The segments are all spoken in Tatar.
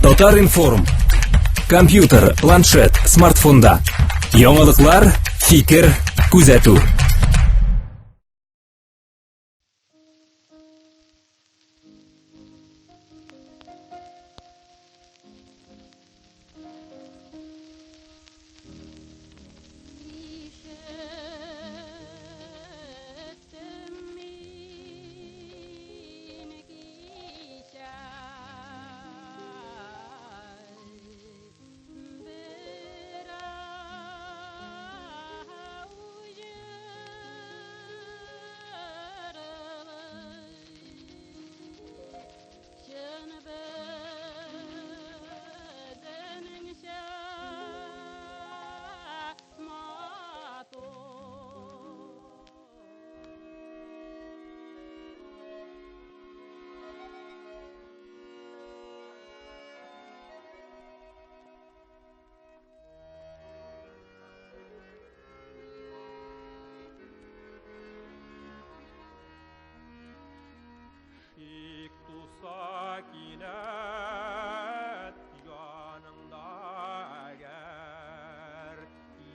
Татар-информ. Компьютер, планшет, смартфонда. Яңалыклар, фикер, күзәтү. Шик туса кинәт яныңда әгәр,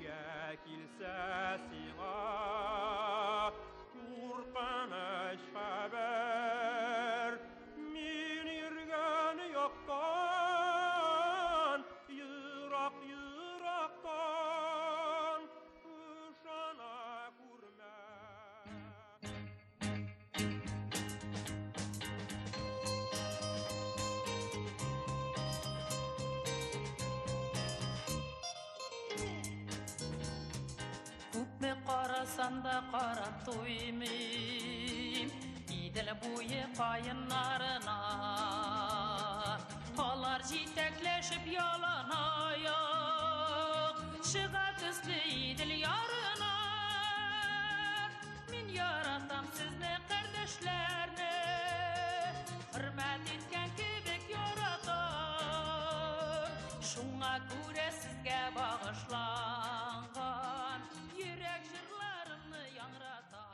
я килсә сиңа куркыныч хәбәр, мин йөргән яктан, ерак ерактан ышана күрмә. Күпме карасам да карап туймыйм Идел буе каеннарына. Алар җитәкләшеп яланаяк чыга төсле Идел ярына. Мин яратам сезне, кардәшләрне, хөрмәт иткән кебек яратам. Шуңа күрә сезгә багышланган йөрәк җырларымны яңратам.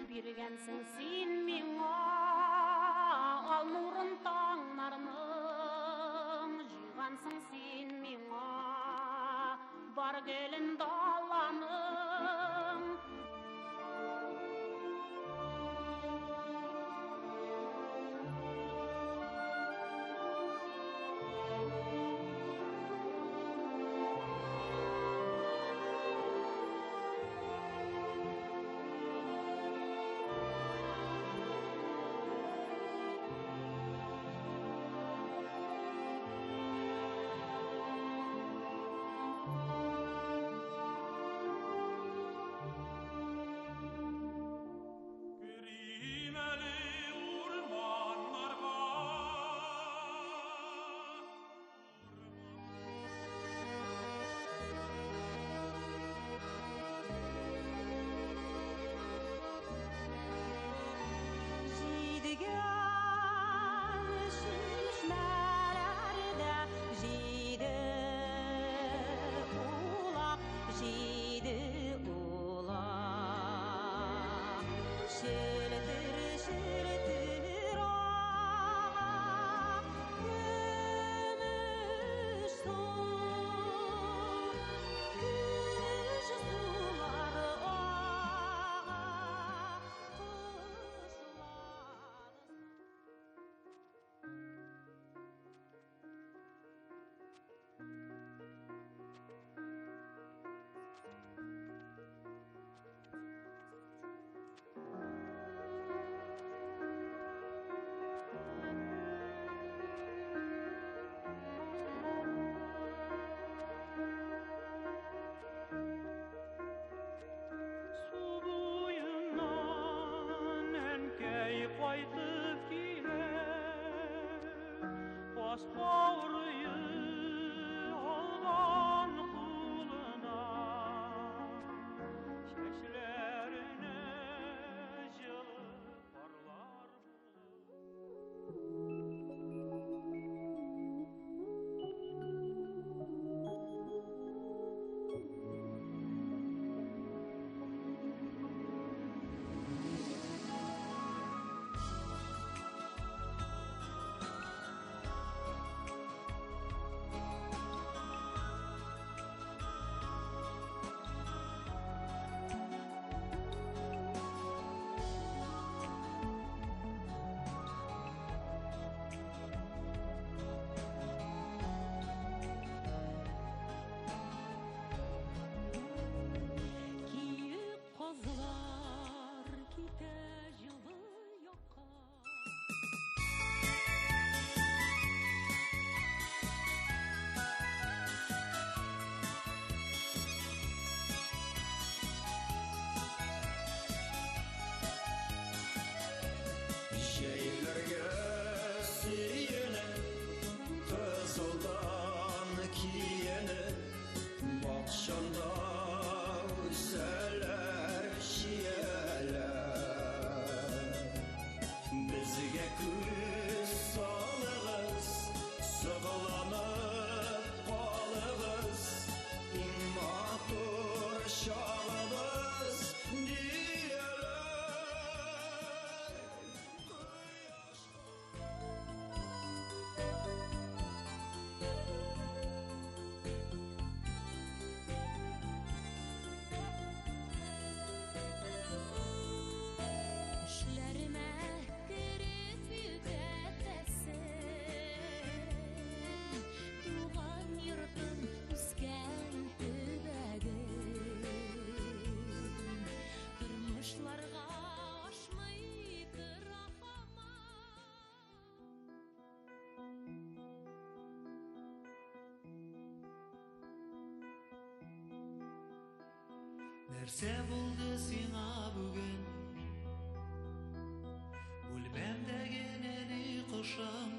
Биргәнсең син миңа ал нурын таңнарның, җыйгансың син миңа бар гөлен даланың. Нәрсә булды сиңа бүген? Бүлмәмдәге нәни кошым,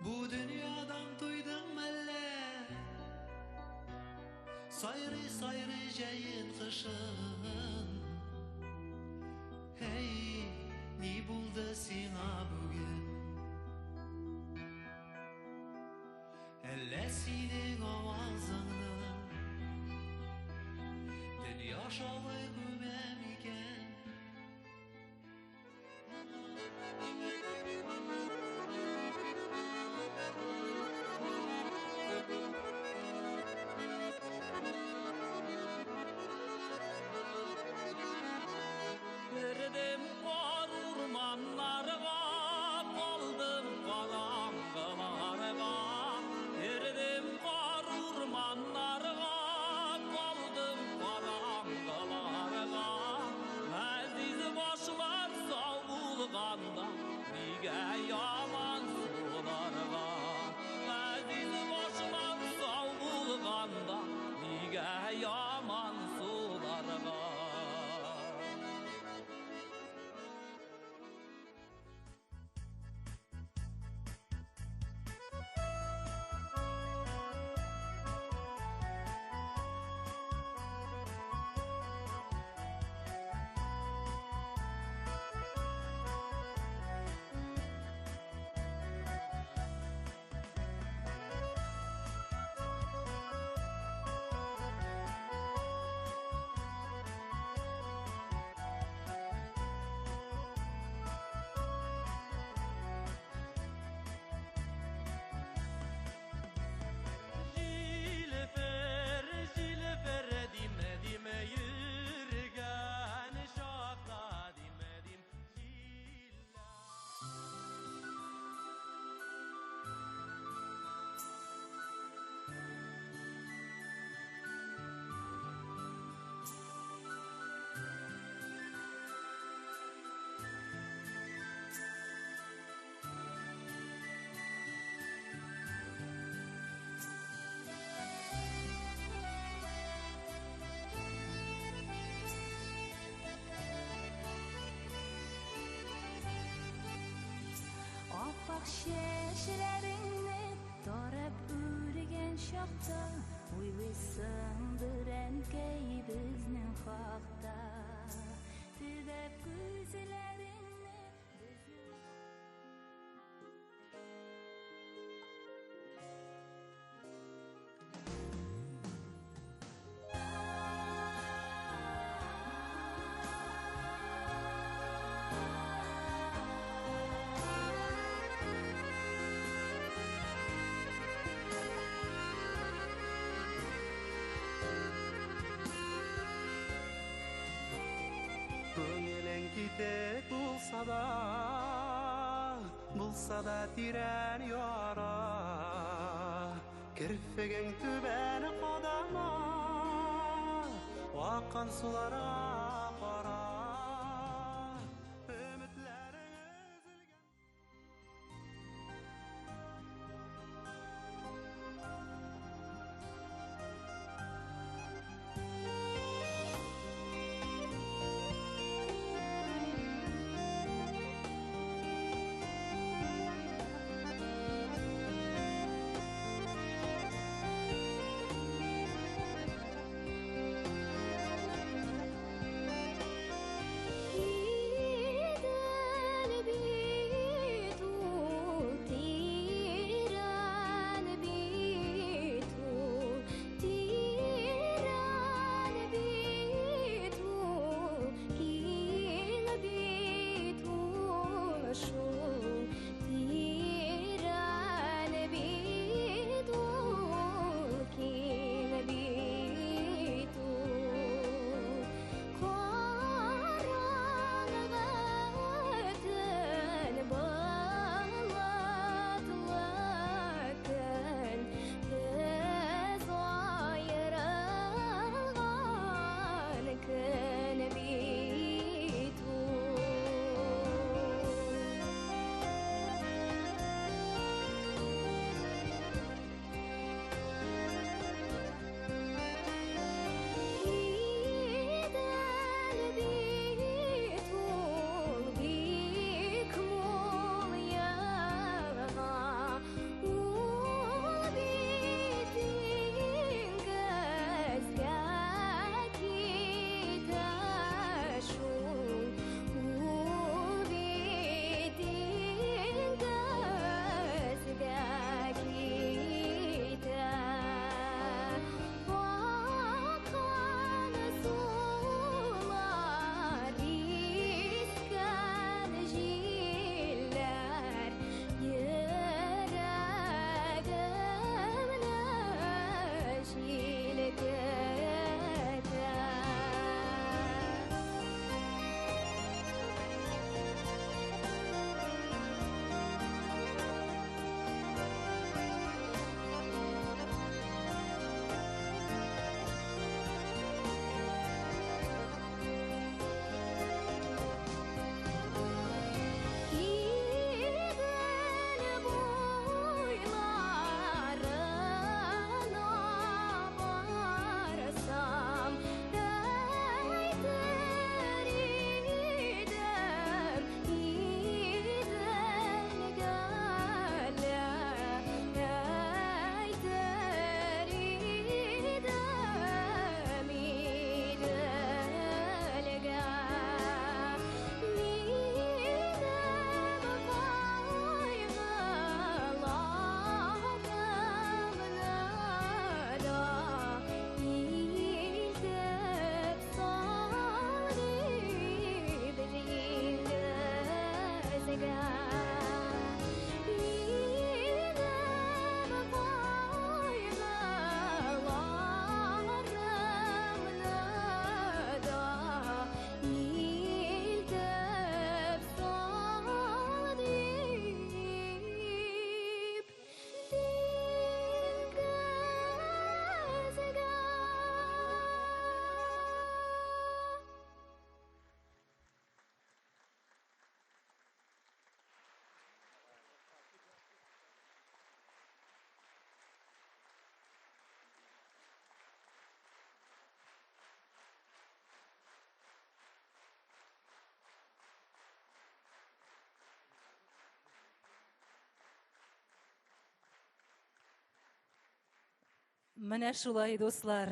бу дөньядан туйдың мәллә? Сайрый-сайрый җәен кышын. Һәй, ни булды сиңа бүген? Әллә синең авазыңны дөнья шавы күмә микән? Кердем кар урманнарга, калдым караңгыларга. Кердем кар урманнарга, калдым караңгыларга. Газиз башлар сау булганда, нигә яман суларга? Газиз башлар сау булганда, нигә яман суларга? Җилфер, җилфер, диме, диме, йөргән чакта, диме, дим, җилләр. Аппак чәчләреңне тарап үргән чакта, уйлыйсыңдыр, әнкәй, безнең хакта. Төбәп күзләреңне безнең. Күңелең китек булса да, булса да тирән яра, керфегең түбән кадама, аккан суларга кара. Өметләрең өзелгән. Менә шулай, дуслар,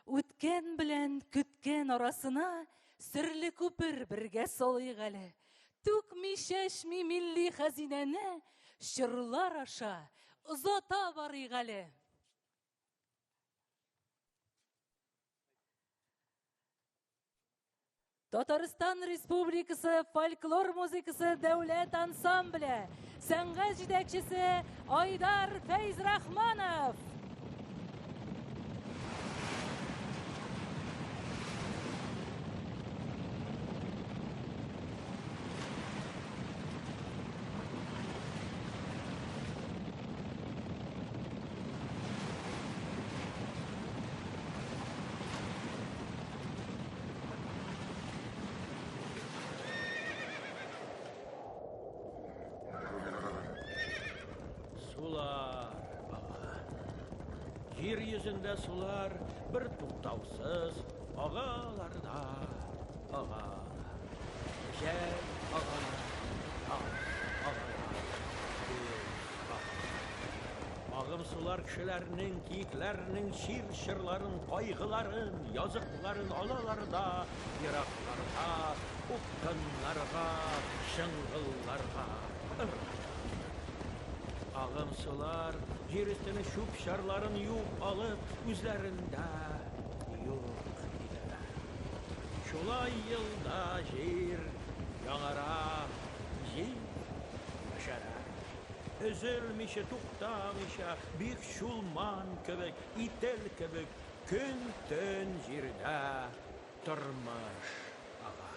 үткән белән көткән арасына серле күпер бергә салыйк әле. Түкми чәчми милли хәзинәне чорлар аша озата барыйк әле. Татарстан Республикасы фольклор музыкасы дәүләт ансамбле сәнгать җитәкчесе Айдар Фәйзрахманов. Сулар ага. Җир йөзендә сулар бер туктаусыз агалар да агалар. Җәй агалар, яз агалар, көз агалар. Агым сулар кешеләрнең, киекләрнең чир-чорларын, кайгыларын, языкларын алалар да еракларга, упкыннарга, чыңгылларга ыргыталар. Агым сулар җир өстенең чүп-чарларын юып алып, үзләрендә юк итәләр. Шулай елда җир яңара, җир яшәрә. Өзелмичә, туктамыйча, бик Чулман кебек, Ител кебек көн-төн җирдә тормыш ага.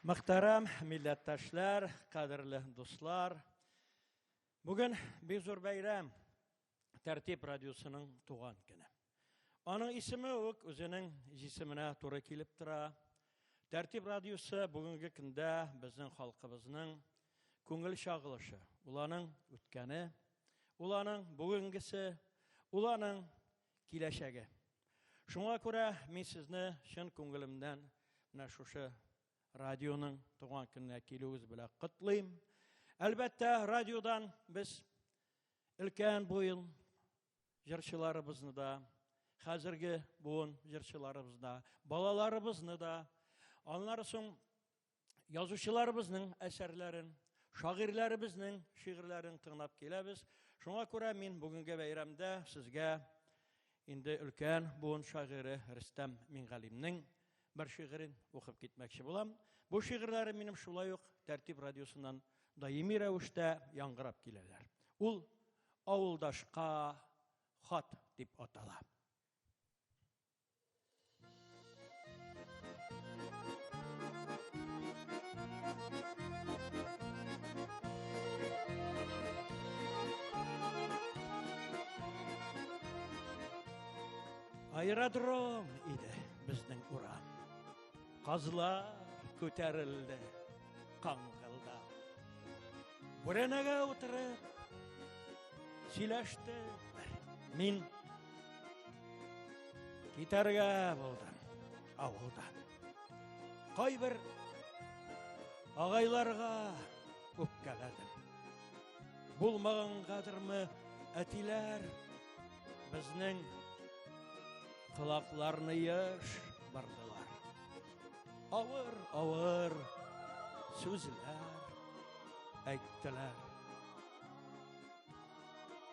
Мөхтәрәм милләттәшләр, кадерле дуслар, бүген бик зур бәйрәм, Тәртип радиосының туган көне. Аның исеме үк үзенең җисеменә туры килеп тора. Тәртип радиосы бүгенге көндә безнең халкыбызның күңел чагылышы. Ул аның үткәне, ул аның бүгенгесе, ул аның киләчәге. Шуңа күрә мин сезне чын күңелемнән менә шушы радионың туган көненә килүегез белән котлыйм. Әлбәттә, радиодан без өлкән буын җырчыларыбызны да, хәзерге буын җырчыларыбызны да, балаларыбызны да, аннары соң язучыларыбызның әсәрләрен, шагыйрьләребезнең шигырьләрен тыңлап киләбез. Шуңа күрә мин бүгенге бәйрәмдә сезгә инде өлкән буын шагыйре Рөстәм Мингалимнең бер шигырен укып китмәкче булам. Бу шигырьләре минем шулай ук Тәртип радиосыннан даими рәвештә яңгырап киләләр. Ул Авылдашка хат дип атала. Аэродром иде безнең урам. Казлар күтәрелде каңгылдап. Бүрәнәгә утырып сөйләштек. Мин китәргә булдым авылдан. Кайбер агайларга үпкәләдем. Булмагангадырмы әтиләр безнең колакларны еш бардылар. Авыр-авыр сүзләр әйттеләр.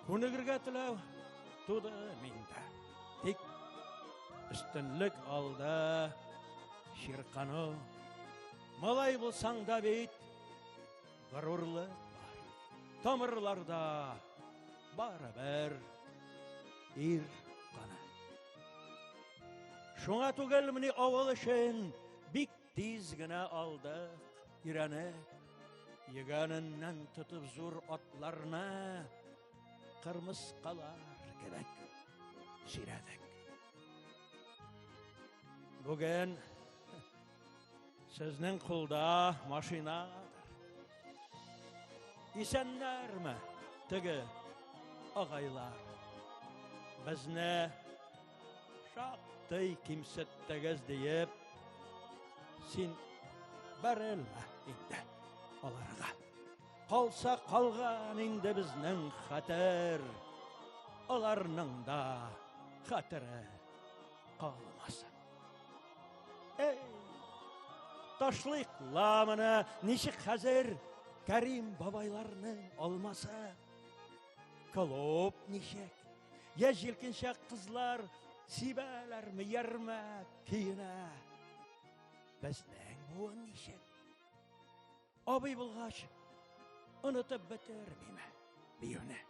Күнегергә теләү туды миндә. Тик өстенлек алды чиркану. Малай булсаң да бит горурлык бар. Тамырларда барыбер ир каны. Шуңа түгелмени авыл эшен бик тиз генә алдык, өйрәнеп. Йөгәненнән тотып зур атларны кырмыскалар кебек сөйрәдек. Бүген сезнең кулда машинадыр. Исәннәрме теге агайлар? Безне шактый кимсеттегез диеп, син бәрелмә инде аларга. Калса калган инде безнең хәтер, аларның да хәтере калмасын. Эй, ташлыйк ла моны, ничек хәзер Кәрим бабайларның алмасы? Клуб ничек? Я җилкенчәк кызлар сибәләрме ярмә көенә? Безнең буын ничек? Абый булгач, онытып бетермиме биюне?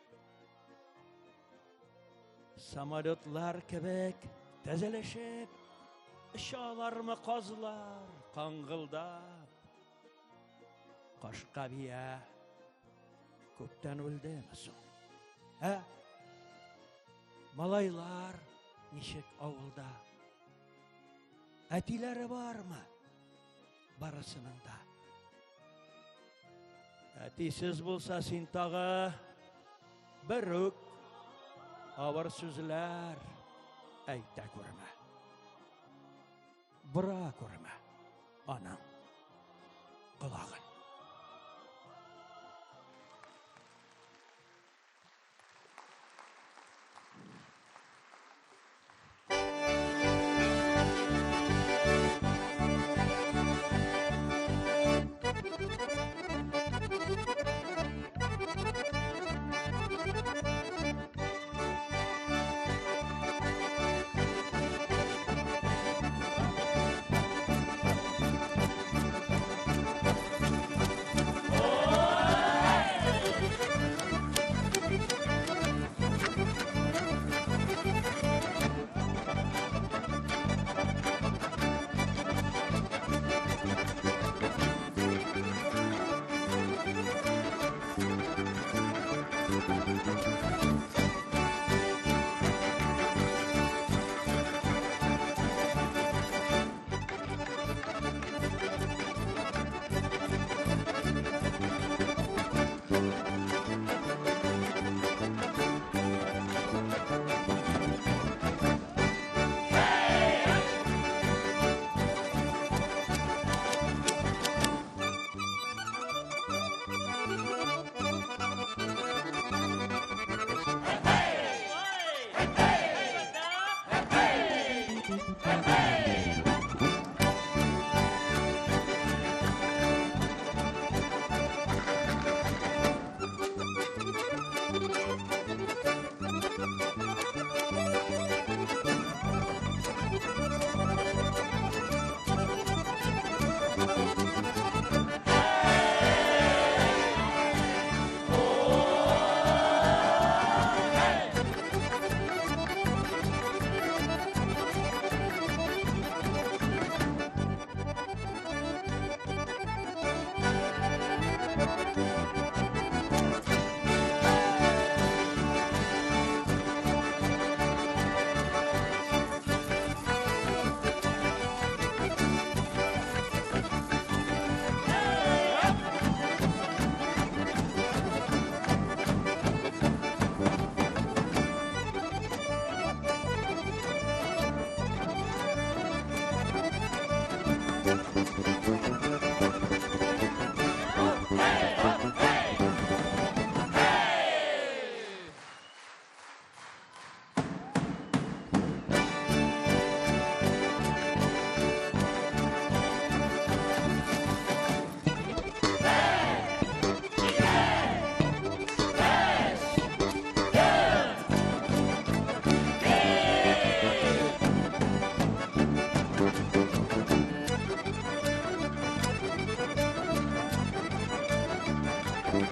Самолетлар кебек тезелешеп, очалармы казлар каңгылдап? Кашка бия күптән үлдеме соң? Ә? Малайлар ничек авылда? Әтиләре бармы? Барысының да. Әтисез булса син тагы бер үк авыр сүзләр әйтә күрмә. Бора күрмә аның колагын. Татарстан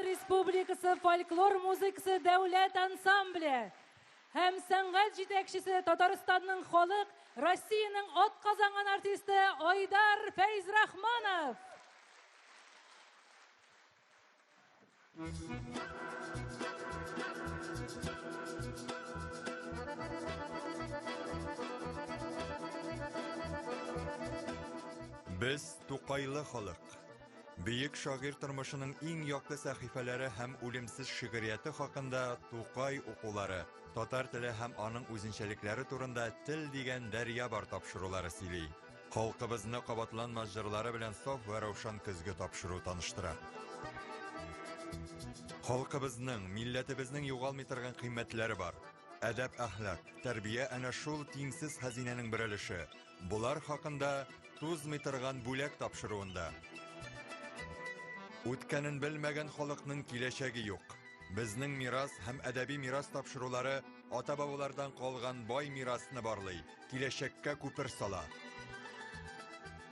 Республикасы фольклор музыкасы дәүләт ансамбле һәм сәнгать җитәкчесе Татарстанның халык, Россиянең атказанган артисты Айдар Фәйзрахманов. Без Тукайлы халык. Бөек шагыйрь тормышының иң якты сәхифәләре һәм үлемсез шигърияте хакында Тукай укулары, татар теле һәм аның үзенчәлекләре турында Тел дигән дәрья бар тапшырулары сөйли. Халкыбызны кабатланмас җырлары белән саф вә раушан көзге тапшыру таныштыра. Халкыбызның, милләтебезнең югалмый торган кыйммәтләре бар. Әдәп-әхлак, тәрбия әнә шул тиңсез хәзинәнең бер өлеше. Болар хакында тузмый торган бүләк тапшыруында. Үткәнен белмәгән халыкның киләчәге юк. Безнең мирас һәм әдәби мирас тапшырулары ата-бабалардан калган бай мирасны барлый, киләчәккә күпер сала.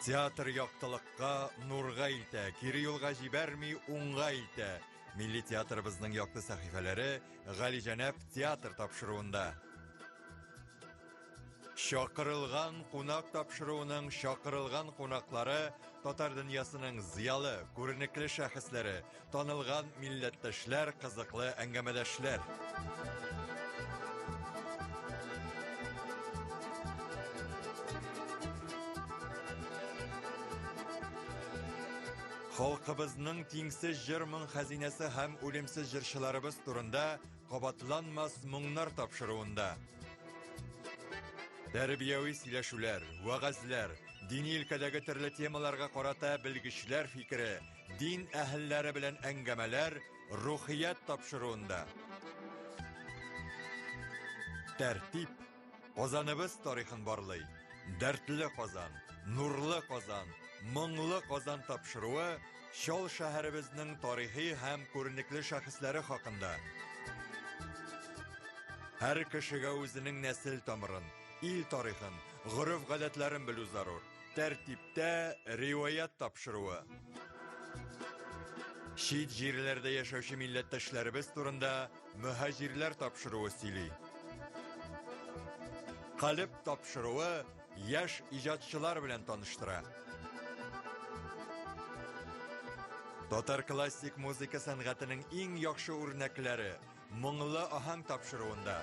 Театр яктылыкка, нурга илтә, кире юлга җибәрми, уңга илтә. Милли театрыбызның якты сәхифәләре Галиҗәнәп театр тапшыруында. Чакырылган кунак тапшыруының чакырылган кунаклары татар дөньясының зыялы, күренекле шәхесләре, танылган милләттәшләр, кызыклы әңгәмәдәшләр. Халкыбызның тиңсез җыр-моң хәзинәсе һәм үлемсез җырчыларыбыз турында кабатланмас моңнар тапшыруында. Тәрбияви сөйләшүләр, вәгазьләр, дини өлкәдәге төрле темаларга карата белгечләр фикере, дин әһелләре белән әңгәмәләр Рухият тапшыруында. Тәртип Казаныбыз тарихын барлый. Дәртле Казан, нурлы Казан, моңлы Казан тапшыруы Чал шәһәребезнең тарихи һәм күренекле шәхесләре хакында. Һәр кешегә үзенең нәсел тамырын, ил тарихын, гореф-гадәтләрен белү зарур. Тәртиптә риваять тапшыруы. Чит җирләрдә яшәүче милләттәшләребез турында мөһаҗирләр тапшыруы сөйли. Калеб тапшыруы яшь иҗатчылар белән таныштыра. Татар классик музыка сәнгатенең иң яхшы үрнәкләре Моңлы аһәң тапшыруында.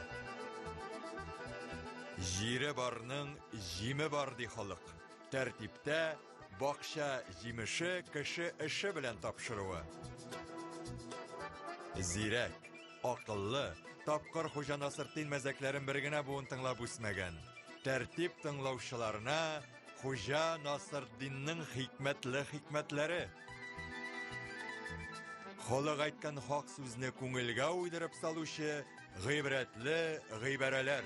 Җире барның җиме бар ди халык. Тәртиптә бакча җимеше кеше эше белән тапшыруы. Зирәк, акыллы, тапкыр Хуҗа Насыртдин мәзәкләрен бер генә буын тыңлап үсмәгән. Тәртип тыңлаучыларына Хуҗа Насыртдинның хикмәтле хикмәтләре. Халык әйткән хак сүзне күңелгә уйдырып салучы гыйбрәтле гыйбарәләр.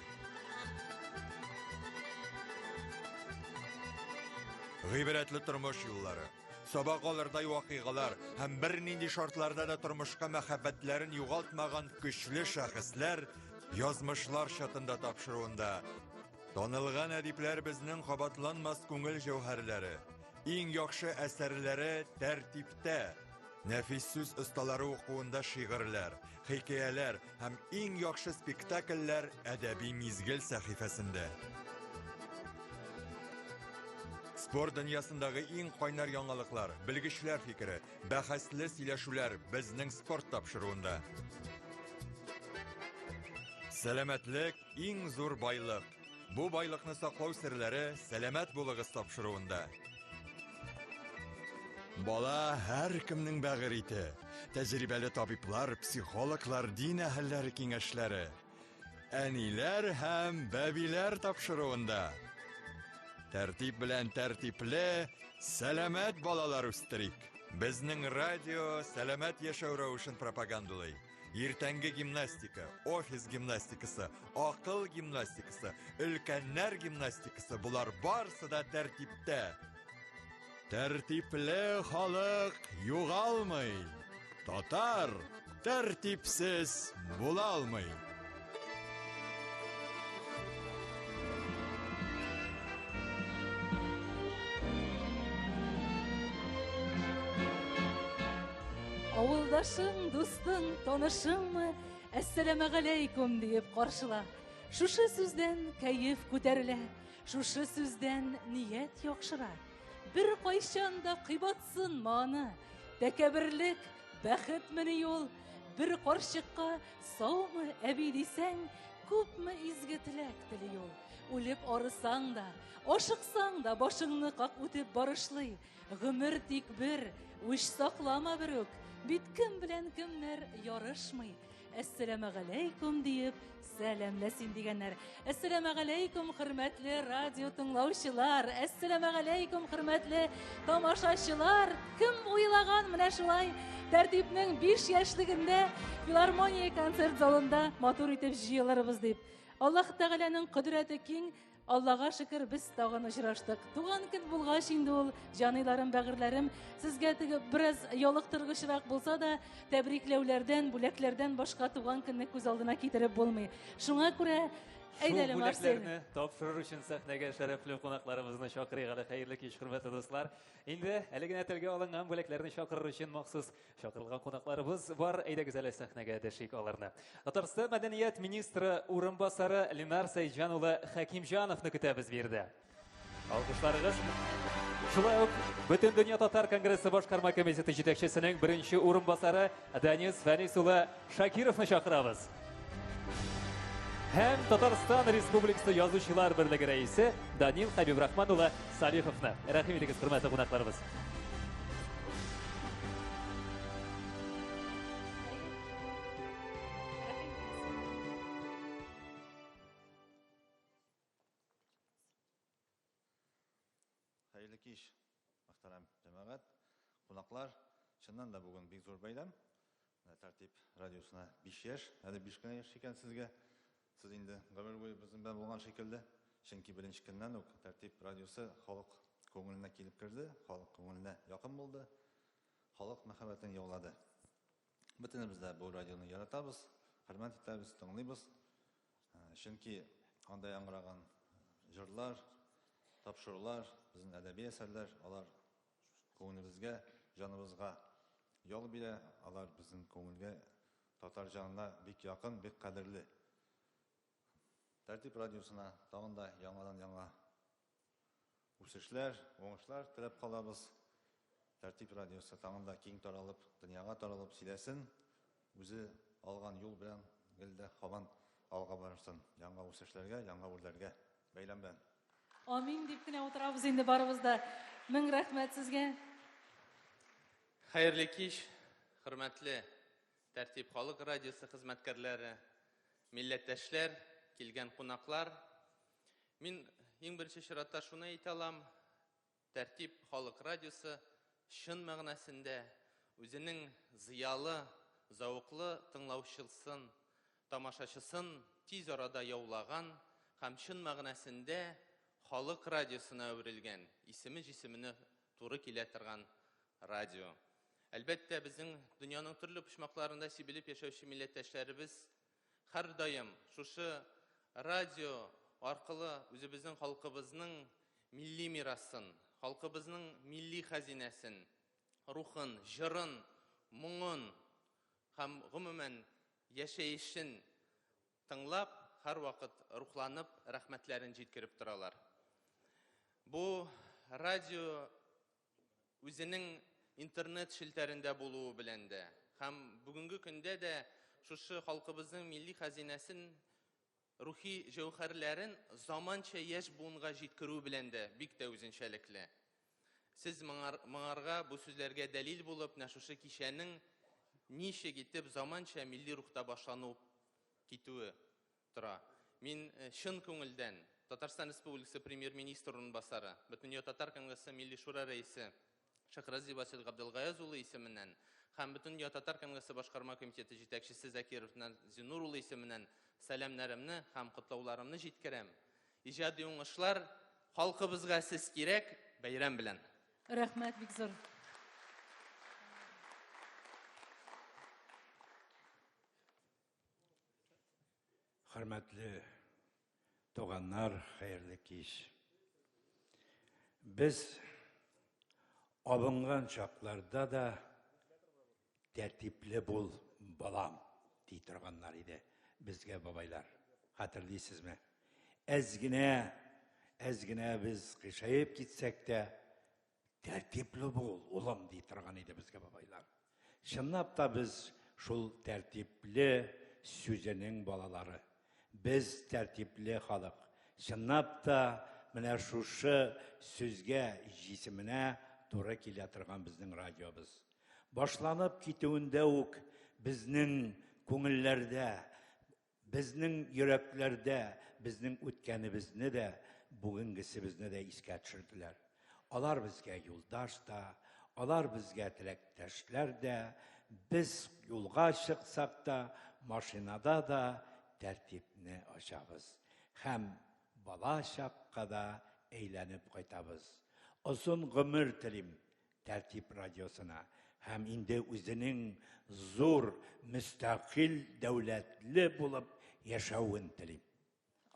Гыйбрәтле тормыш юллары, сабак алырдай вакыйгалар һәм бернинди шартларда да тормышка мәхәббәтләрен югалтмаган көчле шәхесләр язмышлар чатында тапшыруында. Танылган әдипләр безнең кабатланмас күңел җәүһәрләре. Иң яхшы әсәрләре тәртиптә. Нәфис сүз осталары укуында шигырьләр, хикәяләр һәм иң яхшы спектакльләр әдәби мизгел сәхифәсендә. Спорт дөньясындагы иң кайнар яңалыклар, белгечләр фикере, бәхәсле сөйләшүләр безнең спорт тапшыруында. Сәламәтлек иң зур байлык. Бу байлыкны саклау серләре сәламәт булыгыз тапшыруында. Бала һәркемнең бәгырь ите. Тәҗрибәле табиблар, психологлар, дин әһелләре киңәшләре. Әниләр һәм бәбиләр тапшыруында. Тәртип белән тәртипле, сәламәт балалар үстерик. Безнең радио сәламәт яшәү рәвешен пропагандалый. Иртәнге гимнастика, офис гимнастикасы, акыл гимнастикасы, өлкәннәр гимнастикасы болар барысы да тәртиптә. Тәртипле халык югалмый. Татар тәртипсез була алмый. Авылдашың, дустың, танышыңмы, әссәламәгаләйкүм диеп каршыла. Шушы сүздән кәеф күтәрелә, шушы сүздән ният яхшыра. Бер кайчан да кыйбатсынма аны. Тәкәбберлек бәхетмени ул? Бер карчыкка саумы әби дисәң, күпме изге теләк тели ул. Үлеп арысаң да, ашыксаң да башыңны как үтеп барышлый. Гомер тик бер, үч саклама берүк. Бит кем белән кемнәр ярышмый. Әссәламәгаләйкүм диеп сәламләсин дигәннәр. Әссәламәгаләйкүм, хөрмәтле радио тыңлаучылар. Әссәламәгаләйкүм, хөрмәтле тамашачылар. Кем уйлаган менә шулай тәртипнең 5 яшьлегендә филармония концерт залында матур итеп җыелырбыз дип. Аллаһ Тәгаләнең кодрәте киң, Аллага шөкер, без тагын очраштык. Туган көн булгач инде ул, җаныйларым, бәгырьләрем, сезгә теге бераз ялыктыргычрак булса да, тәбрикләүләрдән, бүләкләрдән башка туган көнне күз алдына китереп булмый. Шуңа күрә, әйдә әле, Марсель. Бүләкләрне тапшырыр өчен сәхнәгә шәрәфле кунакларыбызны чакырыйк әле. Хәерле кич, хөрмәтле дуслар. Инде әле генә телгә алынган бүләкләрне чакырыр өчен махсус чакырылган кунакларыбыз бар. Әйдәгез әле сәхнәгә дәшик аларны. Татарстан мәдәният министры урынбасары Ленар Сәйҗан улы Хәкимҗановны көтәбез биредә. Алкышларыгыз. Шулай ук Бөтендөнья татар конгрессы башкарма комитеты җитәкчесенең беренче урынбасары Данис Фәнис улы Шакировны чакырабыз. Һәм Татарстан Республикасы Язучылар берлеге рәисе Данил Хәбибрахман улы Салиховны. Рәхим итегез, хөрмәтле кунакларыбыз. Хәерле кич, мөхтәрәм җәмәгать, кунаклар. Чыннан да бүген бик зур бәйрәм. Менә Тәртип радиосына 5 яшь, әле 5 кенә яшь икән сезгә. Сез инде гомер буе безнең белән булган шикелле. Чөнки беренче көннән үк Тәртип радиосы халык күңеленә килеп керде, халык күңеленә якын булды, халык мәхәббәтен яулады. Бөтенебез дә бу радионы яратабыз, хөрмәт итәбез, тыңлыйбыз. Чөнки анда яңгыраган җырлар, тапшырулар, безнең әдәби әсәрләр, алар күңелебезгә, җаныбызга ял бирә, алар безнең күңелгә, татар җанына бик якын, бик кадерле. Тәртип радиосына тагын да яңадан-яңа үсешләр, уңышлар теләп калабыз. Тәртип радиосы тагын да киң таралып, дөньяга таралып сөйләсен, үзе алган юл белән гел дә һаман алга барсын, яңа үсешләргә, яңа үрләргә. Бәйләм белән. Амин дип кенә утырабыз инде барыбыз да. Мең рәхмәт сезгә. Хәерле кич, хөрмәтле Тәртип халык радиосы хезмәткәрләре, милләттәшләр, килгән кунаклар. Мин иң беренче чиратта шуны әйтә алам, Тәртип халык радиосы чын мәгънәсендә үзенең зыялы, зәвыклы тыңлаучысын, тамашачысын тиз арада яулаган һәм чын мәгънәсендә халык радиосына әверелгән, исеме җисеменә туры килә торган радио. Әлбәттә, безнең дөньяның төрле почмакларында сибелеп яшәүче милләттәшләребез һәрдаим шушы радио аркылы үзебезнең халкыбызның милли мирасын, халкыбызның милли хәзинәсен, рухын, җырын, моңын һәм гомумән яшәешен тыңлап, һәрвакыт рухланып, рәхмәтләрен җиткереп торалар. Бу радио үзенең интернет челтәрендә булуы белән дә һәм бүгенге көндә дә шушы халкыбызның милли хәзинәсен, рухи җәүһәрләрен заманча яшь буынга җиткерү белән дә бик тә үзенчәлекле. Сез моңарга, бу сүзләргә дәлил булып, менә шушы кичәнең ничек итеп заманча милли рухта башлану китүе тора. Мин чын күңелдән Татарстан Республикасы Премьер-министр урынбасары, Бөтендөнья татар конгрессы Милли Шура рәисе Шәйхразиев Васил Габделгаяз улы исеменнән һәм Бөтендөнья татар конгрессы башкарма комитеты җитәкчесе Закиров Зиннур улы исеменнән сәламнәремне һәм котлауларымны җиткерәм. Иҗади уңышлар, халкыбызга сез кирәк, бәйрәм белән. Рәхмәт бик зур. Хөрмәтле туганнар, хәерле кич. Без абынган чакларда да тәртипле бул, балам, ди торганнар иде безгә бабайлар. Хәтерлисезме? Әз генә, әз генә без кыйшаеп китсәк тә, тәртипле бул, улым, ди торган иде безгә бабайлар. Чынлап та без шул тәртипле сүзенең балалары. Без тәртипле халык. Чынлап та менә шушы сүзгә, җисеменә туры килә торган безнең радиобыз. Башланып китүендә үк безнең күңелләрдә, Безнең йөрәкләрдә безнең үткәнебезне дә, бүгенгесебезне дә искә төшерделәр. Алар безгә юлдаш та, алар безгә теләктәшләр дә, без юлга чыксак та, машинада да тәртипне ачабыз һәм бала чакка да әйләнеп кайтабыз. Озын гомер телим Тәртип радиосына һәм инде үзенең зур, мөстәкыйль дәүләтле булып яшәвен телим.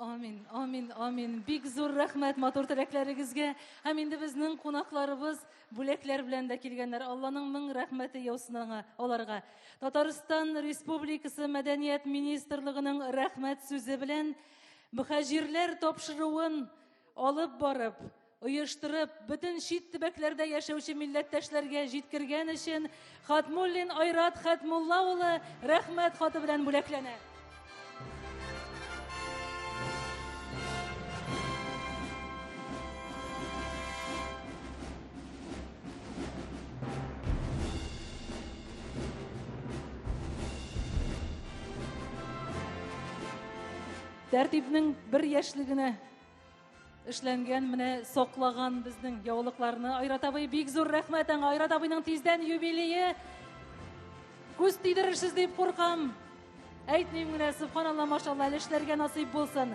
Амин, амин, амин. Бик зур рәхмәт матур теләкләрегезгә. Һәм инде безнең кунакларыбыз бүләкләр белән дә килгәннәр. Алланың мең рәхмәте яусын аңа, аларга. Татарстан Республикасы Мәдәният министрлыгының рәхмәт сүзе белән мөхаҗирләр тапшыруын алып барып, оештырып, бөтен чит төбәкләрдә яшәүче милләттәшләргә җиткергән өчен Хатмуллин Айрат Хатмулла улы рәхмәт хаты белән бүләкләнә. Тәртипнең бер яшьлегенә эшләнгән, менә саклаган безнең яулыкларны. Айрат абый, бик зур рәхмәт аңа. Айрат абыйның тиздән юбилее. Күз тидерерсез дип куркам. Әйтмим генә, субханалла, машалла, әле эшләргә насыйп булсын.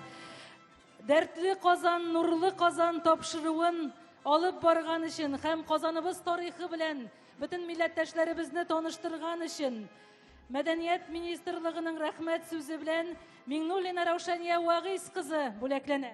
Дәртле Казан, нурлы Казан тапшыруын алып барган өчен һәм Казаныбыз тарихы белән бөтен милләттәшләребезне таныштырган өчен Мәдәният министрлыгының рәхмәт сүзе белән Миңнуллина Раушания Вагыйз кызы бүләкләнә.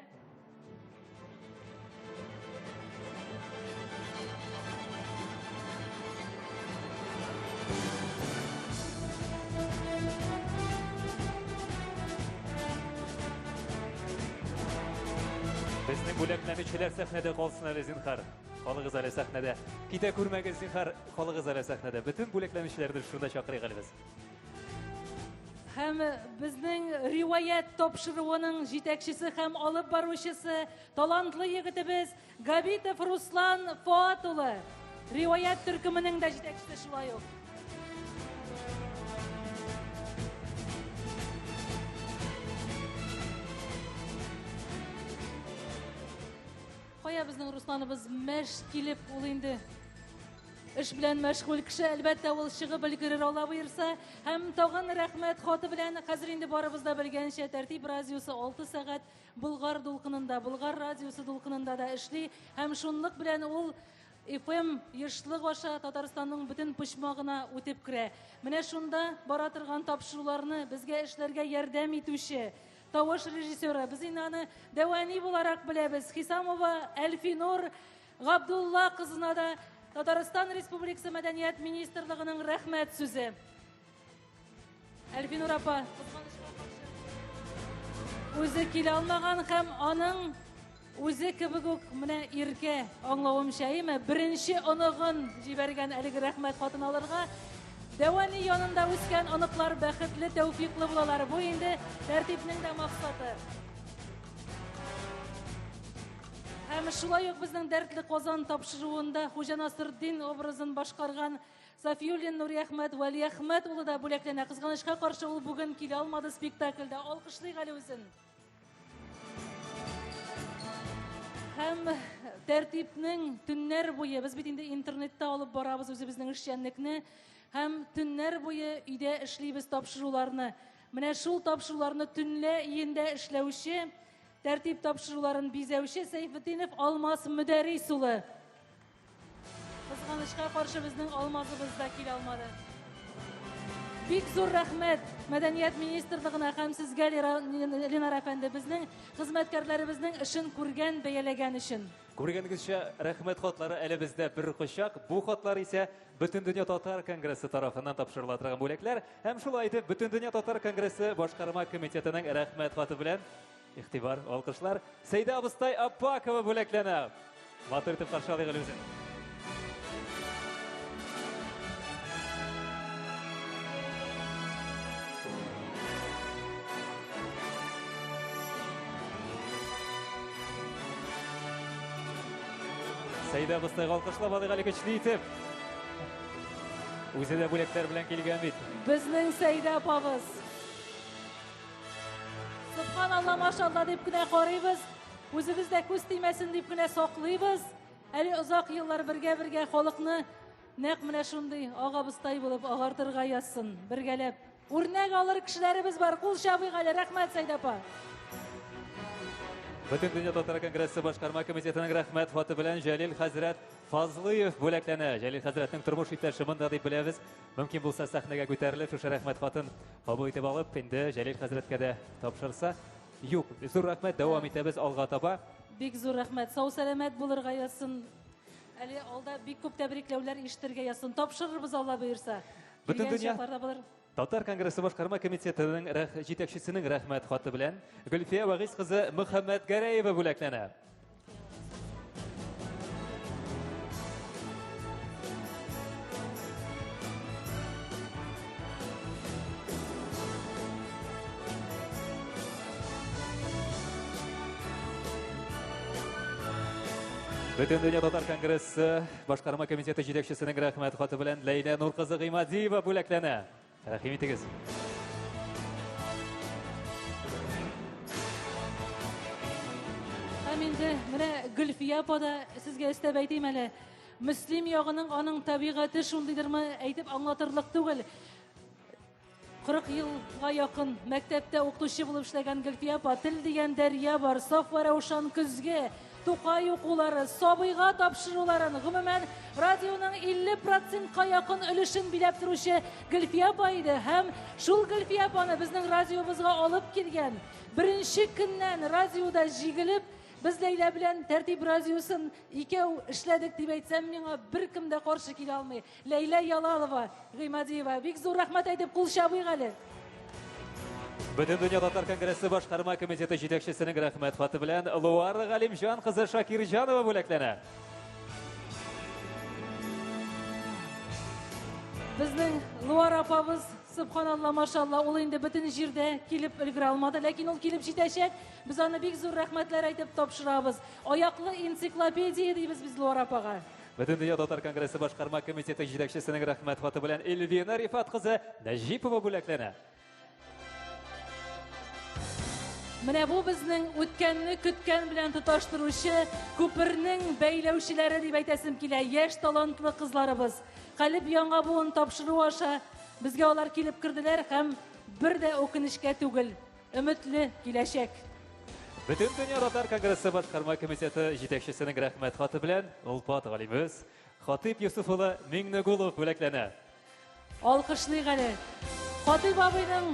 Безнең бүләкләнүчеләр сәхнәдә калсын әле, зинһар. Калыгыз әле сәхнәдә. Китә күрмәгез, зинһар, калыгыз әле сәхнәдә. Бөтен бүләкләнүчеләрне шунда чакырыйк әле без. Һәм безнең риваять тапшыруының җитәкчесе һәм алып баручысы талантлы егетебез Габитов Руслан Фоат улы. Риваять төркеменең дә җитәкчесе шулай ук. Кая безнең Русланыбыз мәш килеп, ул инде эш белән мәшгуль кеше, әлбәттә, ул чыгып өлгерер Алла боерса. Һәм тагын рәхмәт хаты белән хәзер инде барыбыз да белгәнчә, Тәртип радиосы 6 сәгать Болгар дулкынында, Болгар радиосы дулкынында да эшли. Һәм шунлык белән ул FM ешлык аша Татарстанның бөтен почмагына үтеп керә. Менә шунда бара торган тапшыруларны безгә эшләргә ярдәм итүче Тавыш режиссеры, без инде аны дәвани буларак беләбез, Хисамова Әлфинур Габдулла кызына да Татарстан Республикасы Мәдәният министрлыгының рәхмәт сүзе. Әлфинур апа, кызганычка каршы, үзе килә алмаган һәм аның Үзе кебек үк менә Иркә, аңлавымча, әйеме, беренче оныгын җибәргән әлеге рәхмәт хатын алырга. Дәвани янында үскән оныклар бәхетле, тәүфиклы булалар. Бу инде тәртипнең дә максаты. Һәм шулай ук безнең Дәртле Казан тапшыруында Хуҗа Насретдин образын башкарган Сафиуллин Нуриәхмәт Вәлиәхмәт улы да бүләкләнә. Кызганычка каршы, ул бүген килә алмады спектакльдә. Алкышлыйк әле үзен. Һәм тәртипнең төннәр буе, без бит инде интернетта алып барабыз үзебезнең эшчәнлекне, һәм төннәр буе өйдә эшлибез тапшыруларны. Менә шул тапшыруларны төнлә өендә эшләүче, тәртип тапшыруларын бизәүче Сәйфетдинов Алмаз Мөдәрис улы. Кызганычка каршы безнең Алмазыбыз да килә алмады. Бик зур рәхмәт Мәдәният министрлыгына һәм сезгә, Ленар әфәнде, безнең хезмәткәрләребезнең эшен күргән, бәяләгән өчен. Күргәнегезчә, рәхмәт хатлары әле бездә бер кочак. Бу хатлар исә Бөтендөнья татар конгрессы тарафыннан тапшырыла торган бүләкләр. Һәм шулай итеп, Бөтендөнья татар конгрессы башкарма комитетының рәхмәт хаты белән игътибар, алкышлар, Сәйдә абыстай Аппакова бүләкләнә. Матур итеп каршы алыйк әле үзен. Сәйдә абыстайга алкышлап алыйк әле көчле итеп. Үзе дә бүләкләр белән килгән бит. Безнең Сәйдә апабыз. Субханалла, машалла дип кенә карыйбыз. Үзебез дә күз тимәсен дип кенә саклыйбыз. Әле озак еллар бергә-бергә халыкны нәкъ менә шундый ак абыстай булып агартырга язсын. Бергәләп. Үрнәк алыр кешеләребез бар. Кул чабыйк әле. Рәхмәт, Сәйдә апа. Бөтендөнья татар конгрессы башкарма комитетының рәхмәт хаты белән Җәлил хәзрәт Фазлыев бүләкләнә. Җәлил хәзрәтнең тормыш иптәше монда дип беләбез. Мөмкин булса сәхнәгә күтәрелеп, шушы рәхмәт хатын кабул итеп алып, инде Җәлил хәзрәткә дә тапшырса. Юк, зур рәхмәт, дәвам итәбез алга таба. Бик зур рәхмәт. Сау сәламәт булырга язсын. Әле алда бик күп тәбрикләүләр ишетергә язсын. Тапшырырбыз Алла боерса. Бөтен дөнья Татар конгрессы башкарма комитетының рәх, җитәкчесенең рәхмәт хаты белән Гөлфия Вагиз кызы Мөхәммәтгәрәева бүләкләнә. Бөтендөнья татар конгрессы башкарма комитеты җитәкчесенең рәхмәт хаты белән Ләйлә Нур кызы Гыймадиева бүләкләнә. Рәхим итегез. Һәм инде менә Гөлфия апа да сезгә өстәп әйтим әле. Мөслим ягының аның табигате шундыйдырмы, әйтеп аңлатырлык түгел. 40 елга якын мәктәптә укытучы булып эшләгән Гөлфия апа, тел дигән дәрья бар, саф вә раушан көзге, Тукай укулары, сабыйга тапшыруларын, гомумән, радионың 50 процентка якын өлешен биләп торучы Гөлфия апа иде һәм шул Гөлфия апаны безнең радиобызга алып килгән, беренче көннән радиода җигелеп, без Ләйлә белән Тәртип радиосын икәү эшләдек дип әйтсәм, миңа беркем дә каршы килә алмый. Ләйлә Ялалова, Гыймадиева, бик зур рәхмәт әйтеп кул чабыйк әле. Бөтендөнья татар конгрессы башкарма комитеты җитәкчесенең рәхмәт хаты белән Луара Галимҗан кызы Шакирҗанова бүләкләнә. Безнең Луара апабыз, субханалла, машалла, ул инде бөтен җирдә килеп өлгерә алмады, ләкин ул килеп җитәчәк. Без аны бик зур рәхмәтләр әйтеп тапшырабыз. Аяклы энциклопедия дибез без Луара апага. Бөтендөнья татар конгрессы башкарма комитеты җитәкчесенең рәхмәт хаты белән Эльвина Рифат кызы Нәҗипова бүләкләнә. Менә бу безнең үткәнне көткән белән тоташтыручы күпернең бәйләүчеләре дип әйтәсем килә, яшь талантлы кызларыбыз. Калеб яңа буын тапшыру аша безгә алар килеп керделәр һәм бер дә үкенечкә түгел, өметле киләчәк. Бөтендөнья татар конгрессы башкарма комитеты җитәкчесенең рәхмәт хаты белән олпат галимебез Хатыйп Йосыф улы Миңнегулов бүләкләнә. Алкышлыйк әле. Хатыйп абыйның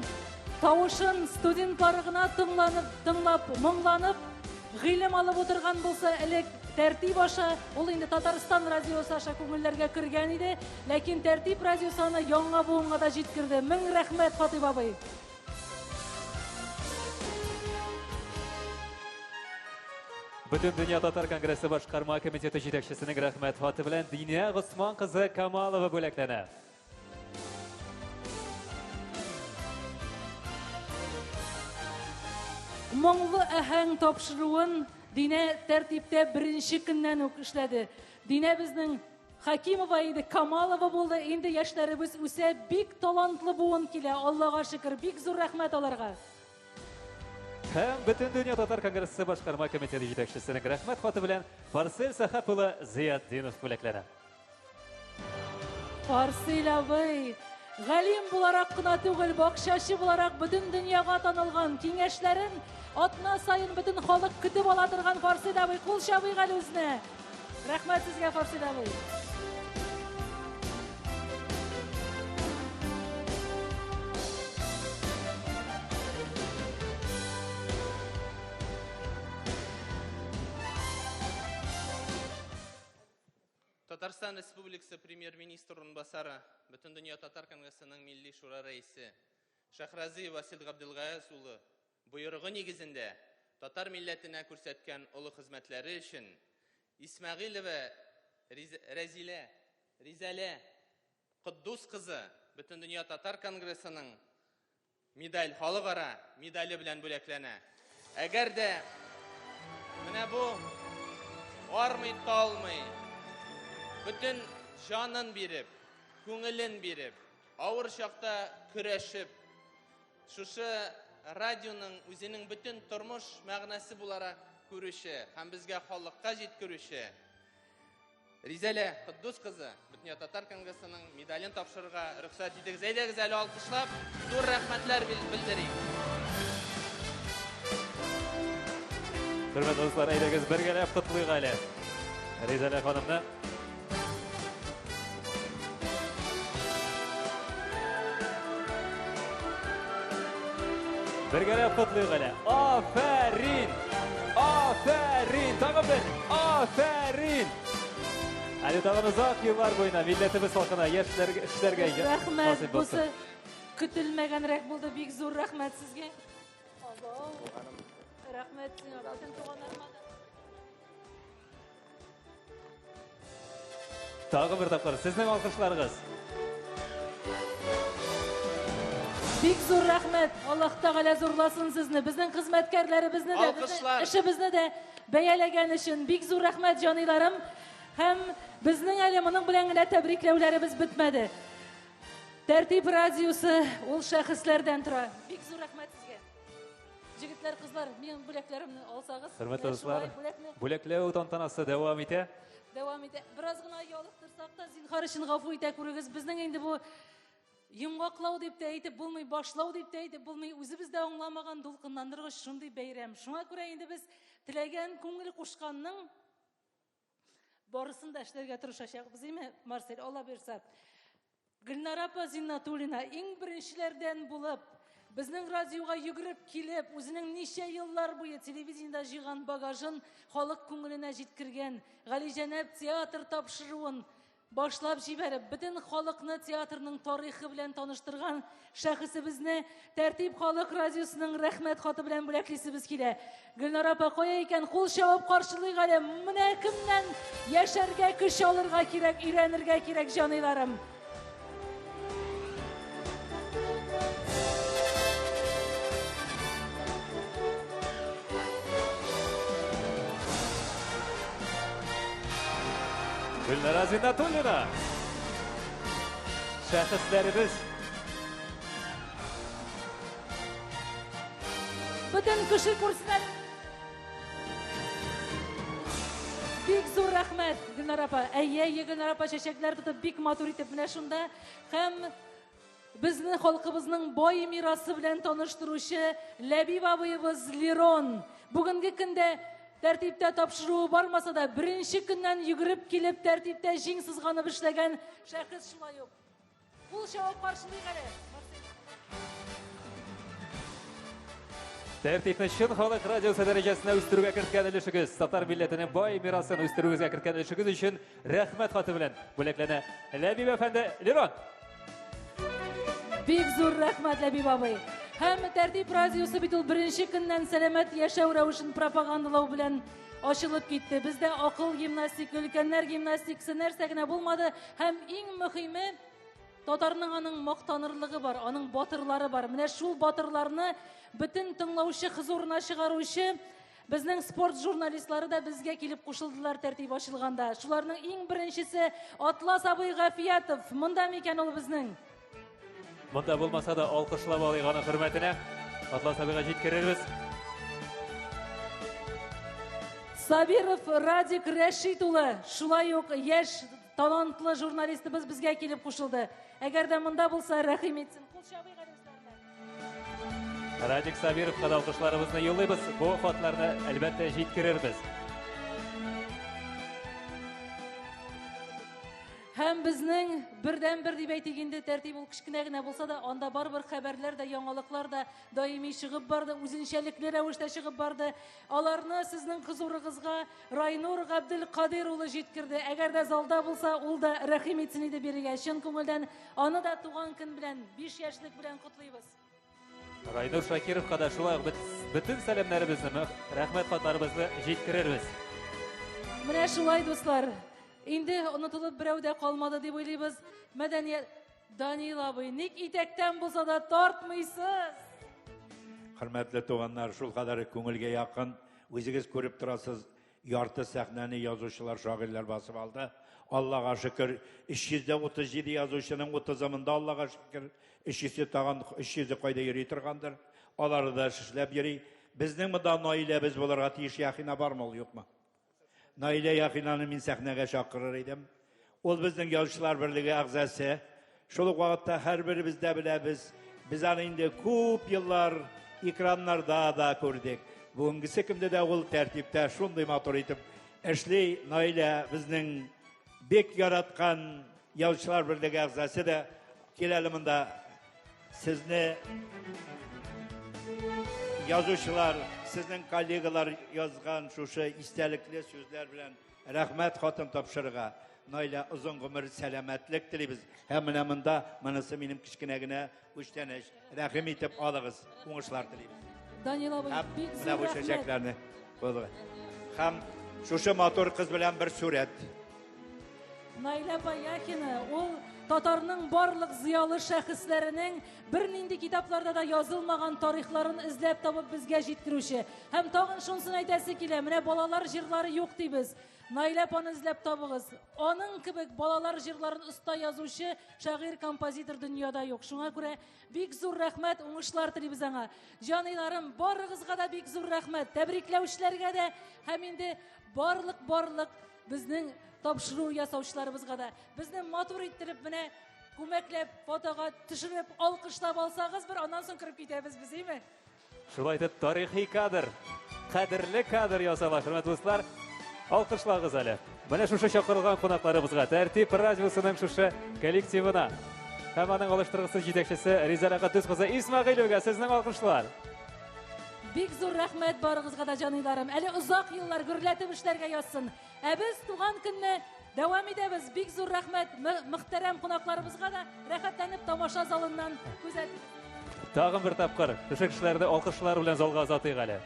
тавышын студентлары гына тыңланып, тыңлап, моңланып, гыйлем алып утырган булса, элек Тәртип аша, ул инде Татарстан радиосы аша күңелләргә кергән иде, ләкин Тәртип радиосы аны яңа буынга да җиткерде. Мең рәхмәт, Хатыйп абый. Бөтендөнья татар конгрессы башкарма комитеты җитәкчесенең рәхмәт хаты белән Динә Госман кызы Камалова бүләкләнә. Моңлы әһәң тапшыруын Динә тәртиптә беренче көннән үк эшләде. Динә безнең Хакимова иде, Камалова булды. Инде яшьләребез үсә, бик талантлы буын килә. Аллага шөкер, бик зур рәхмәт аларга. Һәм Бөтендөнья татар конгрессы башкарма комитеты җитәкчесенең рәхмәт хаты белән Фарсель Сәхәп улы Зыятдинов бүләкләнә. Фарсель абый, галим буларак кына түгел, бакчачы буларак бөтен дөньяга танылган, киңәшләрен атна саен бөтен халык көтеп ала торган Фарсель абый, кул чабыйк әле үзенә. Рәхмәт сезгә, Фарсил абый. Татарстан Республикасы Премьер-министр урынбасары, Бөтендөнья татар конгрессының Милли шура рәисе Шәһразиев Васил Габделгаяз улы боерыгы нигезендә татар милләтенә күрсәткән олы хезмәтләре өчен Исмәгыйлева Рәзилә Ризәлә Котдус кызы Бөтендөнья татар конгрессының медаль халыкара медале белән бүләкләнә. Әгәр дә менә бу армый талмый, бөтен җанын биреп, күңелен биреп, авыр чакта көрәшеп, шушы радионың үзенең бөтен тормыш мәгънәсе буларак күрүче һәм безгә халыкка җиткерүче Ризәлә Котдус кызы Бөтендөнья татар конгрессының медален тапшырырга рөхсәт итегез. Әйдәгез әле алкышлап, зур рәхмәтләр белдерик. Хөрмәтле дуслар, әйдәгез бергәләп котлыйк әле Ризәлә ханымны. Бергәләп котлыйк әле. Афәрин! Афәрин! Тагын бер! Афәрин! Әле тагын озак еллар буена милләтебез халкына яшьләргә эшләргә Рәхмәт, бусы көтелмәгәнрәк булды. Бик зур рәхмәт сезгә. Рәхмәт сиңа, бөтен туганнарыма да. Тагы бер тапкыр сезнең алкышларыгыз. Бик зур рәхмәт. Аллаһ Тәгалә зурласын сезне. Безнең хезмәткәрләребезне дә, безнең эшебезне дә бәяләгән өчен бик зур рәхмәт, җаныйларым. Һәм безнең әле моның белән генә тәбрикләүләребез бетмәде. Тәртип радиосы ул шәхесләрдән тора. Бик зур рәхмәт сезгә. Җегетләр, кызлар, минем бүләкләремне алсагыз. Хөрмәтле дуслар, бүләкләү тантанасы дәвам итә. Дәвам итә. Бераз гына ялыктырсак та, зинһар өчен гафу итә күрегез. Безнең инде бу йомгаклау дип тә әйтеп булмый, башлау дип тә әйтеп булмый. Үзебез дә аңламаган дулкынландыргыч шундый бәйрәм. Шуңа күрә инде без теләгән, күңел кушканның барысын да эшләргә тырышачакбыз, име, Марсель, Алла боерса. Гөлнара апа Зиннатуллина иң беренчеләрдән булып, безнең радиога йөгереп килеп, үзенең ничә еллар буе телевидениедә җыйган багажын халык күңеленә җиткергән, Галиҗәнәп театр тапшыруын башлап җибәреп, бөтен халыкны театрның тарихы белән таныштырган шәхесебезне Тәртип халык радиосының рәхмәт хаты белән бүләклисебез килә. Гөлнара апа кая икән? Кул чабып каршылыйк әле. Менә кемнән яшәргә көч алырга кирәк, өйрәнергә кирәк, җаныйларым. Гөлнара Зиннатуллина. Шәхесләребез. Бөтен кеше күрсен әле. Бик зур рәхмәт, Гөлнара апа. Әйе, әйе, Гөлнара апа чәчәкләр тотып бик матур итеп менә шунда һәм безне халкыбызның бай мирасы белән таныштыручы Ләбиб абыебыз Лерон. Бүгенге көндә тәртиптә тапшыруы бармаса да, беренче көннән йөгереп килеп тәртиптә җиң сызганып эшләгән шәхес шулай ук. Кул чабып каршылыйк әле. Тәртипне чын халык радиосы дәрәҗәсенә үстерүгә керткән өлешегез, татар милләтенең бай мирасын үстерүегезгә керткән өлешегез өчен рәхмәт хаты белән бүләкләнә Ләбиб әфәнде Лерон. Бик зур рәхмәт, Ләбиб абый. Һәм Тәртип радиосы бит ул беренче көннән сәламәт яшәү рәвешен пропагандалау белән ачылып китте. Бездә акыл гимнастика, өлкәннәр гимнастикасы нәрсә генә булмады. Һәм иң мөһиме, татарның аның мактанырлыгы бар, аның батырлары бар. Менә шул батырларны бөтен тыңлаучы хозурына чыгаручы безнең спорт журналистлары да безгә килеп кушылдылар тәртип ачылганда. Шуларның иң беренчесе Атлас абый Гафиятов. Монда микән ул безнең? Монда булмаса да алкышлап алыйк аның хөрмәтенә. Атлас абыйга җиткерербез. Сабиров Радик Рәшит улы, шулай ук яшь талантлы журналистыбыз безгә килеп кушылды. Әгәр дә монда булса, рәхим итсен. Кул чабыйк әле үзләренә. Радик Сабировка да алкышларыбызны юллыйбыз. Бу хатларны әлбәттә җиткерербез. Һәм безнең бердәнбер дип әйтик инде, тәртип ул кечкенә генә булса да, анда барыбер хәбәрләр дә, яңалыклар да даими чыгып барды, үзенчәлекле рәвештә чыгып барды. Аларны сезнең хозурыгызга Райнур Габделкадир улы җиткерде. Әгәр дә залда булса, ул да рәхим итсен иде бирегә. Чын күңелдән аны да туган көн белән, 5 яшьлек белән котлыйбыз. Райнур Шакировка да шулай ук бөтен сәламнәребезне, рәхмәт хатларыбызны җиткерербез. Менә шулай, дуслар. Инде онытылып берәү дә калмады дип уйлыйбыз. Мәдәният Данил абый, ник итәктән булса да тартмыйсыз? Хөрмәтле туганнар, шул кадәр күңелгә якын, үзегез күреп торасыз, ярты сәхнәне язучылар, шагыйрьләр басып алды. Аллага шөкер, 337 язучының 30-ы монда, Аллага шөкер, 300-е тагын 300-е кайда йөри торгандыр. Алары да эшләп йөри. Безнең монда Наиләбез булырга тиеш, Яхина бармы ул, юкмы? Наилә Яхинаны мин сәхнәгә чакырыр идем. Ул безнең Язучылар берлеге әгъзасы. Шул ук вакытта һәрберебез дә беләбез, без аны инде күп еллар экраннарда да күрдек. Бүгенгесе көндә дә ул тәртиптә шундый матур итеп эшли. Наилә безнең бик яраткан Язучылар берлеге әгъзасы да. Кил әле монда. Сезне язучылар, сезнең коллегалар язган шушы истәлекле сүзләр белән рәхмәт хатын тапшырырга. Наилә, озын гомер, сәламәтлек телибез. Һәм менә монда монысы минем кечкенә генә күчтәнәч. Рәхим итеп алыгыз, уңышлар телибез. Данил абый, Һәм бик менә зур бу рәхмәт. чәчәкләрне кулыгыз. Һәм шушы матур кыз белән бер сурәт. Наилә апа Яхина, ул татарның барлык зыялы шәхесләренең бернинди китапларда да язылмаган тарихларын эзләп табып безгә җиткерүче. Һәм тагын шунысын әйтәсе килә, менә балалар җырлары юк дибез. Наилә апаны эзләп табыгыз. Аның кебек балалар җырларын оста язучы шагыйрь, композитор дөньяда юк. Шуңа күрә бик зур рәхмәт, уңышлар телибез аңа. Җаныйларым, барыгызга да бик зур рәхмәт. Тәбрикләүчеләргә дә һәм инде барлык-барлык безнең тапшыру ясаучыларыбызга да. Безне матур иттереп менә күмәкләп фотога төшереп, алкышлап алсагыз бер, аннан соң кереп китәбез без, әйме? Шулай итеп тарихи кадр, кадерле кадр ясала, хөрмәтле дуслар. Алкышлагыз әле. Менә шушы чакырылган кунакларыбызга, Тәртип радиосының шушы коллективына һәм аның алыштыргысыз җитәкчесе Ризәлә Каддус кызы Исмәгыйлевага сезнең алкышлар. Бик зур рәхмәт барыгызга да, җаныйларым. Әле озак еллар гөрләтеп эшләргә язсын. Ә без туган көнне дәвам итәбез. Бик зур рәхмәт мөхтәрәм кунакларыбызга да, рәхәтләнеп тамаша залыннан күзәтеп. Тагын бер тапкыр шушы кешеләрне алкышлар белән залга озатыйк әле.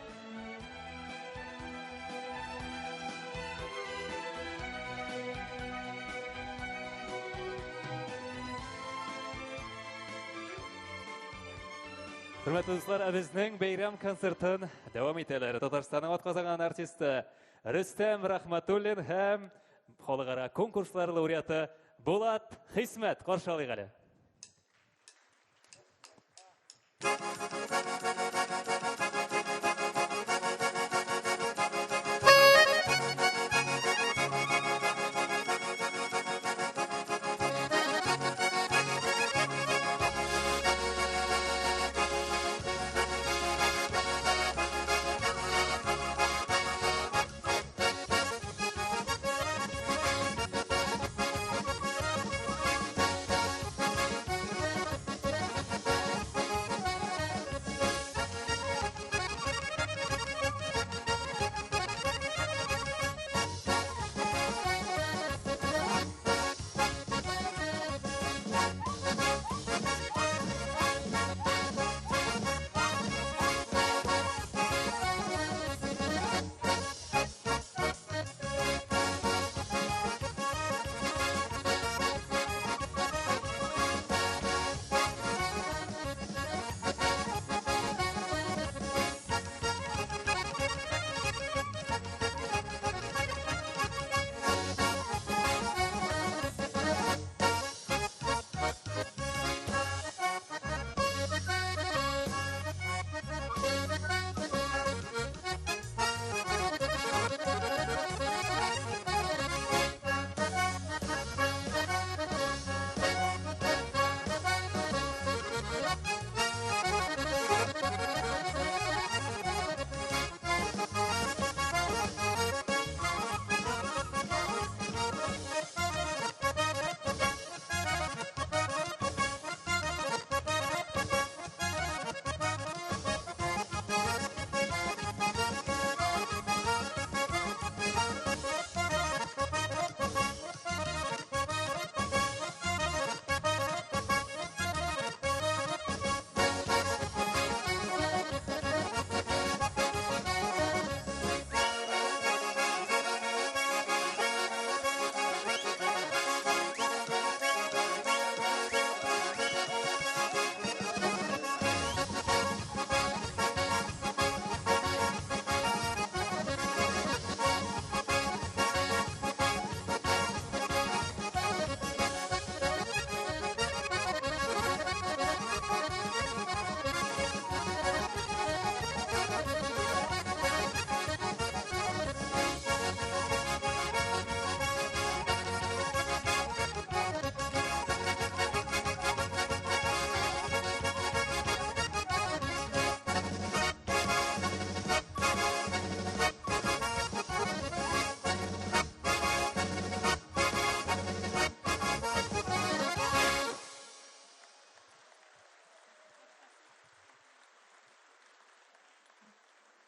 Хөрмәтле дуслар, ә безнең бәйрәм концертын дәвам итәләр. Татарстанның атказанган артисты Рөстәм Рахматуллин һәм халыкара конкурслар лауреаты Булат Хисмәт. Каршы алыйк әле.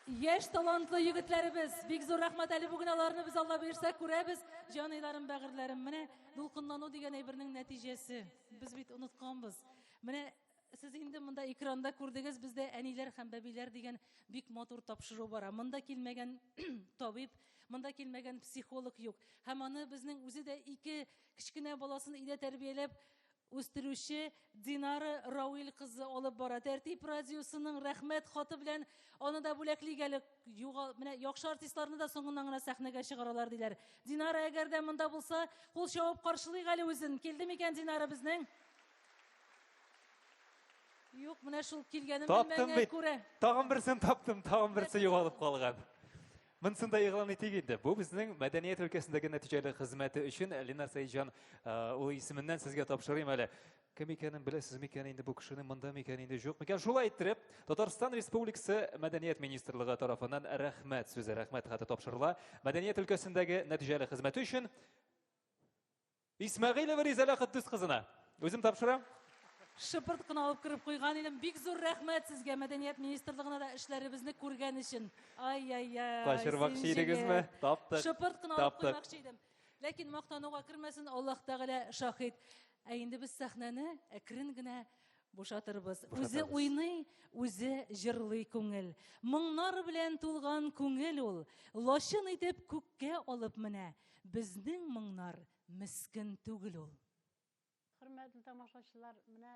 Яшь талантлы егетләребез, бик зур рәхмәт әле бүген аларны без Алла боерса күрәбез. Җаныйларым, бәгырьләрем, менә дулкынлану дигән әйбернең нәтиҗәсе. Без бит онытканбыз. Менә сез инде монда экранда күрдегез, бездә әниләр һәм бәбиләр дигән бик матур тапшыру бара. Монда килмәгән табиб, монда килмәгән психолог юк. Һәм аны безнең үзе дә ике кечкенә баласын өйдә тәрбияләп үстерүче Динара Рауил кызы алып бара. Тәртип радиосының рәхмәт хаты белән аны да бүләклик әле. Югал, менә яхшы артистларны да соңыннан гына сәхнәгә чыгаралар диләр. Динара әгәр дә монда булса, кул чабып каршылыйк әле үзен. Килде микән Динара безнең? Юк, менә шул килгәнен белмәгәнгә күрә. Тагын берсен таптым, тагын берсе югалып калган. Монысын да игълан итик инде. Бу безнең мәдәният өлкәсендәге нәтиҗәле хезмәте өчен Ленар Сәетҗан ул исеменнән сезгә тапшырыйм әле. Кем икәнен беләсез микән инде бу кешенең монда микән инде юк микән? Шулай иттереп, Татарстан Республикасы Мәдәният министрлыгы тарафыннан рәхмәт сүзе, рәхмәт хаты тапшырыла. Мәдәният өлкәсендәге нәтиҗәле хезмәте өчен Исмәгыйлева Ризәлә Котдус кызына. Үзем тапшырам. Шыпырт кына алып кереп куйган идем. Бик зур рәхмәт сезгә, Мәдәният министрлыгына да эшләребезне күргән өчен. Ай-яй-яй. Качырмакчы идегезме? Таптык. Шыпырт кына алып куймакчы идем. Ләкин мактануга кермәсен, Аллаһ Тәгалә шаһит. Ә инде без сәхнәне әкрен генә бушатырбыз. Үзе уйный, үзе җырлый күңел. Моңнар белән тулган күңел ул. Лачын итеп күккә алып менә. Безнең моңнар мескен түгел ул. Хөрмәтле тамашачылар, менә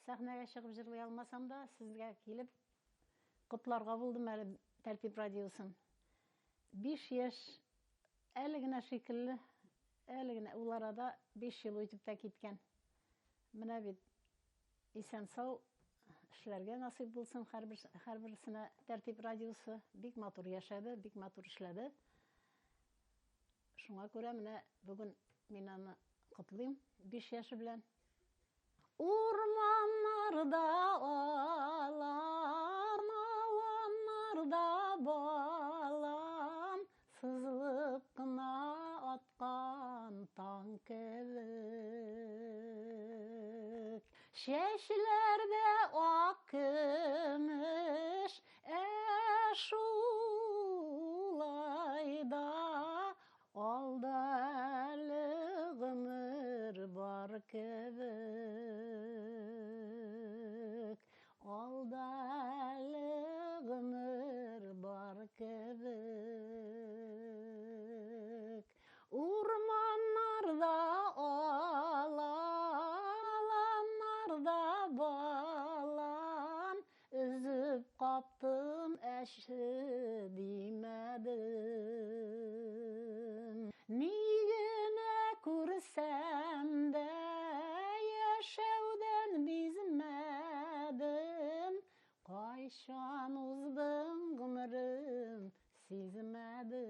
сәхнәгә чыгып җырлый алмасам да, сезгә килеп котларга булдым әле Тәртип радиосын. 5 яшь әле генә шикелле, әле генә ул арада 5 ел үтеп тә киткән. Менә бит исән-сау эшләргә насыйп булсын һәрбер һәрберсенә Тәртип радиосы бик матур яшәде, бик матур эшләде. Шуңа күрә менә бүген мин аны котлыйм 5 яше белән. Урманнарда алан, аланнарда балан, сызылып кына аткан таң кебек. Чәчләрдә ак көмеш, Ә шулай да алда әле гомер бар кебек. Алда әле гомер бар кебек. Урманнарда аланнарда балан Өзеп каптым әче димәдем. Ни генә күрсәм дә, яшәүдән бизмәдем. Кайчан уздың гомерем, сизмәдем.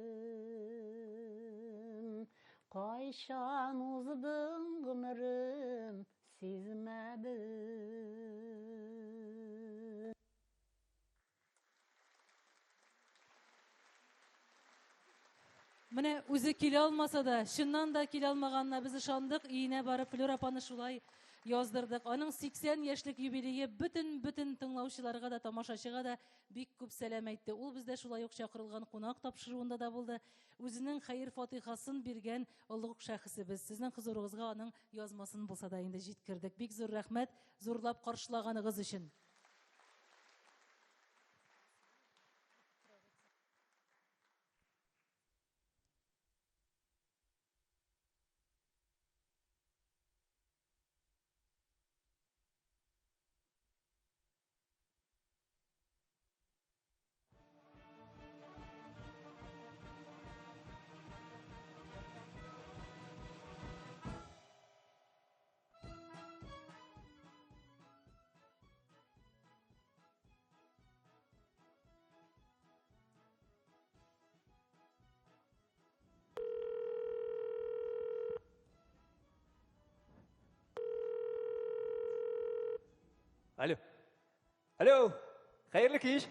Кайчан уздың гомерем, Сизмәдем. Менә үзе килә алмаса да, чыннан да килә алмаганына без ышандык, өенә барып Флюр апаны шулай яздырдык. Аның 80 яшьлек юбилее бөтен-бөтен тыңлаучыларга да, тамашачыга да бик күп сәлам әйтте. Ул бездә шулай ук чакырылган кунак тапшыруында да булды. Үзенең хәер-фатихасын биргән олуг шәхесебез. Сезнең хозурыгызга аның Язмасын булса да инде җиткердек. Бик зур рәхмәт, зурлап каршылаганыгыз өчен. Алло. Алло, хәерле кич.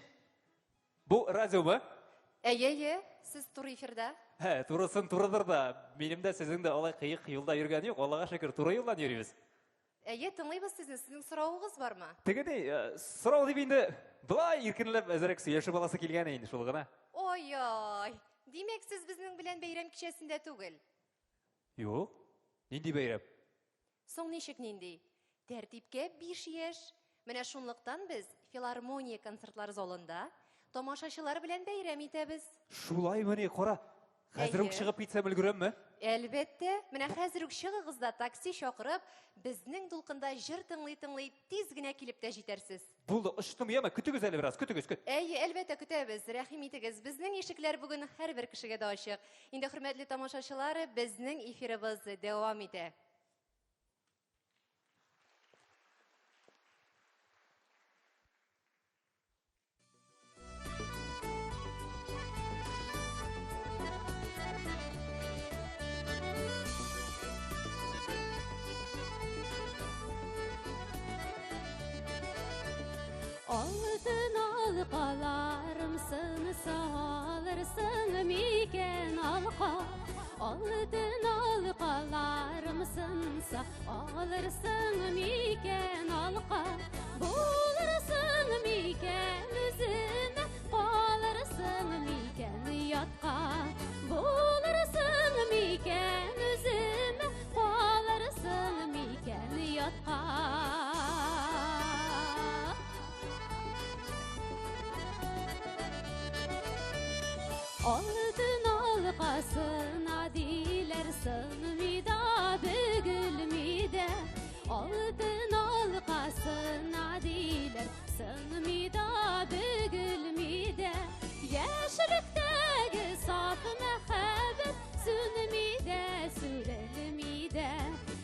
Бу радиомы? Әйе, әйе, сез туры эфирда. Ә, турысын турыдыр да. Минем дә сезнең дә алай кыек юлда йөргән юк. Аллага шөкер, туры юлдан йөрибез. Әйе, тыңлыйбыз сезне. Сезнең соравыгыз бармы? Теге ни, э, сорау дип инде. Болай иркенләп әзрәк сөйләшеп аласы килгән инде шул гына. Ой-ой, димәк, сез безнең белән бәйрәм кичәсендә түгел. Юк. Нинди бәйрәм? Соң ничек нинди? Тәртипкә 5 яшь. Менә шунлыктан без филармония концертлар залында тамашачылар белән бәйрәм итәбез. Шулаймыни, кара. Хәзер үк чыгып китсәм өлгерәмме? Әлбәттә, менә хәзер үк чыгыгыз да такси чакырып, безнең дулкында җыр тыңлый-тыңлый тиз генә килеп тә җитәрсез. Булды, очтым, яме, көтегез әле бераз, көтегез, көт. Әйе, әлбәттә көтәбез. Рәхим итегез. Безнең ишекләр бүген һәрбер кешегә дә ачык. Инде хөрмәтле тамашачылар, безнең эфирыбыз дәвам итә. Алтын алкаларым сынса алырсың микән алка? Алтын алкаларым сынса алырсың микән алка? Булырсың микән үземә, калырсың микән ятка? Булырсың микән үземә, калырсың микән ятка? Алтын алкасына диләр сынмый да бөгелми дә. Алтын алкасына диләр сынмый да бөгелми дә. Яшьлектәге саф мәхәббәт сүнми дә, сүрелми дә.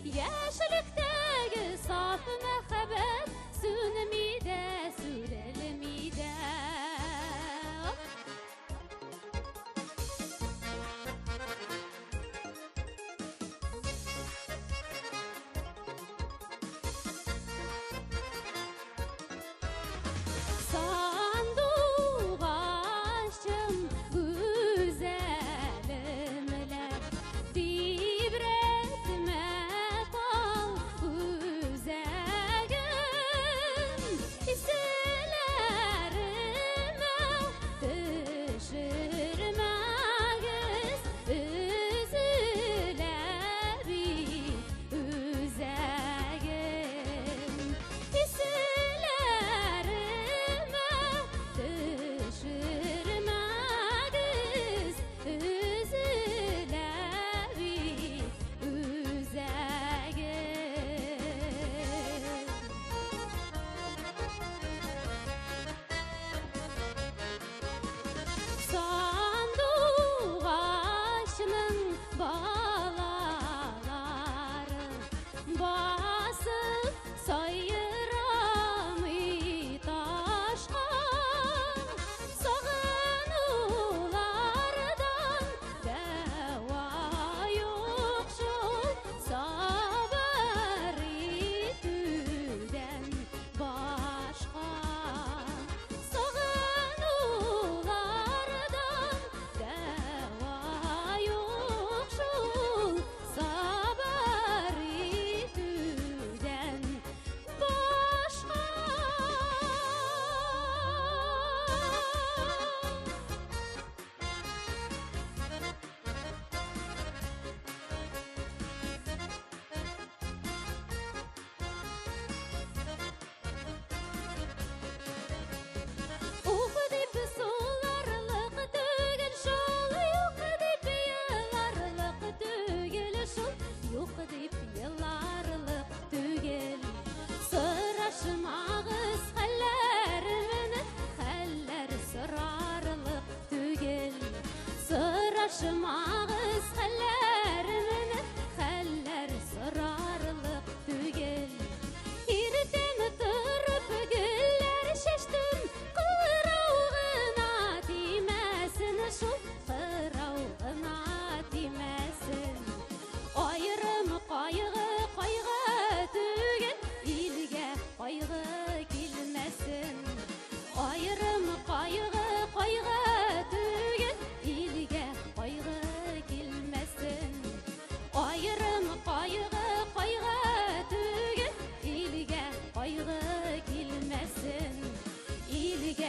Яшьлектәге саф мәхәббәт сүнми дә, сүрелми дә. Сандугачым гүзәлемләр, тибрәтмә тал үзәгем.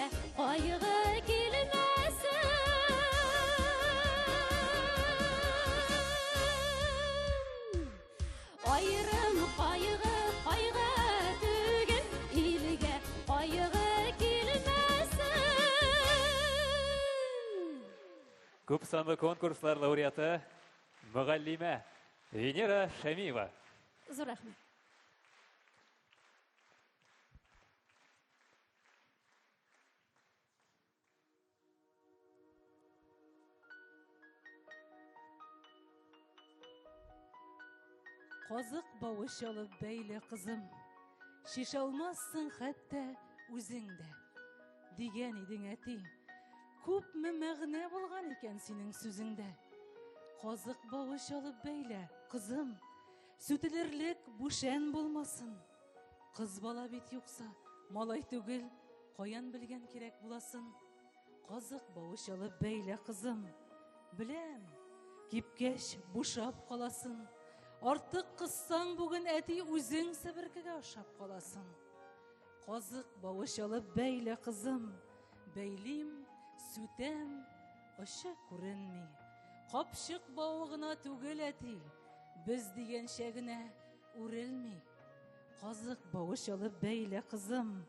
Илгә кайгы килмәсен. Айрым кайгы кайгы түгел, илгә кайгы килмәсен. Күп санлы конкурслар лауреаты мөгаллимә Венера Шәмиева. Зур рәхмәт. Казык бавы чалып бәйле, кызым. Шешә алмассың хәтта үзең дә. Дигән идең, әти. Күпме мәгънә булган икән синең сүзеңдә. Казык бавы чалып бәйлә, кызым. Сүтелерлек бүшән булмасын. Кыз бала бит юкса, малай түгел, каян белгән кирәк буласын. Казык бавы чалып бәйлә, кызым. Беләм, кипкәч бушап каласын. Артык кыссаң бүген, әти, үзең себеркегә ошап каласың. Казык бавы чалып бәйлә, кызым. Бәйлим, сүтәм, очы күренми. Капчык бавы гына түгел, әти, без дигәнчә генә үрелми. Казык бавы чалып бәйлә, кызым.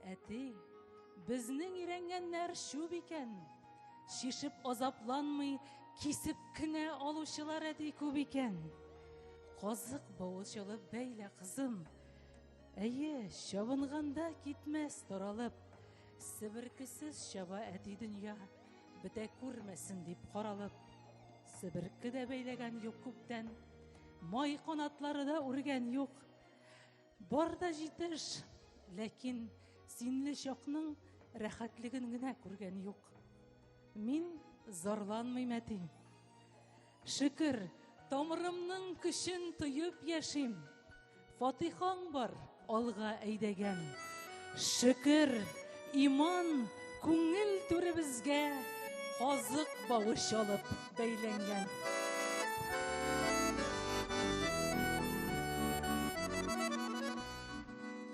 Әти, безнең өйрәнгәннәр чүп икән. Шишеп азапланмый, кисеп кенә алучылар, әти, күп икән. Казык бавы чалып бәйлә, кызым. Әйе, чабынганда китмәс таралып. Себеркесез чаба, әти, дөнья. Бетә күрмәсен дип каралып. Себерке дә бәйләгән юк күптән. Май канатлары да үргән юк. Бар да җитеш, ләкин синле чакның рәхәтлеген генә күргән юк. Мин зарланмыйм, әти. Шөкер, тамырымның көчен тоеп яшим. Фатихаң бар, алга әйдәгән. Шөкер, иман күңел түребезгә казык бавы чалып бәйләнгән.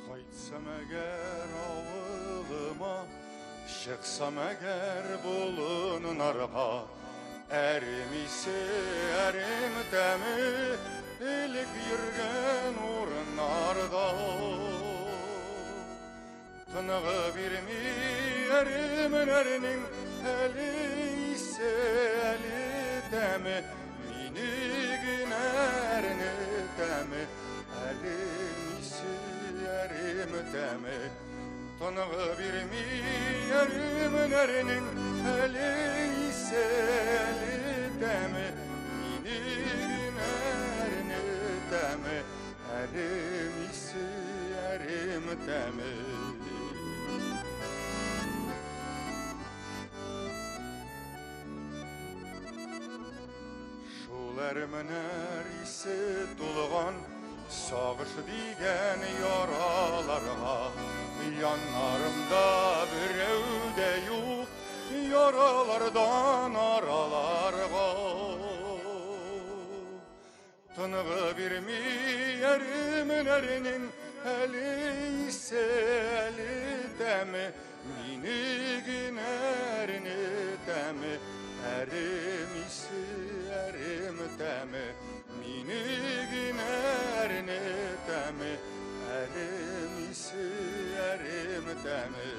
Кайтсам әгәр авылыма, чыксам әгәр болыннарга, әрем исе, әрем тәме, элек йөргән урыннарда. Тыныгы бирми әремнәрнең әле исе, әле тәме, мине генә әрнетәме, әле исе, әрем тәме. Тыныгы бирми әремнәрнең әле исе, әле тәме, мине генә әрнетәме, әрем исе, әрем тәме. Шул әрменәр исе тулган сагыш дигән яраларга, яннарымда берәү дә юк, яралардан араларга. Тыныгы бирми әременәрнең әле исе, әле тәме, мине генә әрнетәме, әрем исе, әрем тәме, мине генә әрнетәме, әрем исе, әрем тәме.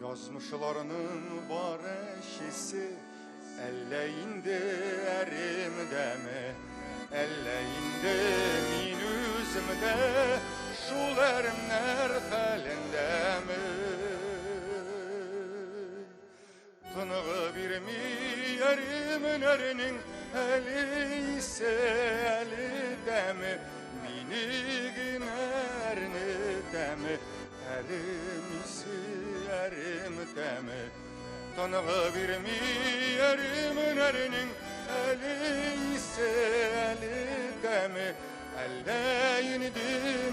Язмышларның бар әчесе, әллә инде әремдәме, әллә инде мин үземдә шул әремнәр хәлендәме. Тыныгы бирми әремнәрнең әле исе, әле тәме, мине генә әрнетәме, әрем исе, әрем тәме. Тыныгы бирми әремнәрнең әле исе, әле тәме, әллә инде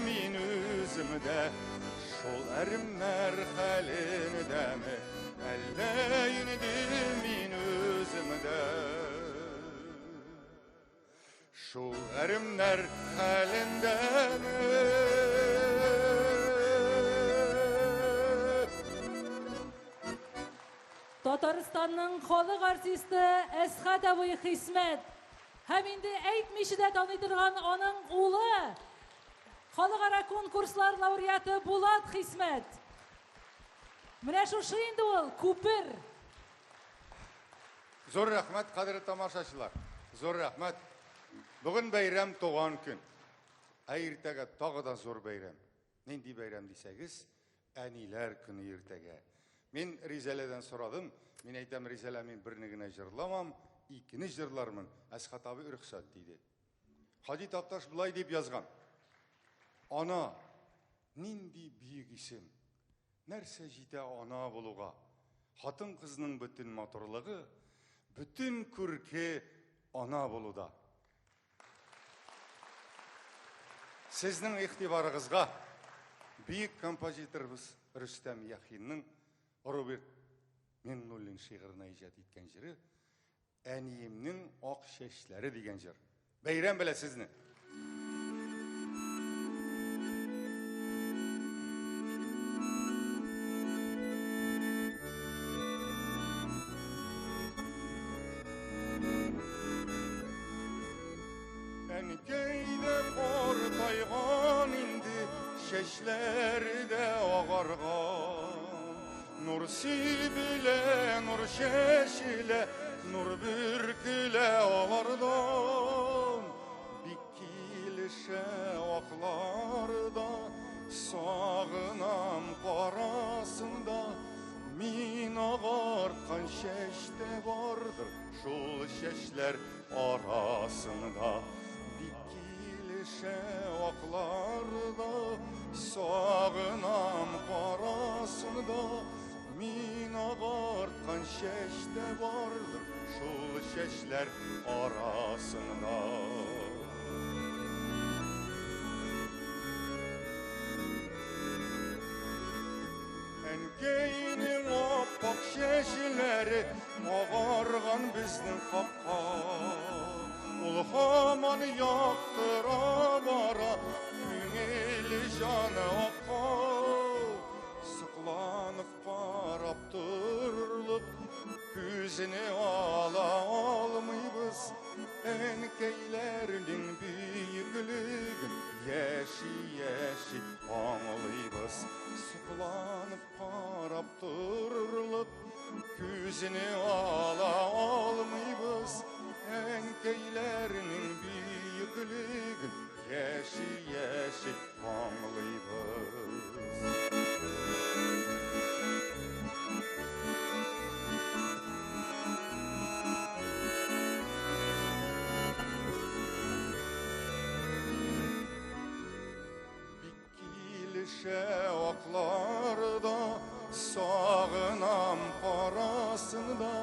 мин үземдә шул әремнәр хәлендәме, Әллә инде мин үзем дә Шул әремнәр хәлендәме? Татарстанның халык артисты Әсхәт абый Хисмәт һәм инде әйтмичә дә таный торган аның улы, халыкара конкурслар лауреаты Булат Хисмәт. Менә шушы инде ул күпер. Зур рәхмәт, кадерле тамашачылар. Зур рәхмәт. Бүген бәйрәм туган көн. Ә иртәгә тагы да зур бәйрәм. Нинди бәйрәм дисәгез, әниләр көне иртәгә. Мин Ризәләдән сорадым. Мин әйтәм, Ризәлә, мин берне генә җырламам, икене җырлармын. Әсхат абый рөхсәт диде. Хади Такташ болай дип язган. Ана, нинди бөек исем. Нәрсә җитә ана булуга? Хатын-кызның бөтен матурлыгы, бөтен күрке ана булуда. Сезнең игътибарыгызга бөек композиторыбыз Рөстәм Яхинның Роберт Миңнуллин шигыренә иҗат иткән җыры Әниемнең ак чәчләре дигән җыр. Бәйрәм белә сезне! Әнкәй дә картайган инде, чәчләре дә агарган. Нур сибелә, нур чәчелә, нур бөркелә алардан. Бик килешә акларда, сагынам карасында. Мин агарткан чәч тә бардыр, шул чәчләр арасында. Бик килешә акларда, сагынам карасында. Мин агарткан чәч тә бардыр, шул чәчләр арасында. Әнкәйнең аппак чәчләре агарган безнең хакка. Ул һаман яктыра бара, күңел җаны акка. Сокланып карап торырлык, күзне ала алмыйбыз. Әнкәйләрнең бөеклеген яши-яши аңлыйбыз. Сокланып карап торырлык, күзне ала алмыйбыз. Әнкәйләрнең бөеклеген яши-яши аңлыйбыз. Килешә акларда, сагынам карасында.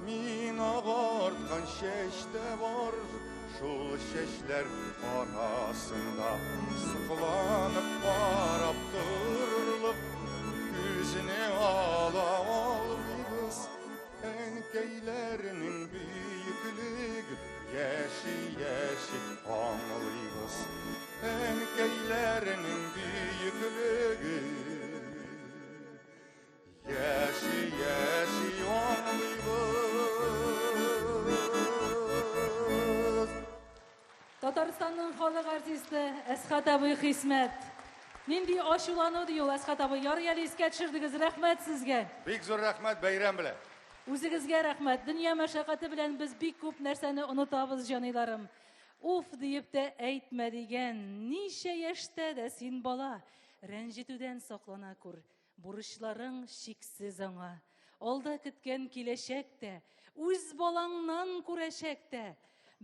Мин агарткан чәч тә бардыр, шул чәчләр арасында. Сокланып карап торырлык, күзне ала алмыйбыз. Әнкәйләрнең бөеклеген яши-яши аңлыйбыз. Әнкәйләрнең бөеклеген яши-яши аңлыйбыз. Татарстанның халык артисты Әсхат абый Хисмәт. Нинди ачулану ди ул, Әсхат абый. Ярый әле искә төшердегез. Рәхмәт сезгә. Бик зур рәхмәт бәйрәм белән. Үзегезгә рәхмәт. Дөнья мәшәкате белән без бик күп нәрсәне онытабыз, җаныйларым. Уф диеп тә әйтмә дигән. Ничә яшьтә дә син бала. Рәнҗетүдән саклана күр. Бурычларың чиксез аңа. Алда көткән киләчәк тә, үз балаңнан күрәчәк тә,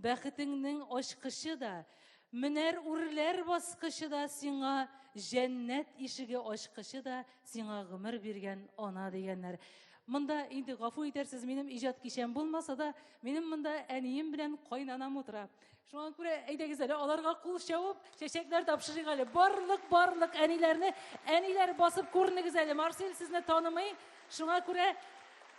бәхетеңнең ачкычы да, менәр үрләр баскычы да сиңа җәннәт ишеге ачкычы да сиңа гомер биргән ана дигәннәр. Монда инде гафу итәрсез, минем иҗат кичәм булмаса да, минем монда әнием белән кайнанам утыра. Шуңа күрә әйдәгез әле аларга кул чабып, чәчәкләр тапшырыйк әле. Барлык, барлык әниләрне, әниләр басып күренегез әле. Марсель сезне танымый. Шуңа күрә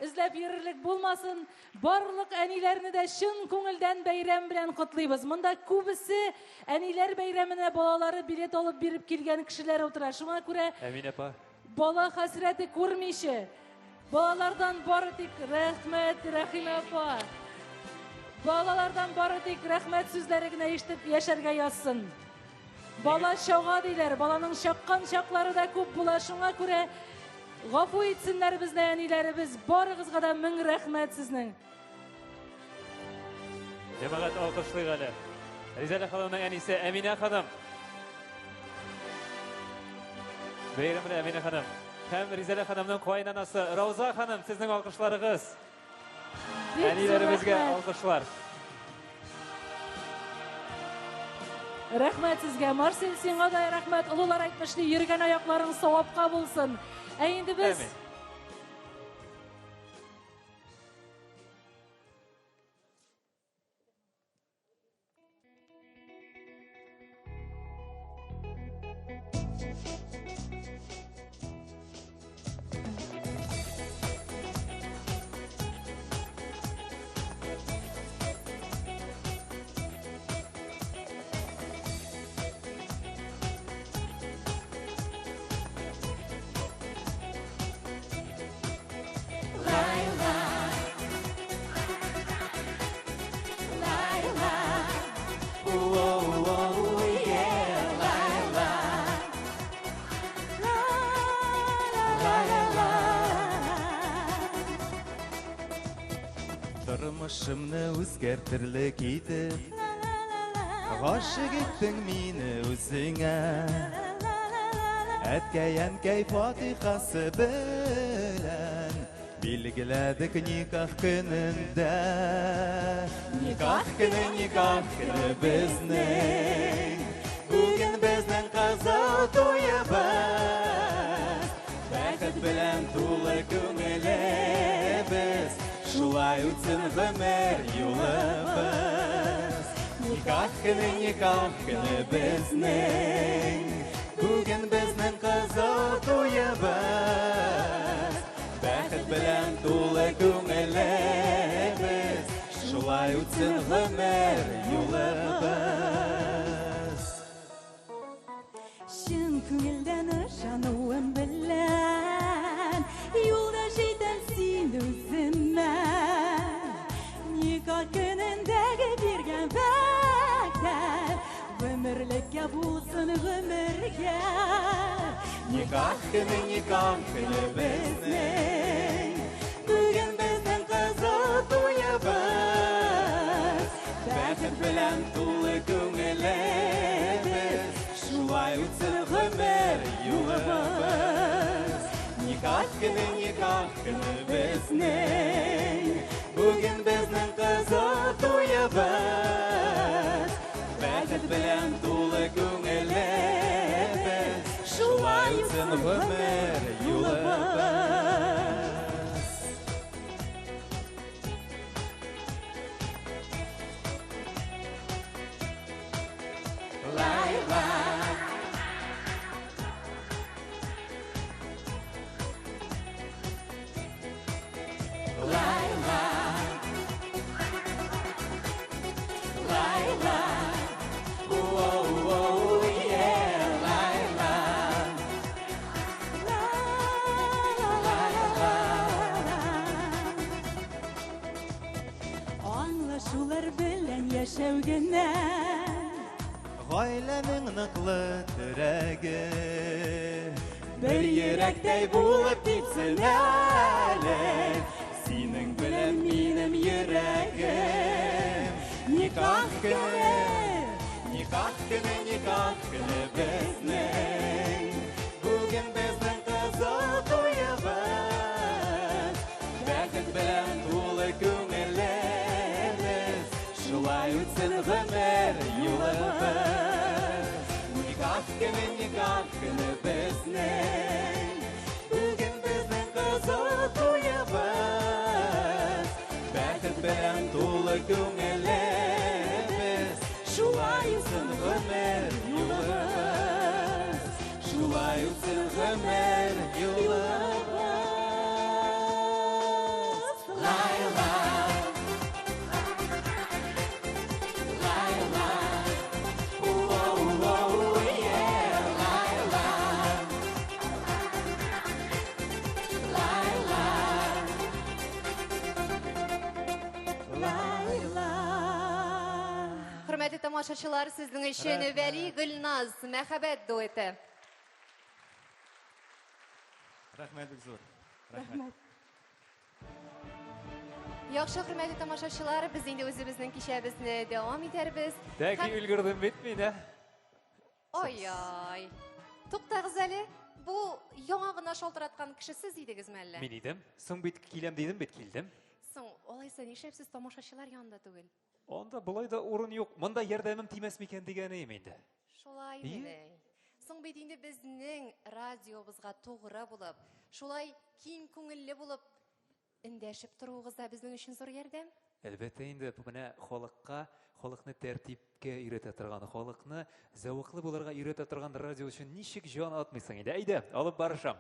эзләп йөрерлек булмасын. Барлык әниләрне дә чын күңелдән бәйрәм белән котлыйбыз. Монда күбесе әниләр бәйрәменә балалары билет алып биреп килгән кешеләр утыра. Шуңа күрә Әминә апа. Бала хәсрәте күрмичә, балалардан бары тик рәхмәт, Рәхимә апа. Балалардан бары тик рәхмәт сүзләре генә ишетеп яшәргә язсын. Бала чага диләр, баланың чаккан чаклары да күп була. Шуңа күрә гафу итсеннәр безне әниләребез. Барыгызга да мең рәхмәт сезнең. Җәмәгать алкышлыйк әле. Ризәлә ханымның әнисе Әминә ханым. Бәйрәм белән, Әминә ханым. Һәм Ризәлә ханымның каенанасы Рауза ханым, сезнең алкышларыгыз. Әниләребезгә алкышлар. Рәхмәт сезгә, Марсель, сиңа да рәхмәт. Олылар әйтмешли, йөргән аякларың савапка булсын. Ә инде без Тормышымны үзгәртерлек итеп Гашыйк иттең мине үзеңә Әткәй-әнкәй фатихасы белән Билгеләдек никах көнендә Никах көне, никах көне безнең Бүген безнең кызыл туебыз Бәхет белән тулы күңелебез Шулай үтсен гомер юлыбыз Никах көне, никах көне безнең Бүген безнең кызыл туебыз Бәхет белән тулы күңелебез Шулай үтсен гомер юлыбыз Чын күңелдән ышануым белән Юлдаш итәм син үземә. Никах көнендәге биргән вәгъдә Гомерлеккә булсын гомергә. Никах көне, никах көне безнең Бүген безнең кызыл туебыз Бәхет белән тулы күңелебез Шулай үтсен гомер юлыбыз Никах көне, никах көне безнең Бүген безнең кызыл туебыз Бәхет белән тулы күңелебез Шулай үтсен гомер юлыбыз Лайла Лайла Лайла Воу-воу, yeah, Лайла Аңлашулар белән яшәү генә Гаиләнең ныклы терәге Бер йөрәктәй булып типсен әле Синең белән минем йөрәгем Никах көне, никах көне, никах көне безнең Бүген безнең кызыл туебыз Бәхет белән тулы күңелебез Шулай үтсен гомер юлыбыз Никах көне, никах көне безнең Бүген безнең кызыл туебыз Бәхет белән тулы күңелебез Шулай үтсен гомер юлыбыз Шулай үтсен гомер юлыбыз. Лай-ла. Хөрмәтле тамашачылар, сезнең өчен Вәли Гөлназ мәхәббәт дуэты. Рәхмәт бик зур. Рәхмәт. Яхшы, хөрмәтле тамашачылар, без инде үзебезнең кичәбезне дәвам итәрбез. Тәки Һәм- өлгердем бит мин, ә? Ай-ай. Туктагыз әле. Бу яңа гына шалтыраткан кеше сез идегезме әллә? Мин идем. Соң бит киләм дидем бит, килдем. Соң, алайса нишләп сез тамашачылар янында түгел? Анда болай да урын юк. Монда ярдәмем тимәс микән дигәнем инде. Шулай Ие. мени? Соң бит инде безнең радиобызга тугры булып, шулай киң күңелле булып эндәшеп торуыгыз да безнең өчен зур ярдәм. Әлбәттә инде, бу менә халыкка, халыкны тәртипкә өйрәтә торган, халыкны зәвыклы булырга өйрәтә торган радио өчен ничек җан атмыйсың инде? Әйдә, алып барышам.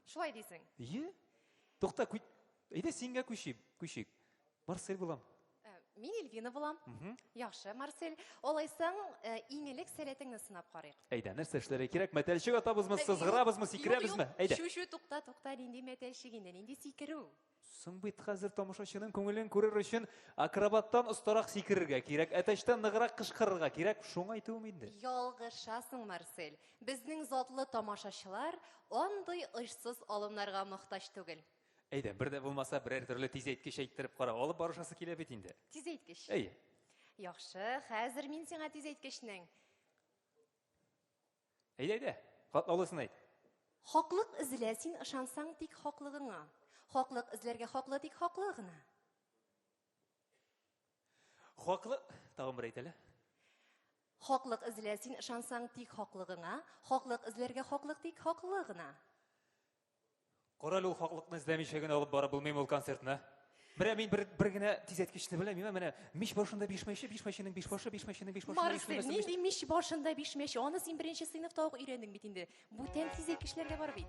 Шулай дисең. Ие. Тукта, кү... әйдә сингә күчим, күчик. Марсель булам. Мин Эльвина булам. Мгм. Яхшы, Марсель. Алайсаң, иң элек сәләтеңне сынап карыйк. Әйдә, нәрсә эшләргә кирәк? Мәтәлчек атабызмы, сызгырабызмы, сикерәбезме? Әйдә. Чү, чү, тукта, тукта, нинди мәтәлчек инде, нинди сикерү? Соң бит хәзер тамашачының күңелен күрер өчен акробаттан остарак сикерергә кирәк, әтәчтән ныграк кычкырырга кирәк. Шуңа әйтүем инде. Ялгышасың, Марсель. Безнең затлы тамашачылар андый очсыз алымнарга мохтаҗ түгел. Әйдә, бер дә булмаса берәр төрле тизәйткеч әйттереп кара. Алып барышасы килә бит инде. Тизәйткеч. Әйе. Яхшы, хәзер мин сиңа тизәйткечнең. Әйдә, әйдә. Катлаулысын әйт. Хаклык эзлә, син ышансаң тик хаклыгыңа. Хаклык эзләргә хаклы тик хаклы гына. Хаклы, тагын бер әйт әле. Хаклык эзлә, син ышансаң тик хаклыгыңа. Хаклык эзләргә хаклык тик хаклы гына. Кара әле ул хаклыкны эзләмичә генә алып барып булмыймы ул концертны? Менә мин бер, бер генә тизәткечне беләм, мин менә мич башында биш мәче, биш мәченең биш башы, биш мәченең биш башы. Марсель, нинди мич башында биш мәче? Аны син беренче сыйныфта ук өйрәндең бит инде. Бүтән тизәйткечләр дә бар бит.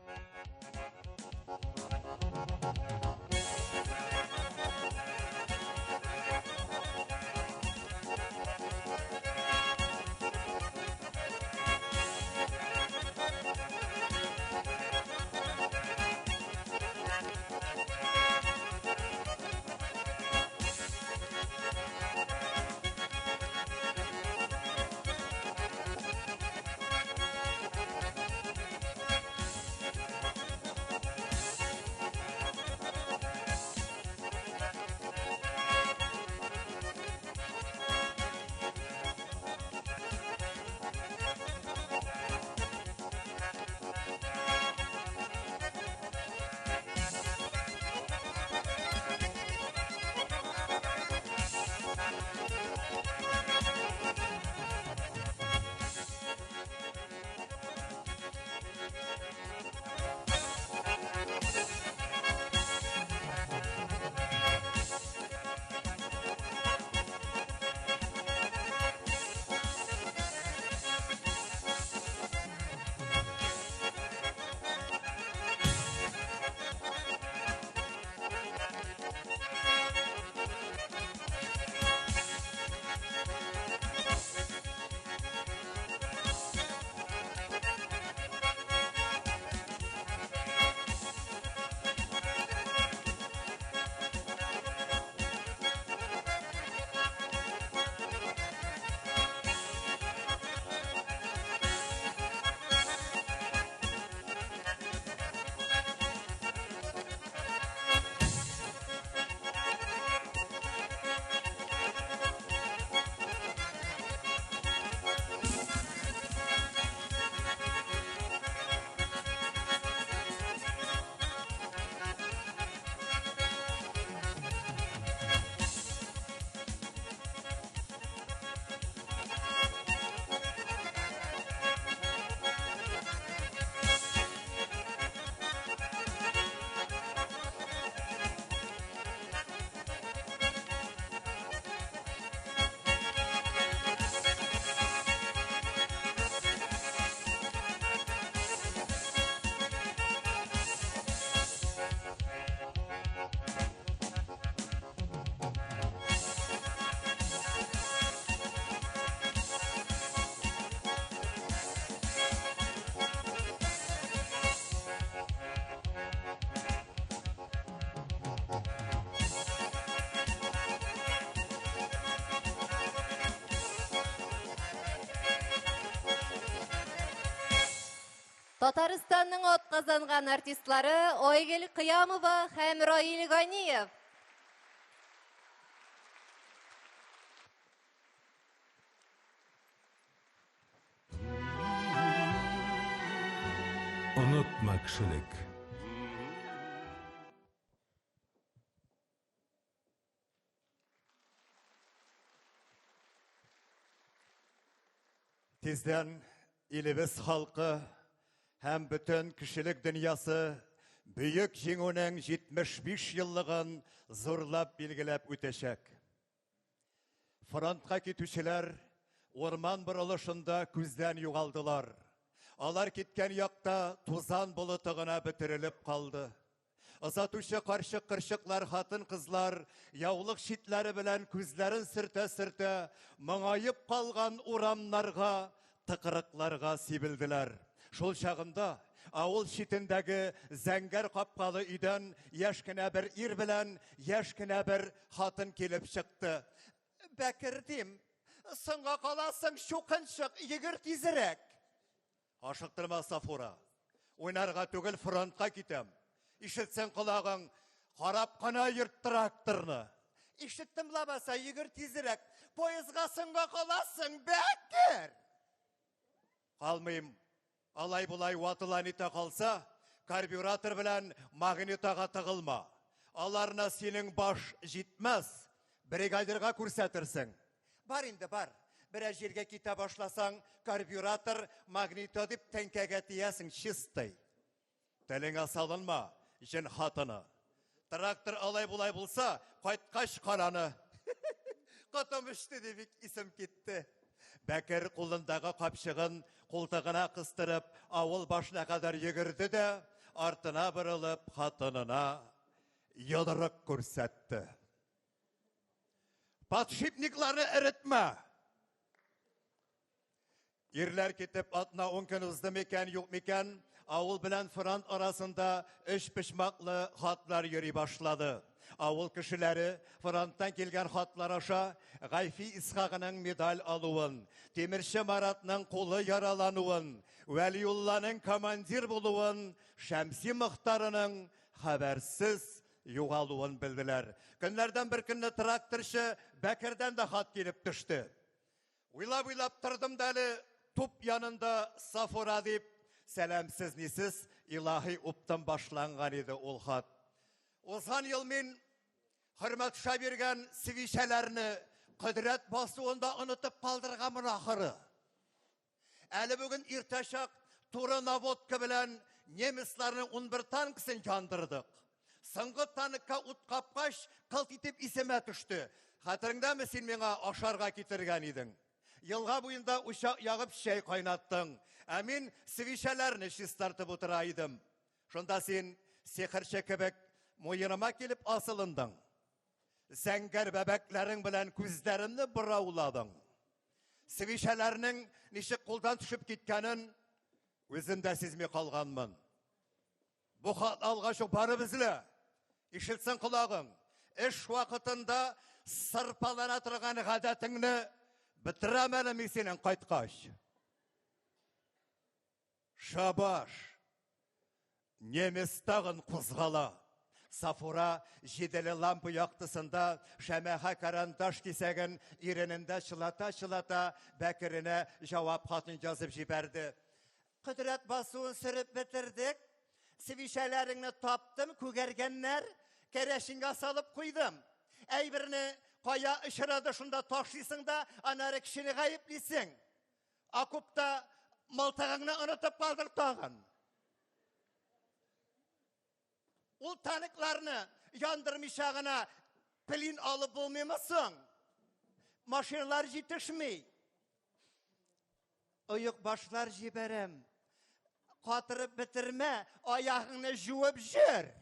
Татарстанның атказанган артистлары Айгөл Кыямова һәм Раил Ганиев. Онытма кешелек. Тиздән илебез халкы һәм бөтен кешелек дөньясы Бөек Җиңүнең 75 еллыгын зурлап билгеләп үтәчәк. Фронтка китүчеләр урман борылышында күздән югалдылар. Алар киткән якта тузан болыты гына бөтерелеп калды. Озатучы карчык-кырчыклар, хатын-кызлар яулык читләре белән күзләрен сөртә-сөртә моңаеп калган урамнарга, тыкрыкларга сибелделәр. Шул чагында авыл читендәге зәңгәр капкалы өйдән яшь кенә бер ир белән яшь кенә бер хатын килеп чыкты. Бәкер дим, соңга каласың, чукынчык, йөгер тизрәк. Ашыктырма, Сафура. Уйнарга түгел, фронтка китәм. Ишетсен колагың, карап кына йөрт тракторны. Ишеттем лабаса, йөгер тизрәк. Поездга соңга каласың, Бәкер! Калмыйм. Алай-болай ватыла нитә калса, карбюратор белән магнитага тыгылма. Аларына синең баш җитмәс, бригадирга күрсәтерсең. Бар инде, бар. Берәр җиргә китә башласаң, карбюратор, магнито дип тәңкәгә тиясең, чистый. Телеңә салынма, җен хатыны. Трактор алай-болай булса, кайткач караны. Котым очты дип бик исем китте. Бәкер кулындагы капчыгын култыгына кыстырып, авыл башына кадәр йөгерде дә, артына борылып, хатынына йодрык күрсәтте. Подшипникларны эретмә! Ирләр китеп атна ун көн узды микән, юк микән, авыл белән фронт арасында өч почмаклы хатлар йөри башлады. Авыл кешеләре фронттан килгән хатлар аша Гайфи Исхагының медаль алуын, Тимерче Маратның кулы яралануын, Вәлиулланың командир булуын, Шәмси Мохтарының хәбәрсез югалуын белделәр. Көннәрдән бер көнне тракторчы Бәкердән дә хат килеп төште. Уйлап-уйлап тордым да әле туп янында Сафура дип, сәламсез-нисез илаһи уптым башланган иде ул хат. Узган ел мин Хөрмәтша биргән свечәләрне кодрәт басуында онытып калдырганмын ахыры. Әле бүген иртәчак туры наводка белән немецларның 11 танкысын яндырдык. Соңгы танкка ут капкач, кылт итеп исемә төште. Хәтереңдәме син миңа ашарга китергән идең? Елга буенда учак ягып чәй кайнаттың. Ә мин свечәләрне чистартып утыра идем. Шунда син сихерче кебек муеныма килеп асылындың. Зәңгәр бәбәкләрең белән күзләремне борауладың. Свечәләрнең ничек кулдан төшеп киткәнен үзем дә сизми калганмын. Бу хат алгач ук барып эзлә. Ишетсен колагың. Эш вакытында сырпалана торган гадәтеңне бетерәм әле мин синең кайткач. Шабаш! Немец тагын кузгала. Сафура җиделе лампа яктысында шәмәхә карандаш кисәген иренендә чылата-чылата Бәкеренә җавап хатын язып җибәрде. Кодрәт басуын сөреп бетердек. Свечәләреңне таптым, күгәргәннәр. Кәрәшингә салып куйдым. Әйберне кая очрады, шунда ташлыйсың да, аннары кешене гаеплисең. Окопта мылтыгыңны онытып калдыр тагын. Ул танкларны яндырмыйча гына плин алып булмыймы соң? Машиналар җитешми. Оек башлар җибәрәм. Катырып бетермә, аягыңны жуып җөр.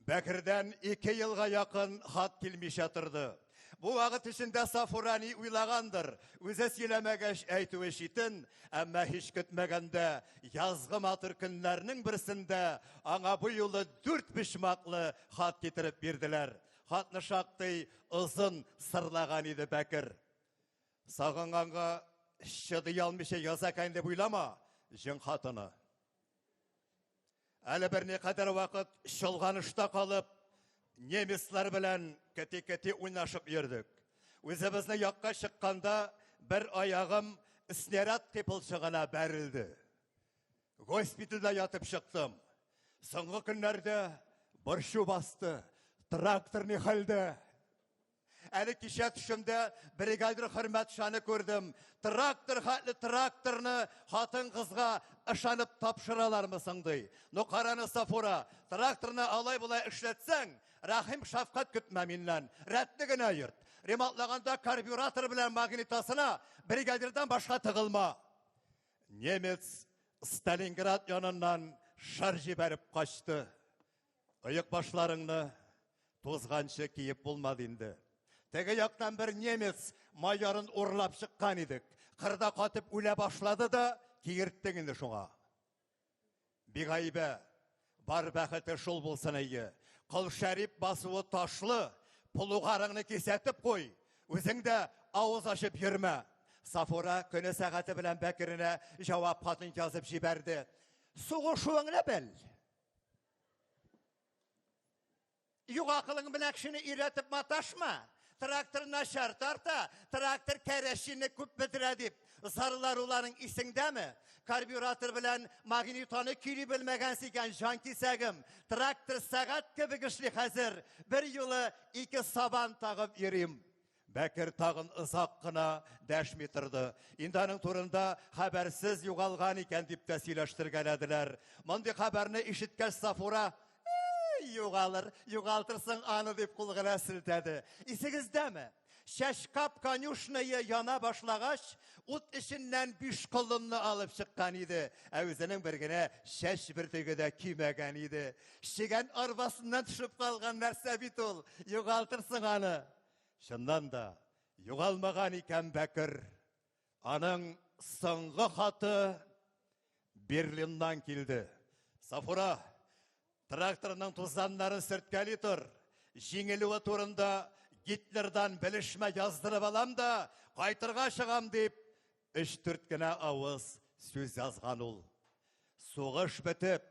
Бәкердән ике елга якын хат килмичә торды. Бу вакыт эчендә Сафура ни уйлагандыр, үзе сөйләмәгәч әйтүе читен, әмма һич көтмәгәндә язгы матур көннәрнең берсендә аңа бу юлы дүрт почмаклы хат китереп бирделәр. Хатны шактый озын сырлаган иде Бәкер. Сагынганга чыдый алмыйча яза икән дип уйлама, җен хатыны. Әле берникадәр вакыт чолганышта калып, немецлар белән кети-кети уйнашып йөрдек. Үзебезне якка чыкканда бер аягым снаряд кыйпылчыгына бәрелде. Госпитальдә ятып чыктым. Соңгы көннәрдә борчу басты. Трактор ни хәлдә? Әле кичә төшемдә бригадир Хөрмәтшаны күрдем. Трактор хәтле тракторны хатын-кызга ышанып тапшыралармы соң ди. Ну караны Сафура, тракторны алай-болай эшләтсәң, рәхим шәфкать көтмә миннән. Рәтле генә йөрт. Ремонтлаганда карбюратор белән магнитосына бригадирдан башка тыгылма. Немец Сталинград яныннан шар җибәреп качты. Оекбашларыңны тузганчы киеп булмады инде. Теге яктан бер немец майорын урлап чыккан идек. Кырда катып үлә башлады да, киерттең инде шуңа. Бигайбә, бар бәхете шул булсын әйе. Кол Шәрип басуы ташлы, плугарыңны кисәтеп куй. Үзең дә авыз ачып йөрмә. Сафура көне сәгате белән Бәкеренә җавап хатын язып җибәрде. Сугышуыңны бел. Юк акылың белән кешене өйрәтеп маташма. Трактор начар тарта, трактор кәрәшине күп бетерә дип зарларуларың исеңдәме? Карбюратор белән магнитоны көйли белмәгәнсең икән, җан кисәгем. Трактор сәгать кебек эшли хәзер. Бер юлы ике сабан тагып йөрим. Бәкер тагын озак кына дәшми торды. Инде аның турында хәбәрсез югалган икән дип тә сөйләштергәләделәр. Мондый хәбәрне ишеткәч Сафура, югалыр, югалтырсың аны дип кул гына селтәде. Исегездәме? Чәчкап конюшные яна башлагач, ут эченнән биш колынны алып чыккан иде. Ә үзенең бер генә чәч бөртеге дә кимәгән иде. Чегән арбасыннан төшеп калган нәрсә бит ул. Югалтырсың аны. Чыннан да, югалмаган икән Бәкер. Аның соңгы хаты Берлиннан килде. Сафура, тракторның тузаннарын сөрткәли тор. Җиңелүе турында Гитлердан белешмә яздырып алам да, кайтырга чыгам дип, өч-дүрт кенә авыз сүз язган ул. Сугыш бетеп,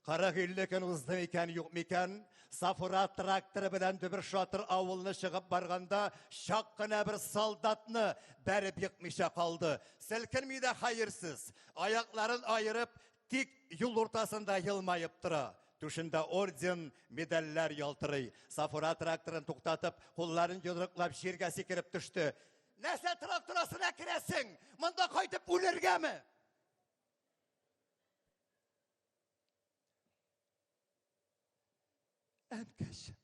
40-50 көн узды микән, юк микән, Сафура тракторы белән дөбер-шатыр авылны чыгып барганда, чак кына бер солдатны бәреп екмыйча калды. Селкенми дә хәерсез, аякларын аерып, тик юл уртасында елмаеп тора. Түшендә орден, медальләр ялтырый. Сафура тракторын туктатып, кулларын йодрыклап җиргә сикереп төште. Нәрсә трактор астына керәсең? Монда кайтып үлергәме? Әнкәчем.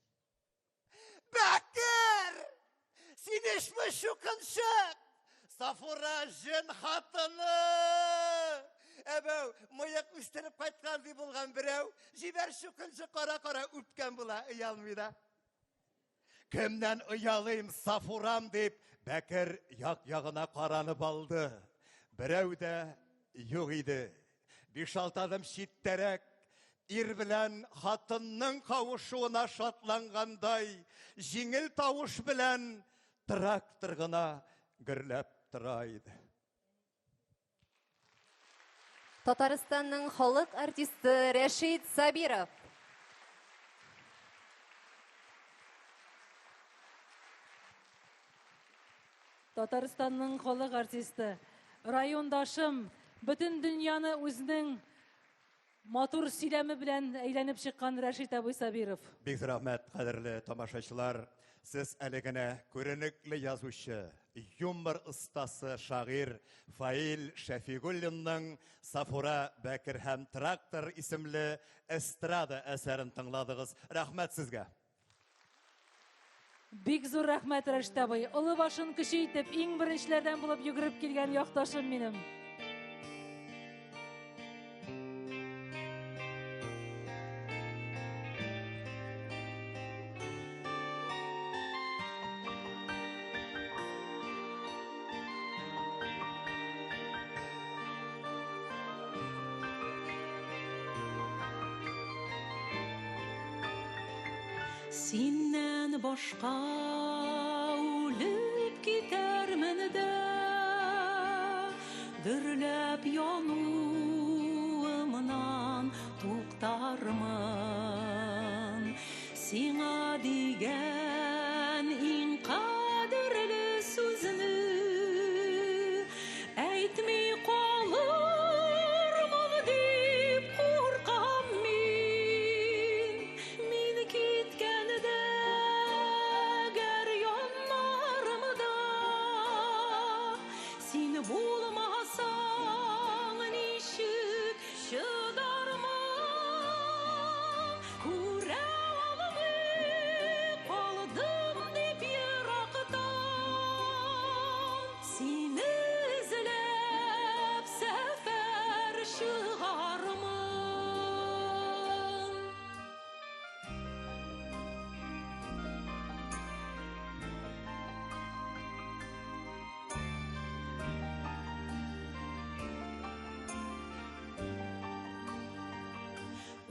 Бәкер! Син эшме чукынчык? Сафура җен хатыны! Әбәү, мыек үстереп кайткан ди булган берәү. Җибәр чукынчык кара-кара үпкән була, оялмый да. Кемнән оялыйм, Сафурам дип, Бәкер як-ягына каранып алды. Берәү дә юк иде. Биш-алты адым читтәрәк, ир белән хатынның кавышуына шатлангандай, җиңел тавыш белән трактор гына гөрләп тора иде. Татарстанның халык артисты Рәшит Сабиров. Татарстанның халык артисты, райондашым, бөтен дөньяны үзенең матур сөйләме белән әйләнеп чыккан Рәшит абый Сабиров. Бик зур рәхмәт, кадерле тамашачылар. Сез әле генә күренекле язучы, юмор остасы, шагыйрь Фаил Шәфигуллинның Сафура, Бәкер һәм трактор исемле эстрада әсәрен тыңладыгыз. Рәхмәт сезгә. Бик зур рәхмәт, Рәшит абый. Олы башын кече итеп, иң беренчеләрдән булып йөгереп килгән якташым минем. Синнән башка үлеп китәрмен дә. Дөрләп януымнан туктармын. Сиңа дигән иң кадерле сүзне әйтми калырмын дип куркам мин. Мин киткәндә әгәр яннарымда син булмасаң, ничек чыдармын? Күрә алмый калдым дип ерактан, сине эзләп сәфәр чыгармын.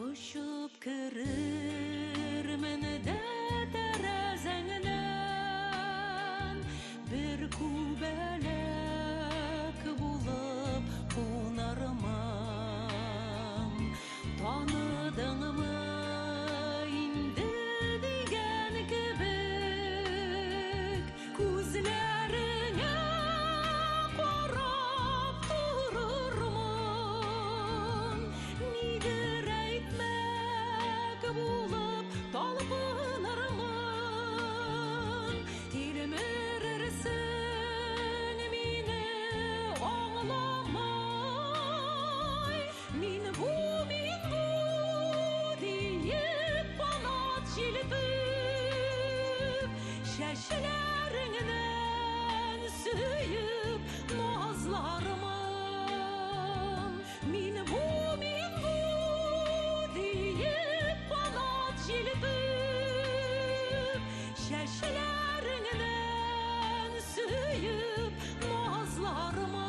Очып керермен дә тәрәзәңнән, бер күбәләк булып кунармын. Таныдыңмы инде дигән кебек, күзләреңә карап торырмын. Нидер әйтмәк булып талпынырмын. Тилмерерсең мине аңламай. Мин бу, мин бу диеп канат җилпеп, чәчләреңнән сөеп назлармын. Мин бу, мин бу диеп канат җилпеп, чәчләреңнән сөеп назлармын.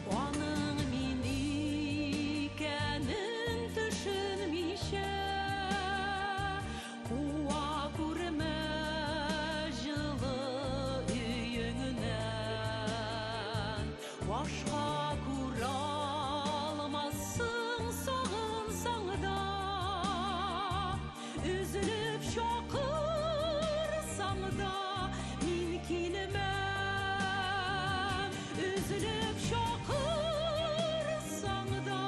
Аның мин икәнен төшенмичә, куа күрмә җылы өеңнән. Башка күрә алмассың сагынсаң да, өзелеп чакырсаң да, мин килмәм. Өзелеп чакырсаң да,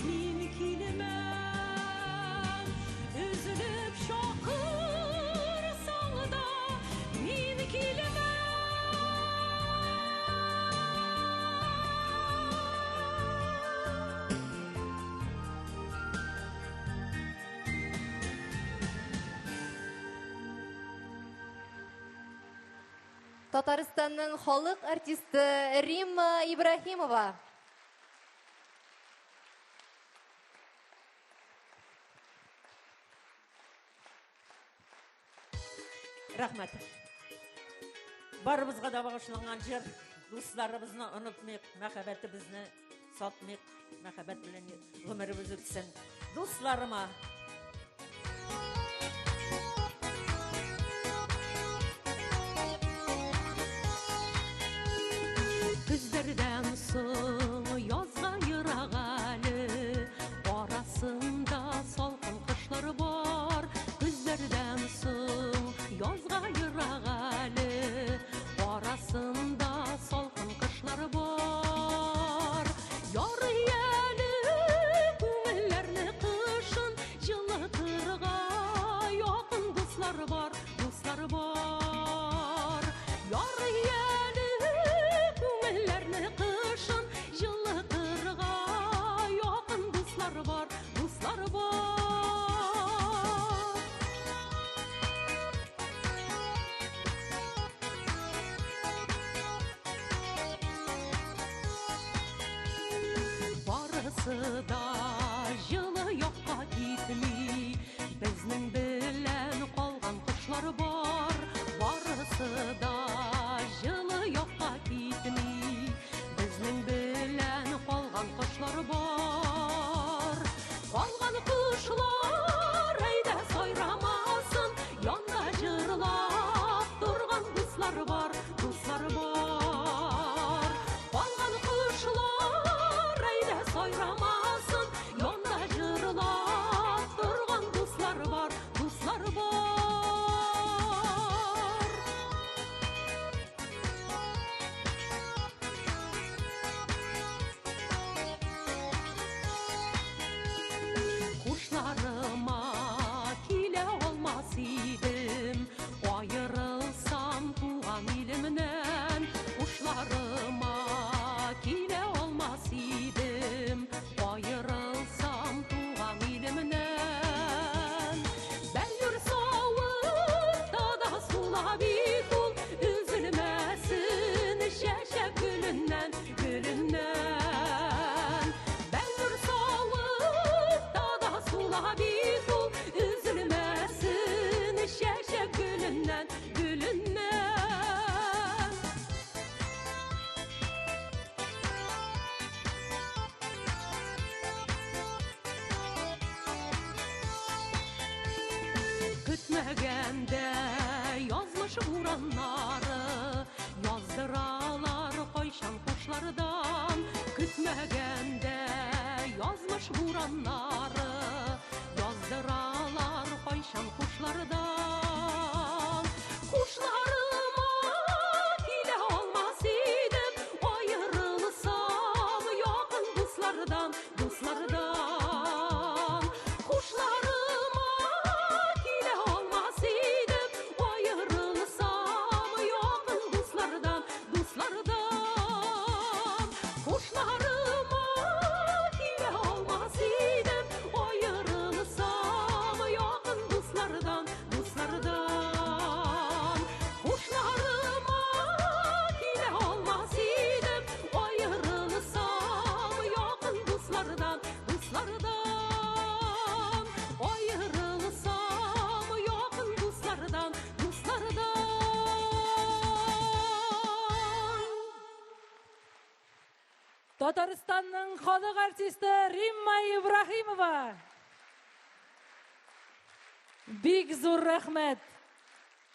мин килмәм. Өзелеп чакырсаң да, мин килмәм. Татарстанның халык артисты Римма Ибраһимова. Рәхмәт. Барыбызга да багышланган җыр. Дусларыбызны онытмыйк, мәхәббәтебезне сатмыйк, мәхәббәт белән гомеребез үтсен. Дусларыма. Көзләрдән соң язга ерак әле, арасында салкын кышлар бар. Көзләрдән соң язга ерак әле, арасында салкын кышлар бар. Ярый әле күңелләрне кышын җылытырга якын дуслар бар, дуслар бар. Ярый әле күңелләрне кышын җылытырга якын дуслар бар, дуслар бар. Барысы да җылы якка китми, безнең белән калган кошлар бар. Барысы да җылы якка китми, безнең бураннары яздыралар кайчан хушлардан көтмәгәндә язмыш бураннары яздыралар кайчан хушлардан хушларыма килә алмас идем аерылсам якын дуслардан дуслардан хушларыма килә алмас идем аерылсам якын дуслардан дуслардан хушларыма килә алмас идем аерылсам якын дуслардан дуслардан хушларыма килә алмас идем аерылсам якын дуслардан дуслардан аерылсам якын дуслардан дуслардан. Татарстанның халык артисты Римма Ибраһимова. Бик зур рәхмәт.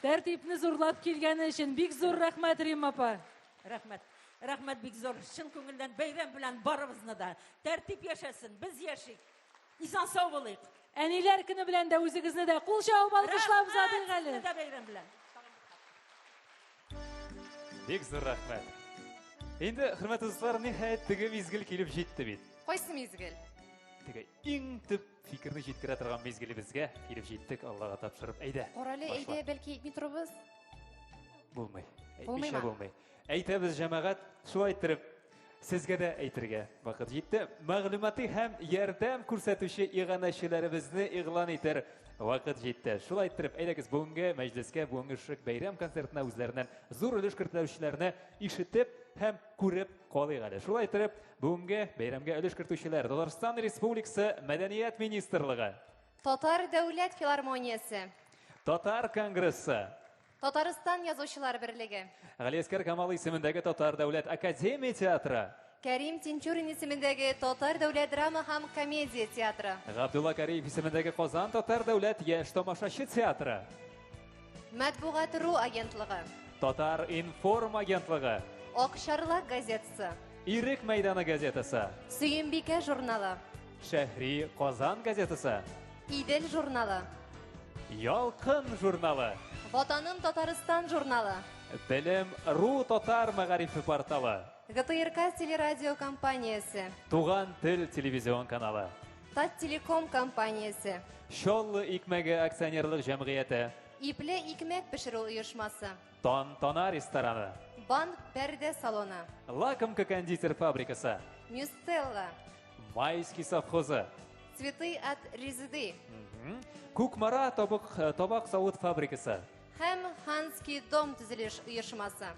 Тәртипне зурлап килгәне өчен бик зур рәхмәт, Римма апа. Рәхмәт. Рәхмәт бик зур. Чын күңелдән бәйрәм белән барыбызны да. Тәртип яшәсен, без яшик. Исән сау булыйк. Әниләр көне белән дә үзегезне дә кул чабып алкышлап озатыйк әле. Сезне дә бәйрәм белән. Бик зур рәхмәт. Инде, хөрмәтле дуслар, ниһаять теге мизгел килеп җитте бит. Кайсы мизгел? Теге иң төп фикерне җиткерә торган мизгелебезгә килеп җиттек, Аллага тапшырып. Әйдә. Карале, башла. әйдә, бәлки әйтми торыбыз? Булмый. Булмыймы? Әйтмичә булмый. Әйтәбез, җәмәгать, шулай иттереп, сезгә дә әйтергә вакыт җитте. Мәгълүмати һәм ярдәм күрсәтүче иганәчеләребезне игълан итәр вакыт җитте. Шулай иттереп, әйдәгез бүгенге мәҗлескә, бүгенге шушы бәйрәм концертына үзләреннән зур өлеш кертүчеләрне ишетеп һәм күреп калыйк әле. Шулай иттереп, бүгенге бәйрәмгә өлеш кертүчеләр Татарстан Республикасы Мәдәният министрлыгы, Татар дәүләт филармониясе, Татар конгрессы, Татарстан язучылар берлеге, Галиәскәр Камал исемендәге Татар дәүләт академия театры, Кәрим Тинчурин исемендәге Татар дәүләт драма һәм комедия театры, Габдулла Кариев исемендәге Казан Татар дәүләт яшь тамашачы театры, Матбугат ру агентлыгы, Татар информ агентлыгы, Акчарлак газетасы, Ирек мәйданы газетасы, Сөембикә журналы, Шәһри Казан газетасы, Идел журналы, Ялкын журналы, Ватаным Татарстан журналы, Белем ру татар мәгарифе порталы, ГТРК телерадиокомпаниясе, Туган тел телевизион каналы, Таттелеком компаниясе, Чаллы икмәге акционерлык җәмгыяте, Ипле икмәк пешерү оешмасы, Тантана рестораны, Банк пәрдә салоны, Лакомка кондитер фабрикасы, Ньюстелла, Майский совхозы, Цветы от Резеды Кукмара табак, табак савыт фабрикасы. һәм Ханский дом төзелеш оешмасы.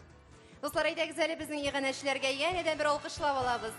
Дуслар, әйдәгез әле безнең иганәчеләргә янәдән бер алкышлап алабыз.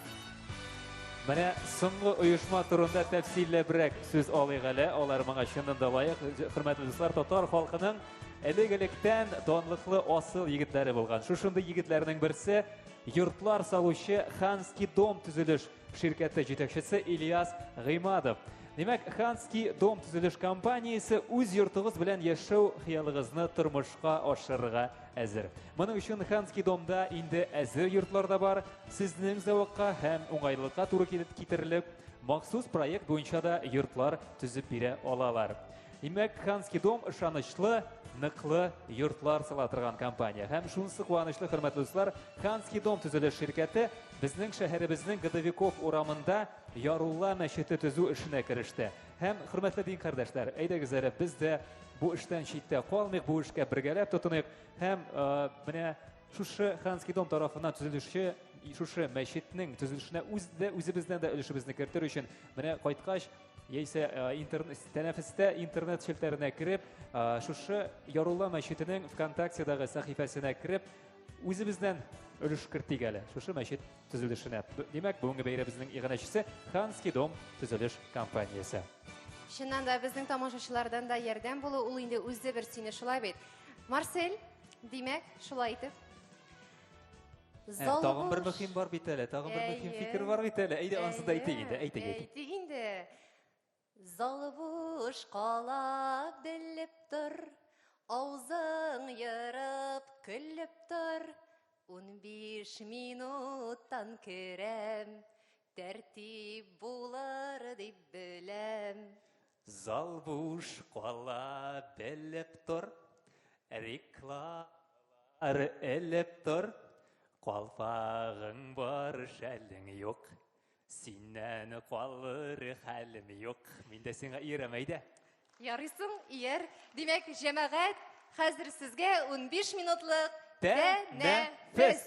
Менә соңгы оешма турында тәфсилләбрәк сүз алыйк әле. Алар моңа чыннан да лаек. Хөрмәтле дуслар, татар халкының элек-электән данлыклы асыл егетләре булган. Шушындый егетләрнең берсе йортлар салучы Ханский дом төзелеш ширкәте җитәкчесе Ильяс Гыймадов. Димәк, Ханский дом төзелеш компаниясе үз йортыгыз белән яшәү хыялыгызны тормышка ашырырга әзер. Моның өчен Ханский домда инде әзер йортлар да бар. Сезнең зәвыкка һәм уңайлылыкка туры килеп китерелеп, махсус проект буенча да йортлар төзеп бирә алалар. Димәк, Ханский дом ышанычлы, ныклы йортлар сала торган компания. Һәм шунысы куанычлы, хөрмәтле дуслар, Ханский дом төзелеш ширкәте безнең шәһәребезнең Годовиков урамында Ярулла мәчете төзү эшенә кереште. Һәм, хөрмәтле дин кардәшләр, әйдәгез әле без дә бу эштән читтә калмыйк, бу эшкә бергәләп тотыныйк. Һәм менә шушы Ханский дом тарафыннан төзелүче шушы мәчетнең төзелешенә үз дә үзебездән дә өлешебезне кертер өчен менә кайткач яисә интернет тәнәфестә интернет челтәренә кереп, шушы Ярулла мәчетенең ВКонтактедагы сәхифәсенә кереп, үзебездән өлеш кертик әле шушы мәчет төзелешенә. Димәк, бүгенге бәйрәмебезнең иганәчесе Ханский дом төзелеш компаниясе. Чыннан да безнең тамашачылардан да ярдәм булу ул инде үзе бер сөенеч, шулай бит. Марсель, димәк, шулай итеп. Зал Тагын бер буш. мөһим бар бит әле, тагын бер мөһим Әйе. фикер бар бит әле. Әйдә, ансын да әйтик инде, әйтик, әйтик. Әйтик инде. Зал буш кала белеп тор, аузың ерып Көлеп тор, 15 минуттан керәм. Тәртип булыр дип беләм. Зал буш кала белеп тор, рекламалар элеп тор. Калфагың бар, шәлең юк. Синнән калыр хәлем юк. Мин дә сиңа иярәм, әйдә. Ярыйсың, ияр. Димәк, җәмәгать, хәзер сезгә 15 минутлык Тәнәфес.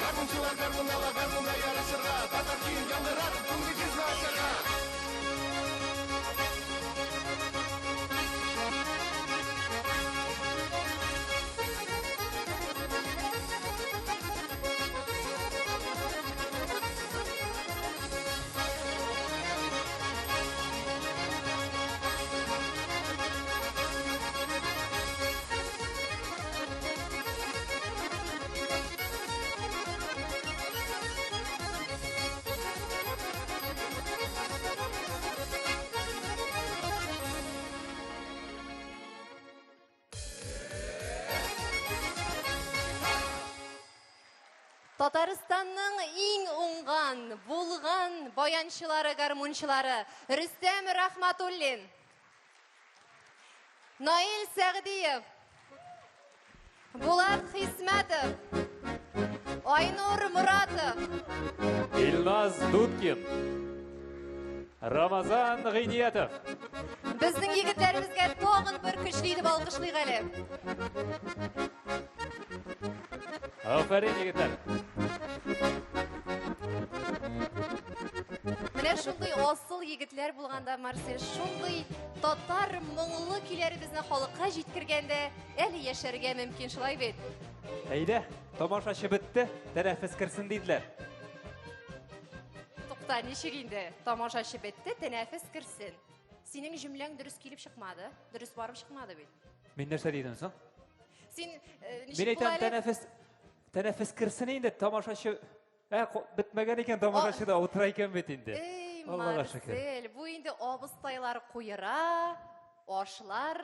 Гармунчылар гармун ала гармунда ярышырга, татар көен яңгыратып күңелегезне ачарга. Татарстанның иң уңган, булган баянчылары, гармунчылары Рөстәм Рахматуллин, Наил Сәгъдиев, Булат Хисмәтов, Айнур Муратов, Илназ Дудкин, Рамазан Гыйниятов. Безнең егетләребезгә тагын бер көчле итеп алкышлыйк әле. Афәрин, егетләр. Менә Менә шундый асыл егетләр булганда, Марсель, шундый татар моңлы көйләребезне халыкка җиткергәндә, әле яшәргә мөмкин, шулай бит? Әйдә, тамашачы бетте, тәнәфес керсен диделәр. Тукта, ничек инде? Тамашачы бетте, тәнәфес керсен. Синең җөмләң дөрес килеп чыкмады, дөрес барып чыкмады бит. Мин нәрсә дидем соң? Син э, Мин ничек әйтәм, була әле? тәнәфес тәнәфес керсен инде, тамашачы Ә, бетмәгән икән, тамашачы да утыра икән бит инде. Эй, Аллага шөкер. Марсель, бу инде абыстайлар куера, ашлар,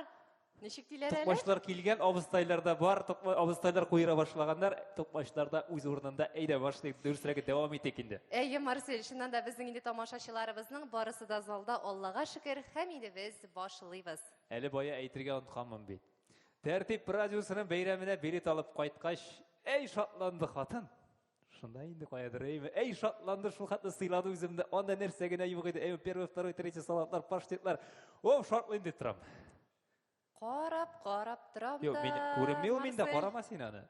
ничек диләр әле? Тукмачлар килгән, абыстайлар да бар, абыстайлар куера башлаганнар, тукмачлар да үз урынында. Әйдә, башлыйк, дөресрәге дәвам итик инде. Әйе, Марсель, чыннан да безнең инде тамашачыларыбызның барысы да залда, Аллага шөкер, һәм инде без башлыйбыз. Әле бая әйтергә онытканмын бит. Тәртип радиосының бәйрәменә билет алып кайткач, әй шатланды хатын. Шунда инде каядыр, әйме? Әй шатланды, шул хәтле сыйлады үземне. Анда нәрсә генә юк иде. Әйме, первый, второй, третий салатлар, паштетлар. О, шатлыйм дип торам. Карап, карап торам Юк, да. мин күренми ул миндә, Марсель. карама син аны.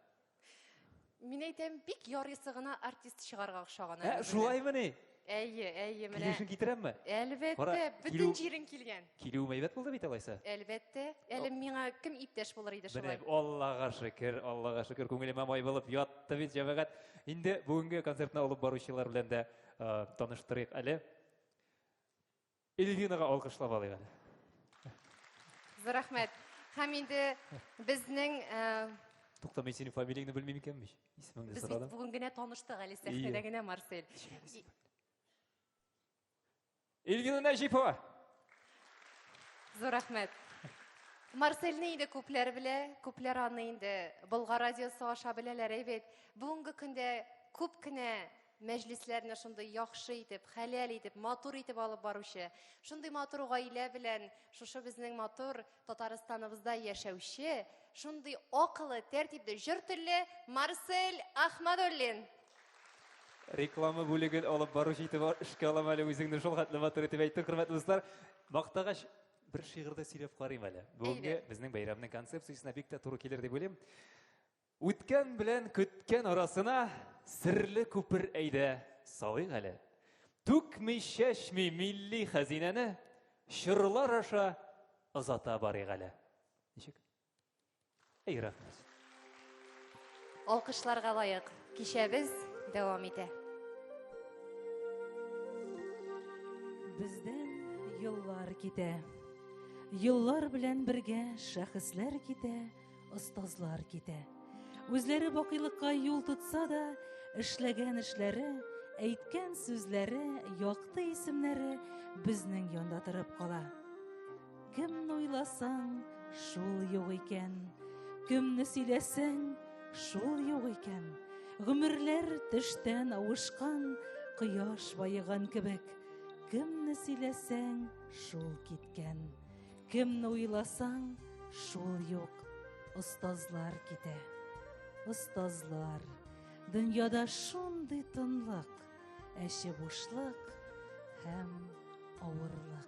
Мин әйтәм, бик ярыйсы гына артист чыгарга охшаган. Ә, әле үзенә. шулаймыни? Әйе, әйе, менә. Килешен китерәмме? Әлбәттә, Кара, бөтен җирең килгән. Килүем әйбәт булды бит алайса. Әлбәттә, әле миңа кем иптәш булыр иде Менә шулай? Аллага шөкер, Аллага шөкер, күңелемә май булып ятты бит җәмәгать. Инде бүгенге концертны алып баручылар белән дә таныштырыйк әле. Эльвинага алкышлап алыйк әле. Зур рәхмәт. Һәм инде безнең Тукта, мин синең фамилияңне белмим икәнме? Исемеңне без бит сорадым. бүген генә таныштык әле сәхнәдә генә, Марсель. Эльвина Нәҗипова. Зур рәхмәт. Марсельне инде күпләр белә, күпләр аны инде Болгар радиосы аша беләләр, әйбәт. Бүгенге көндә күп кенә мәҗлесләрне шундый яхшы итеп, хәләл итеп, матур итеп алып баручы, шундый матур гаилә белән шушы безнең матур Татарстаныбызда яшәүче, шундый акыллы, тәртипле, җыр телле Марсель Ахмадуллин. Реклама бүлеген алып баручы итеп эшкә алам әле үзеңне шул хәтле матур итеп әйттең, хөрмәтле дуслар. Мактагач, бер шигырь дә сөйләп карыйм әле. Бүгенге безнең бәйрәмнең концепциясенә бик тә туры килер дип уйлыйм. Үткән белән көткән арасына серле күпер әйдә салыйк әле. Түкми чәчми милли хәзинәне чорлар аша озата барыйк әле. Ничек? Әй, рәхмәт. Алкышларга лаек. Кичәбез дәвам итә. Бездән еллар китә. Еллар белән бергә шәхесләр китә, остазлар китә. Үзләре бакыйлыкка юл тотса да, эшләгән эшләре, әйткән сүзләре, якты исемнәре безнең янда торып кала. Кемне уйласаң, шул юк икән. Кемне сөйләсәң, шул юк икән. Гомерләр төштән авышкан, кояш баеган кебек. Кемне сөйләсәң, шул киткән. Кемне уйласаң, шул юк. Остазлар китә. Остазлар. Дөньяда шундый тынлык, әче бушлык һәм авырлык.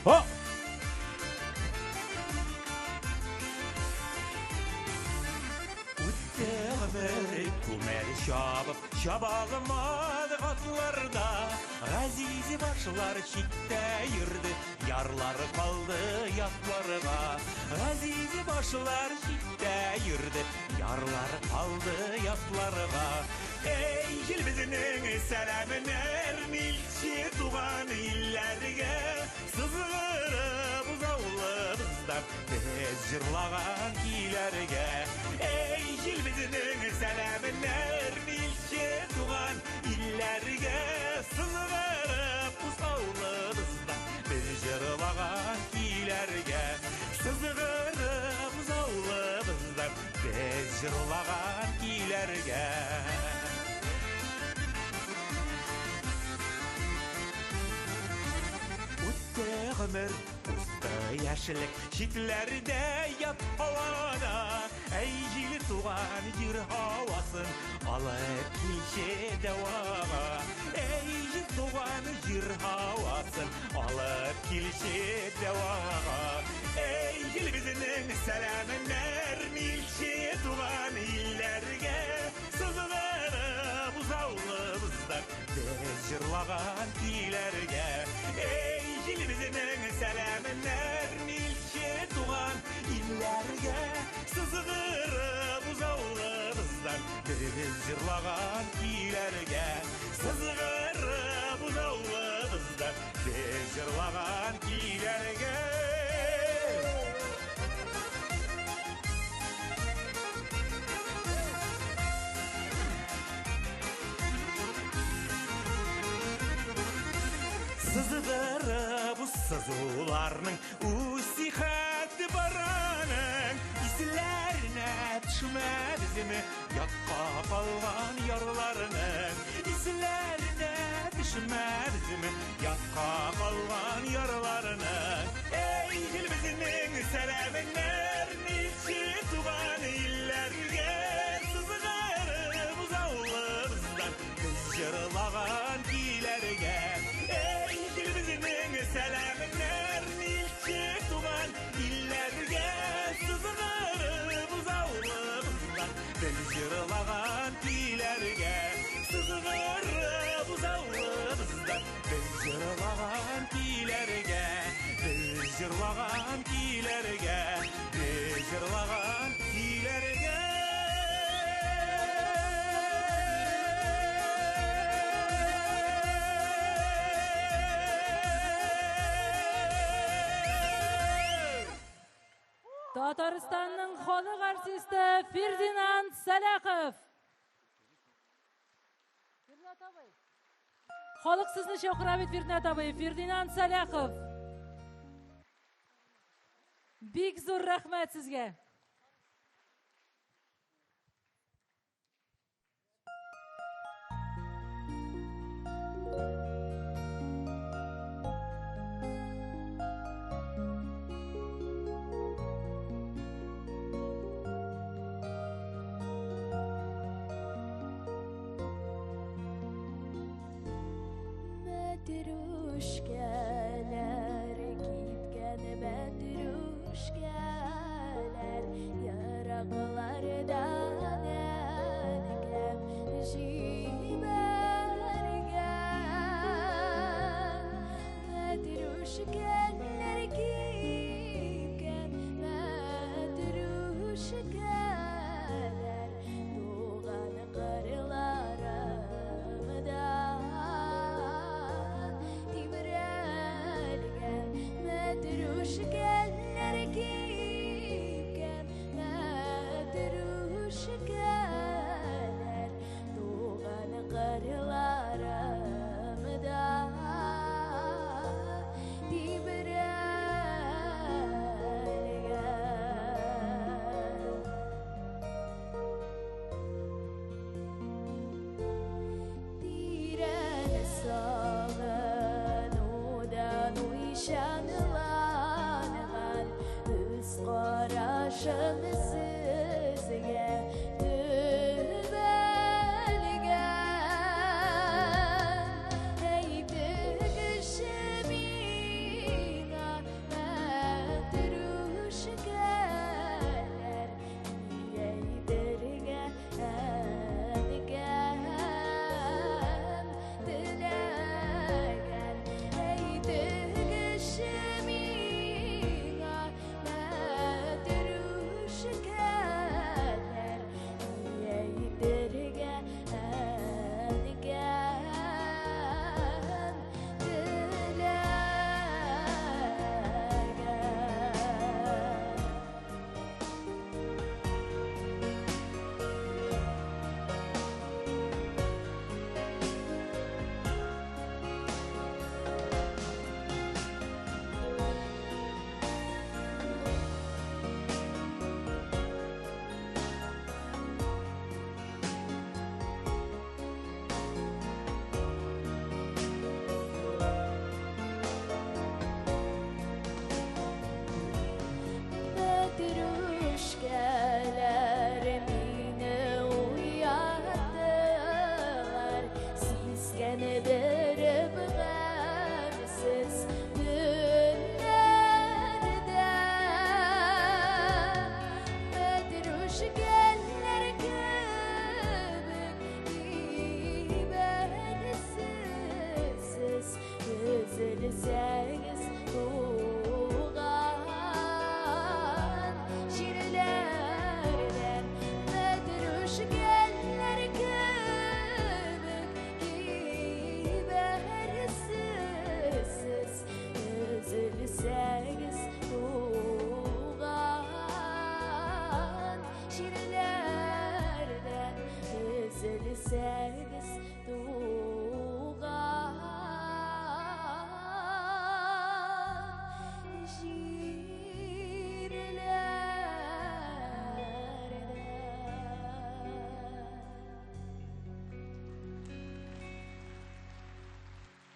О! Үтте гомер күмәр чабып, чаба алмады атларда. Газиз башлар читтә йөрде, ярлары калды ятларга. Газиз башлар читтә йөрде, ярлары калды ятларга. Эй, җил безнең сәламен әрнилче туган илләргә. Сызгырып узаулыбыздан без җырлаган көйләргә. Эй, җил безнең сәламен әрнилче туган илләргә. Сызгырып узаулыбыздан без җырлаган көйләргә. Сызгырып узаулыбыздан без җырлаган көйләргә. Үтте гомер, узды яшьлек, читләрдә ят һавада. Әй, җил туган җир һавасын алып килче дәвага. Әй, Туган җир һавасын алып килче дәвага. Эй, илебезнең сәламеннәр илче туган илләргә. Сызгырып узаулыбыздан без җырлаган көйләргә. Эй, илебезнең сәламеннәр илче туган илләргә. Сызгырып узаулыбыздан без җырлаган көйләргә. Сызгырып узаулыбыздан без җырлаган көйләргә. Сызгырып сызуларның үз сихәте бар аның. Исләренә төшмәбезме ятка калган ярларның? Исләренә төшмәбезме ятка калган ярларның? Эй, илебезнең сәламеннәр илче туган илләргә. Сызгырып узаулыбыздан без җырлаган көйләргә. Эй, илебезнең сәламеннәр илче туган илләргә. Сызгырып узаулыбыздан без җырлаган көйләргә. Сызгырып узаулыбыздан без җырлаган көйләргә. Без җырлаган көйләргә. Без җырлаган көйләргә. Татарстанның халык артисты Фердинанд Сәлахов. Халык сезне чакыра бит, Фердинанд абый. Фердинанд Сәлахов. Бик зур рәхмәт сезгә. Мәтрүшкәләр кипкән мәтрүшкәләр ераклардан әнкәм җибәргән. Мәтрүшкәләр кипкән мәтрүшкәләр туган кырларымда тибрәнеп.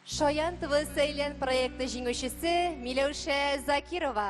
Шаян ТВ Сәйлән проекты җиңүчесе Миләүшә Закирова.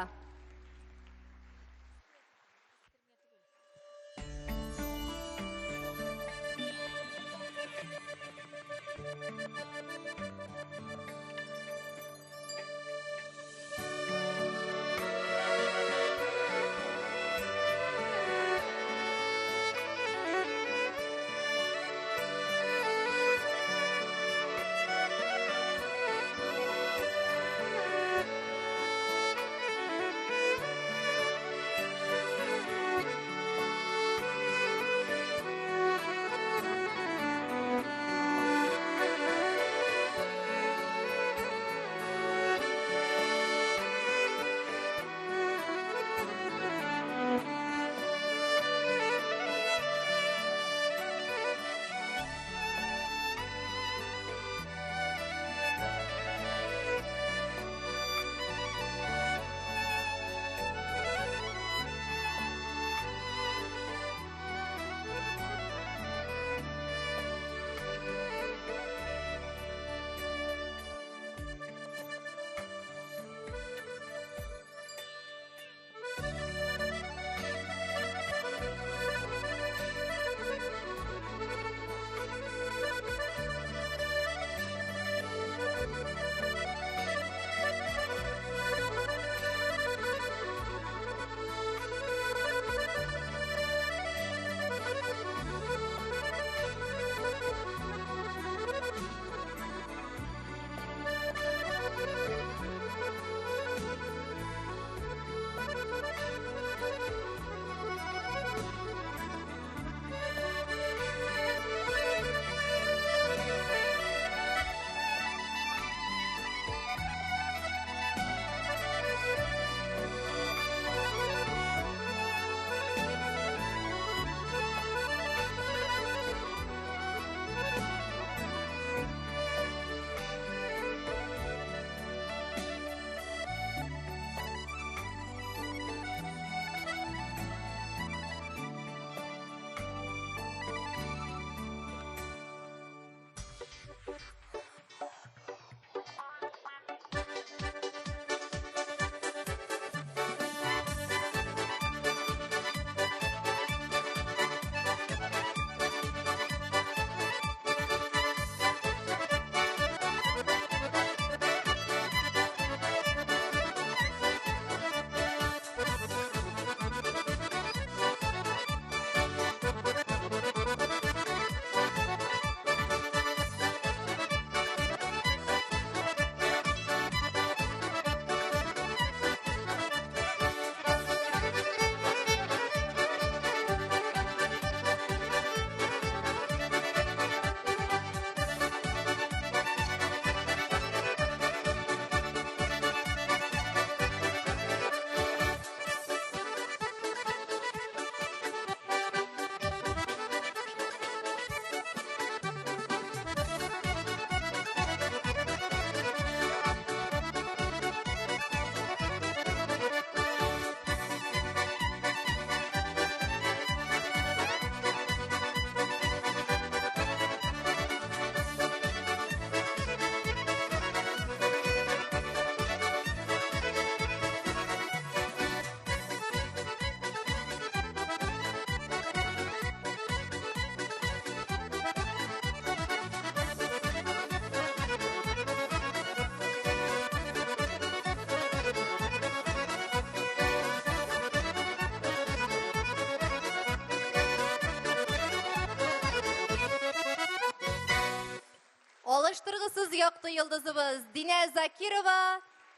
Алыштыргысыз якты йолдызыбыз Динә Закирова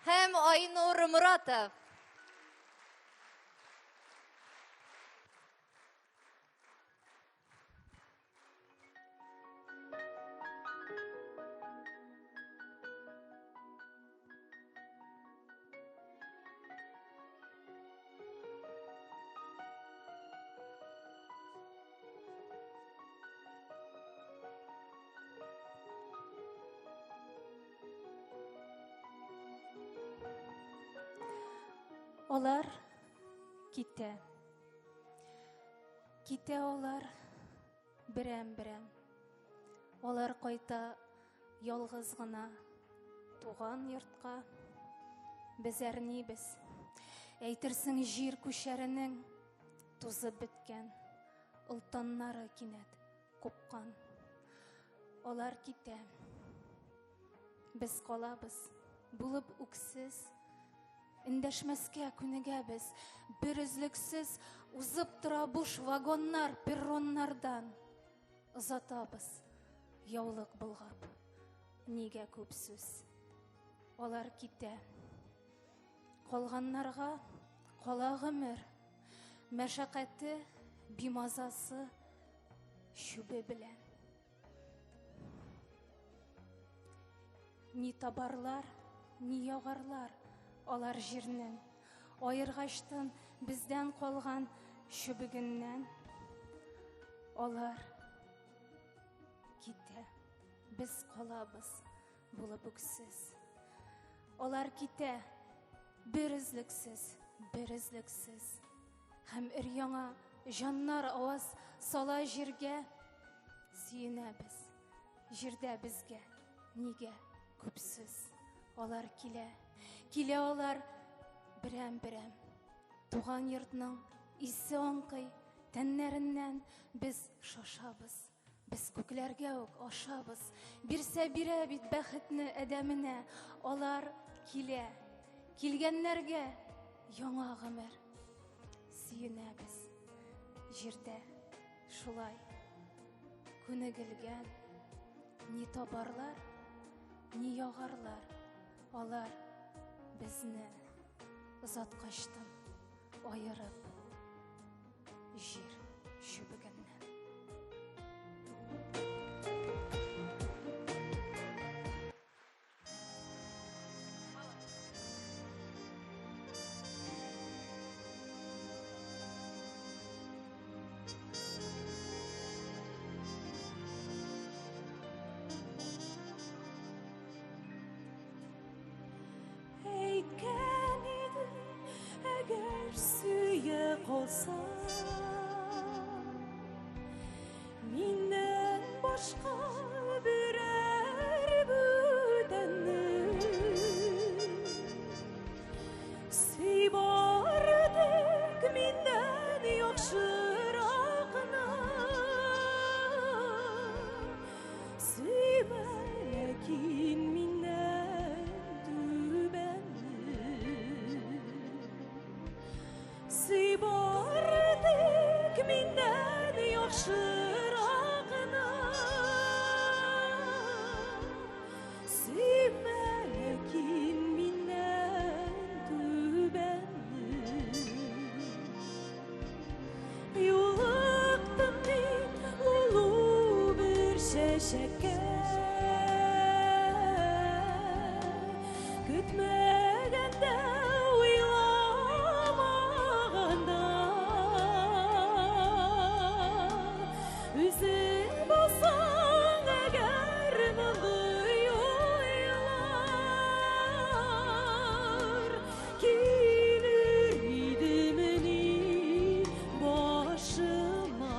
һәм Айнур Муратов. Алар китә. Китә алар берәм-берәм. Алар кайта ялгыз гына. Туган йортка без әрнибез. Әйтерсең җир күчәренең тузып беткән олтаннары кинәт купкан. Алар китә. Без калабыз, булып үксез. Эндәшмәскә күнегәбез, бер өзлексез узып тора буш вагоннар перроннардан. Озатабыз, яулык болгап. Нигә күп сүз? Алар китә. Калганнарга кала гомер. Мәшәкате, бимазасы чүбе белән. Ни табарлар, ни ягарлар алар җирнең. Аергачтын бездән калган чүбегеннән. Алар китә, без калабыз булып үксез. Алар китә, бер өзлексез, бер өзлексез. Һәм өр-яңа җаннар аваз сала җиргә. Сөенәбез, җирдә безгә нигә күп сүз. Алар килә, килә алар берәм-берәм. Туган йортның исе аңкый, тәннәреннән без шашабыз. Без күкләргә үк ашабыз. Бирсә бирә бит бәхетне адәменә. Алар килә. Килгәннәргә яңа гомер. Сөенәбез. Җирдә шулай күнегелгән. Ни табарлар, ни ягарлар. Алар безне озаткачтын аерып җир чүбегеннән. Әйткән идем, әгәр сөя калсаң, миннән башка берәр бүтәнне сөй бары тик миннән яхшыракны. Сөймә, ләкин миннән түбәнне. Сөй бары тик миннән яхшыракны. Сөймә, ләкин миннән түбәнне. Юлыктым мин лулу бер чәчәккә. Көтмәгәндә, уйламаганда. Үзең булсаң әгәр мондый уйлар килер идемени башыма?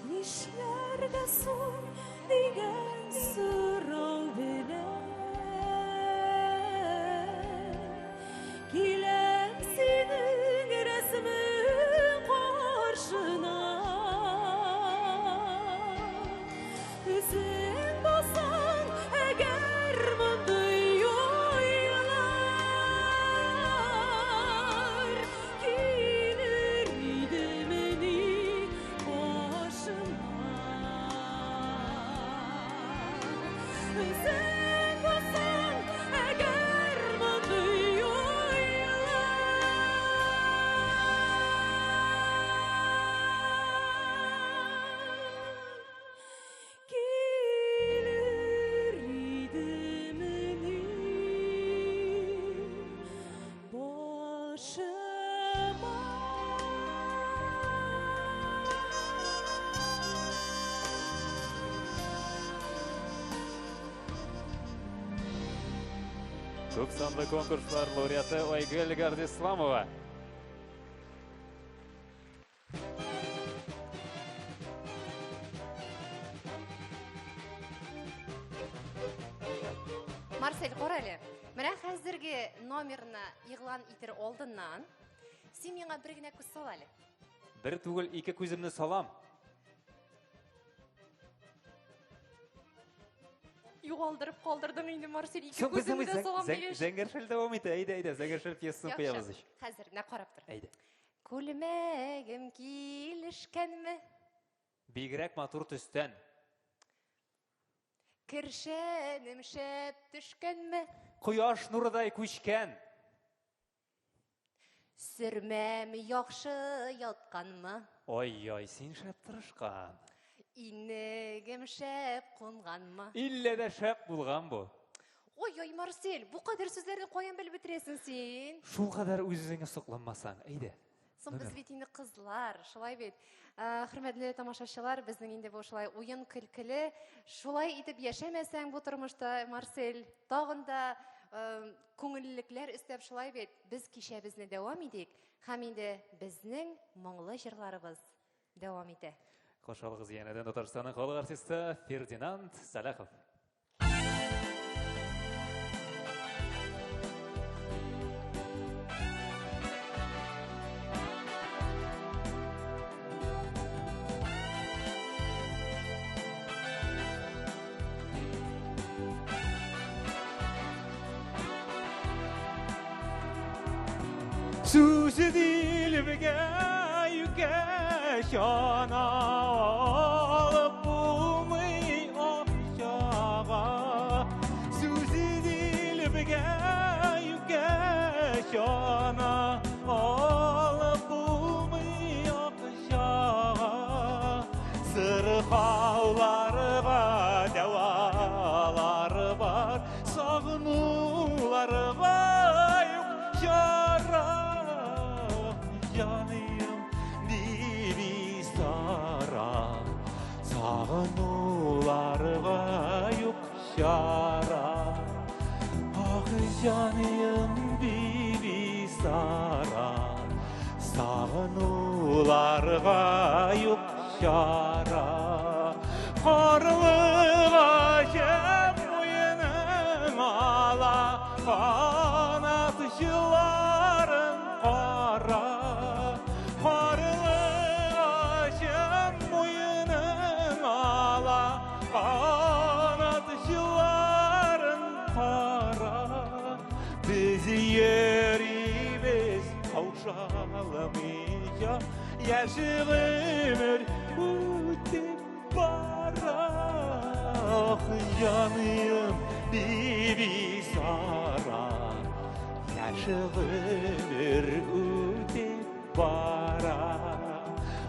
Нишләргә соң дигән сорау белән киләм синең рәсемең каршына. Үзең булсаң әгәр мондый уйлар килер идемени башыма? Үзең булсаң әгәр мондый уйлар килер идемени башыма? Күп санлы конкурслар лауреаты Айгөл Гардисламова. Марсель, кара әле. Менә хәзерге номерны игълан итер алдыннан син миңа бер генә күз сал әле. Бер түгел, ике күземне салам. Югалдырып калдырдың инде, Марсель, ике Соң безнең күземне дә салам дигәч. Зәңгәр шәл дәвам итә. Әйдә, әйдә, Зәңгәр шәл пьесасын куябыз ич. Хәзер, менә карап тор. Әйдә. Күлмәгем килешкәнме? Бигрәк матур төстән. Кершәнем шәп төшкәнме? Кояш нурыдай күчкән. Сөрмәм яхшы ятканмы? Ой-ой, син шәп тырышкан. Инегем шәп кунганмы? Иллә дә шәп булган бу. Ой-ой, Марсель, бу кадәр сүзләрне каян белеп бетерәсең син? Шул кадәр үз-үзеңә сокланмасаң, әйдә. Соң без бит инде кызлар, шулай бит. Хөрмәтле тамашачылар, безнең инде бу шулай уен көлкеле. Шулай итеп яшәмәсәң бу тормышта, Марсель, тагын да күңеллелекләр өстәп шулай бит. Без кичәбезне дәвам итик һәм инде безнең моңлы җырларыбыз дәвам итә. Каршы алыгыз янәдән Татарстанның халык артисты Фердинанд Сәлахов. Сүзе дилбегә юкә чана алып булмый акчага. Сүзе дилбегә юкә чана алып булмый акчага. Сырхауларга дәвалар бар, сагынуларга юк чара. Җаным Бибисара, сагынуларга юк чара. Ах, җаным Бибисара, сагынуларга юк чара. Карлыгачым муеның ала, канат җылларын кара. Карлыгачым муеның ала, канат җылларын кара. Без йөрибез каушаламыйча, яшь гомер үтеп бара. Ах, җаным Бибисара, яшь гомер үтеп бара.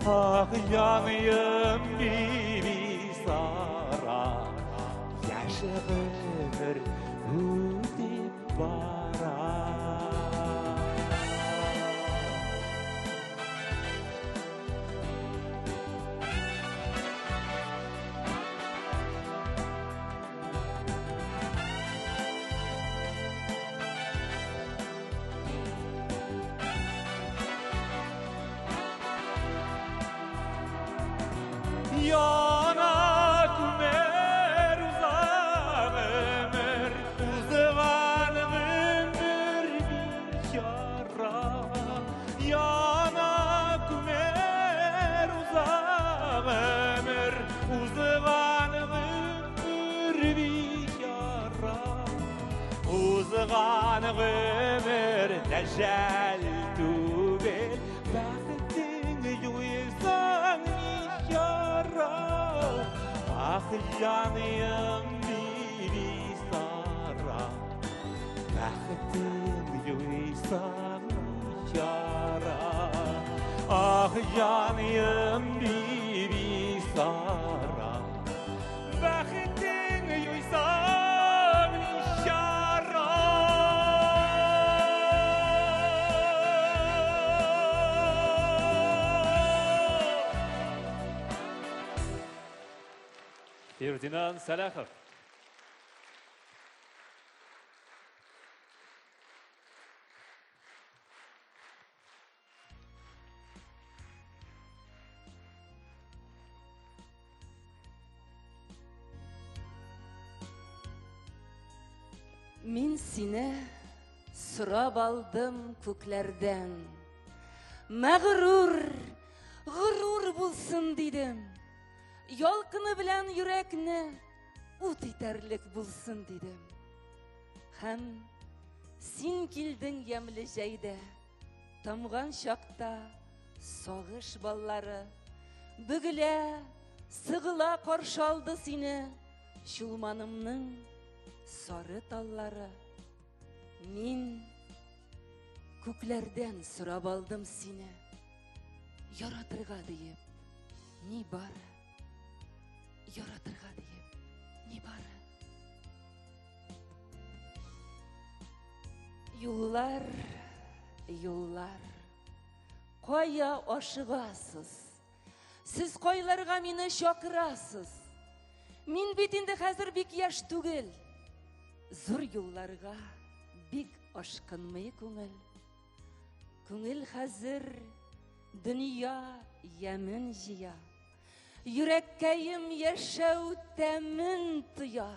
Ах, җаным Бибисара, яшь гомер үтеп бара. Яна күмер уза гомер, узган гомер бичара. Яна күмер уза гомер, узган гомер бичара. Узган гомер әҗәл түгел, бәхетең юйсаң ничара. Ах, җаным Бибисара, бәхетең юйсаң ничара. Ах, җаным Бибисара, бәхетең юйсаң ничара. Фердинанд Сәлахов. Мин сине сорап алдым күкләрдән. Мәгърур, горур булсын дидем. Ялкыны белән йөрәкне ут итәрлек булсын дидем. Һәм син килдең ямьле җәйдә, тамган чакта сагыш баллары бөгелә, сыгыла каршы алды сине Чулманымның сары таллары. Мин күкләрдән сорап алдым сине, яратырга диеп, ни бары, яратырга диеп, ни бары. Юллар, юллар, кая ашыгасыз? Сез кайларга мине чакырасыз? Мин бит инде хәзер бик яшь түгел. Зур юлларга бик ашкынмый күңел. Күңел хәзер дөнья ямен җыя. Йөрәккәем яшәү тәмен тоя.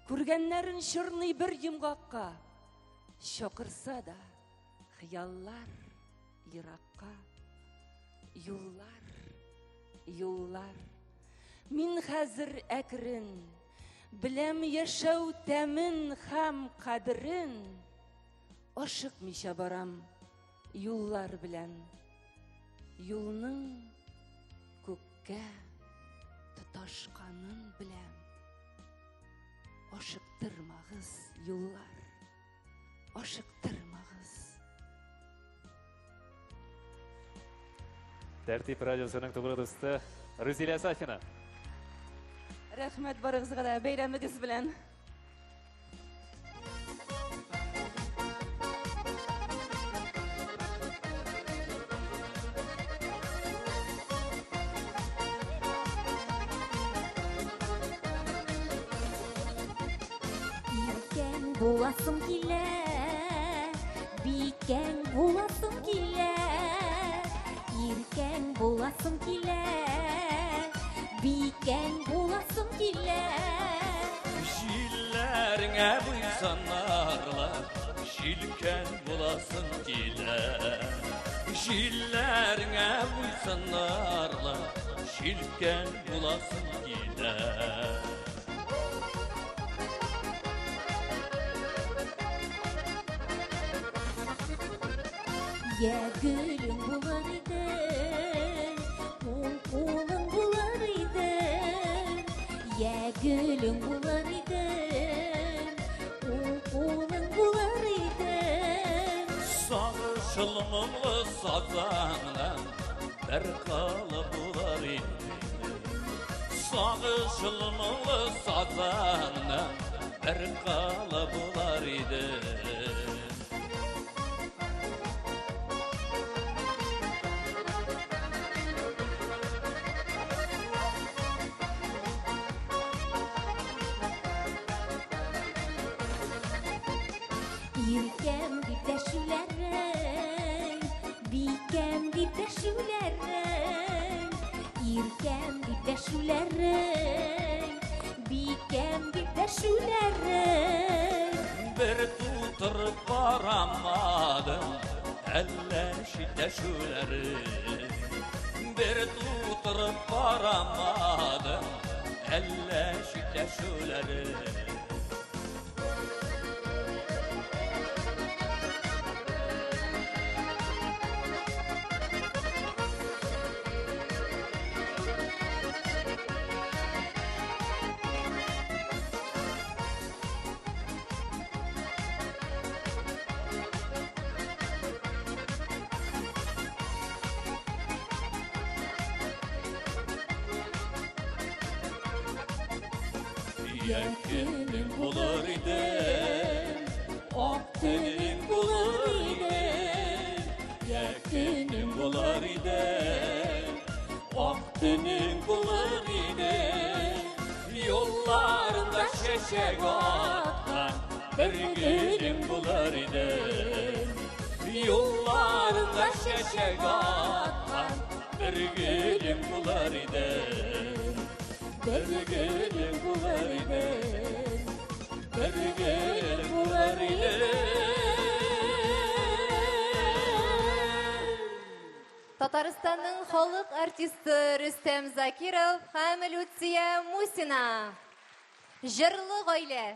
Күргәннәрен чорный бер йомгакка. Чакырса да хыяллар еракка. Юллар, юллар. Мин хәзер әкрен, беләм яшәү тәмен һәм кадерен. Ашыкмыйча барам юллар белән. Юлның күккә тоташканын беләм. Ашыктырмагыз, юллар, ашыктырмагыз. Тәртип радиосының тугры дусты Рузилә Сафина. Рәхмәт барыгызга да бәйрәмегез белән. Иркәң буласым килә, бикәң буласым килә. Иркәң буласым килә, бикәң буласым килә. Җилләреңә буйсынарлык, җилкән буласым килә. Җилләреңә буйсынарлык, җилкән буласым килә. Я гөлең булыр идем, уң кулың булыр идем. Я гөлең булыр идем, уң кулың булыр идем. Сагышлы моңлы сазаңнан бер кылы булыр идем. Сагышлы моңлы сазаңнан бер кылы булыр идем. Иркәм дип дәшүләрең, бикәм дип дәшүләрең. Иркәм дип дәшүләрең, бикәм дип дәшүләрең. Бер тутырып барамадым, әллә читләшүләрең. Бер тутырып барамадым, әллә читләшүләрең. Я көнең булыр идем, ак төнең булыр идем. Я көнең булыр идем, ак төнең булыр идем. Юлларында чәчәк аткан бер гөлең булыр идем. Юлларында чәчәк аткан бер гөлең булыр идем. Бер гөлең булыр идем. Бер гөлең Татарстанның халык артисты Рөстәм Закиров һәм Люция Мусина. Җырлы гаилә.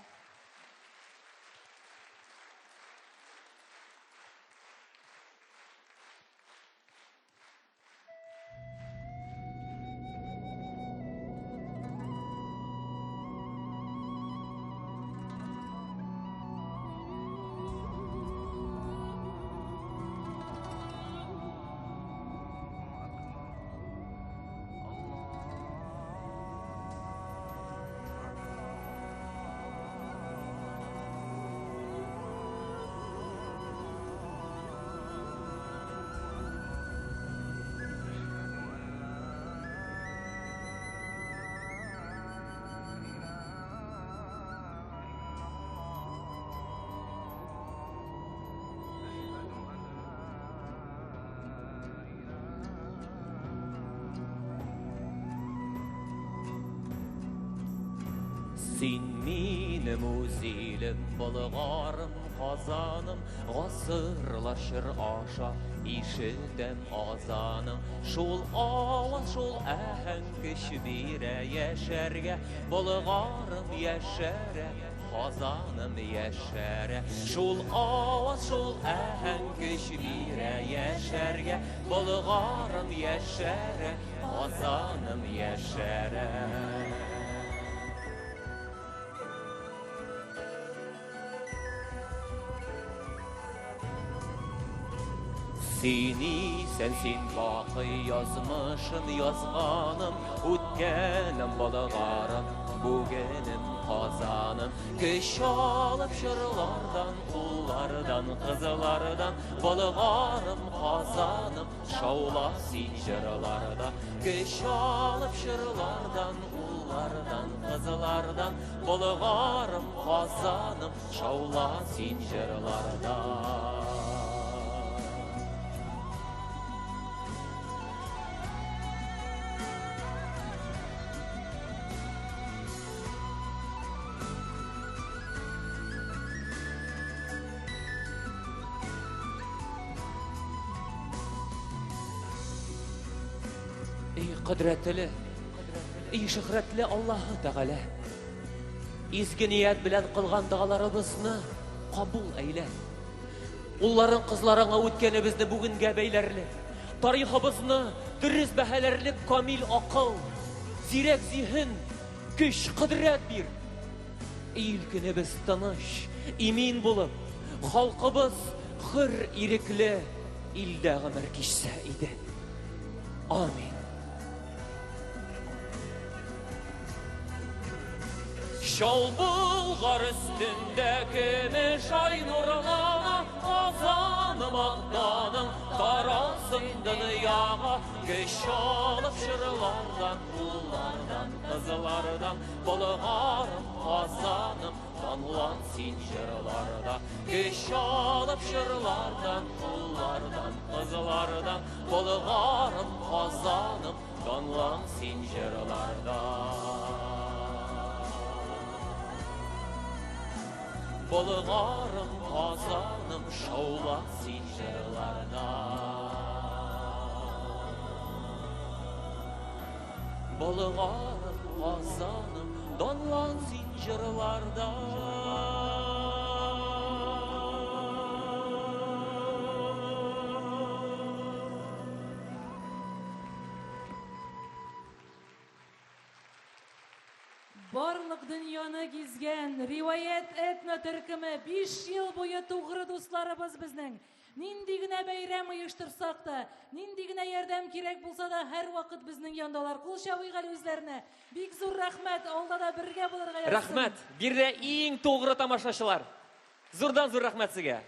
Син минем үз илем, Болгарым, Казаным, гасырлар чор аша ишетәм азаның. Шул аваз, шул аһәң көч бирә яшәргә, Болгарым яшәрә, Казаным яшәрә. Шул аваз, шул аһәң көч бирә яшәргә, Болгарым яшәрә, Казаным яшәрә. Син исән, син бакый язмышым, язганым, үткәнем Болгарым, бүгенем Казаным. Көч алып чорлардан, уллардан, кызлардан, Болгарым, Казаным, шаула син җырларда. Көч алып чорлардан, уллардан, кызлардан, Болгарым, Казаным, шаула син җырларда. Эй, кодрәтле, эй, шөһрәтле Аллаһы Тәгалә! Изге ният белән кылган догаларыбызны кабул әйлә. Улларың, кызларыңа үткәнебезне бүгенгә бәйләрлек, тарихыбызны дөрес бәһаләрлек камил акыл, зирәк зиһен, көч, кодрәт бир. Ил көнебез тыныч, имин булып, халкыбыз хөр ирекле илдә гомер кичсә иде. Амин. Чал Болгар өстендә көмеш ай нурлана, Казаным, Агданым таралсын дөньяга. Көч алып чорлардан, уллардан, кызлардан, Болгарым, Казаным, данлан син җырларда. Көч алып чорлардан, уллардан, кызлардан, Болгарым, Казаным, данлан син җырларда. Болгарым, Казаным, шаула син җырларда. Болгарым, Казаным, данлан син җырларда. Барлык дөньяны гизгән Риваять этно төркеме 5 ел буе тугры дусларыбыз безнең. Нинди генә бәйрәм оештырсак та, нинди генә ярдәм кирәк булса да, һәрвакыт безнең яндалар. Кул чабыйк әле үзләренә. Бик зур рәхмәт, алда да бергә булырга язсын. Рәхмәт. Биредә иң тугры тамашачылар. Зурдан зур рәхмәт сезгә.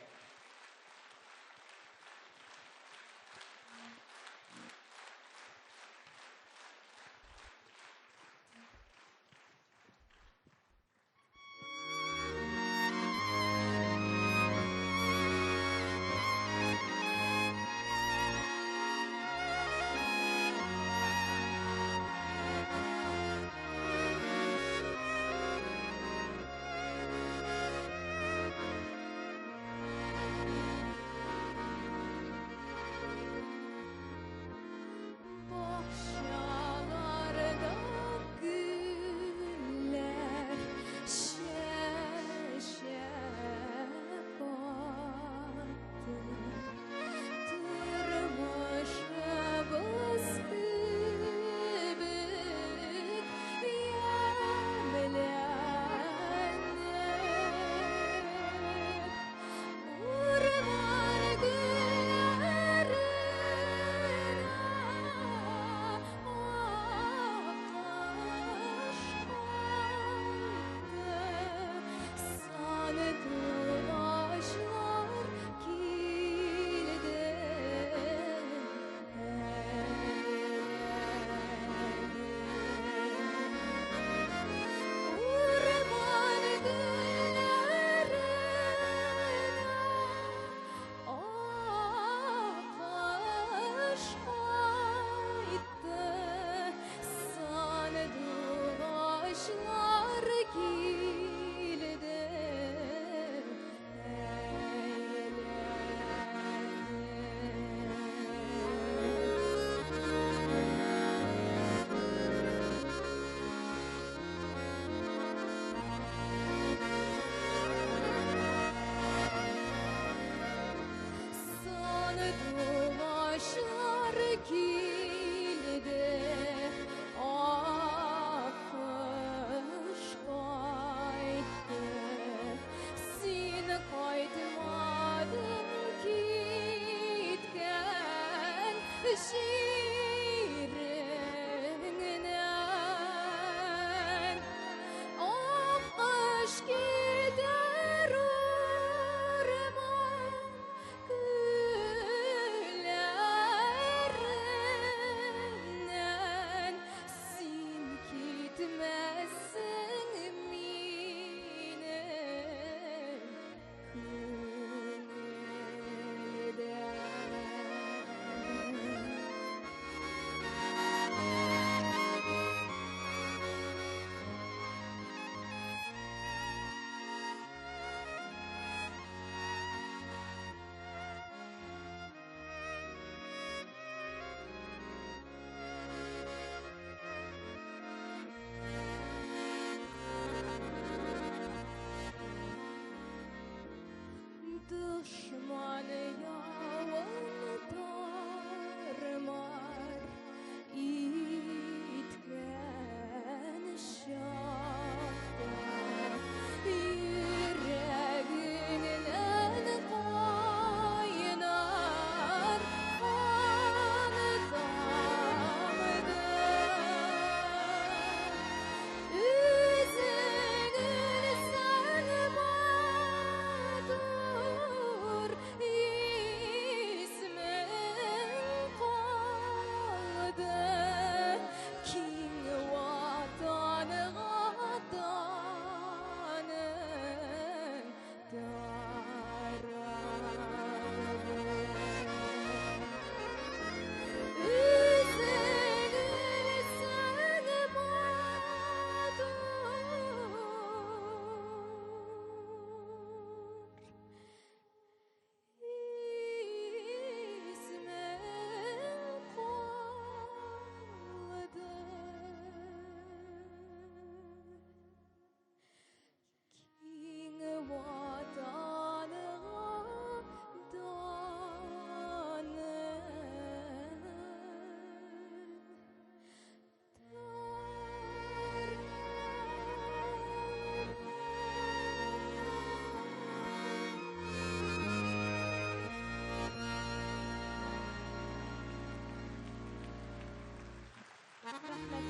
Рәхмәт.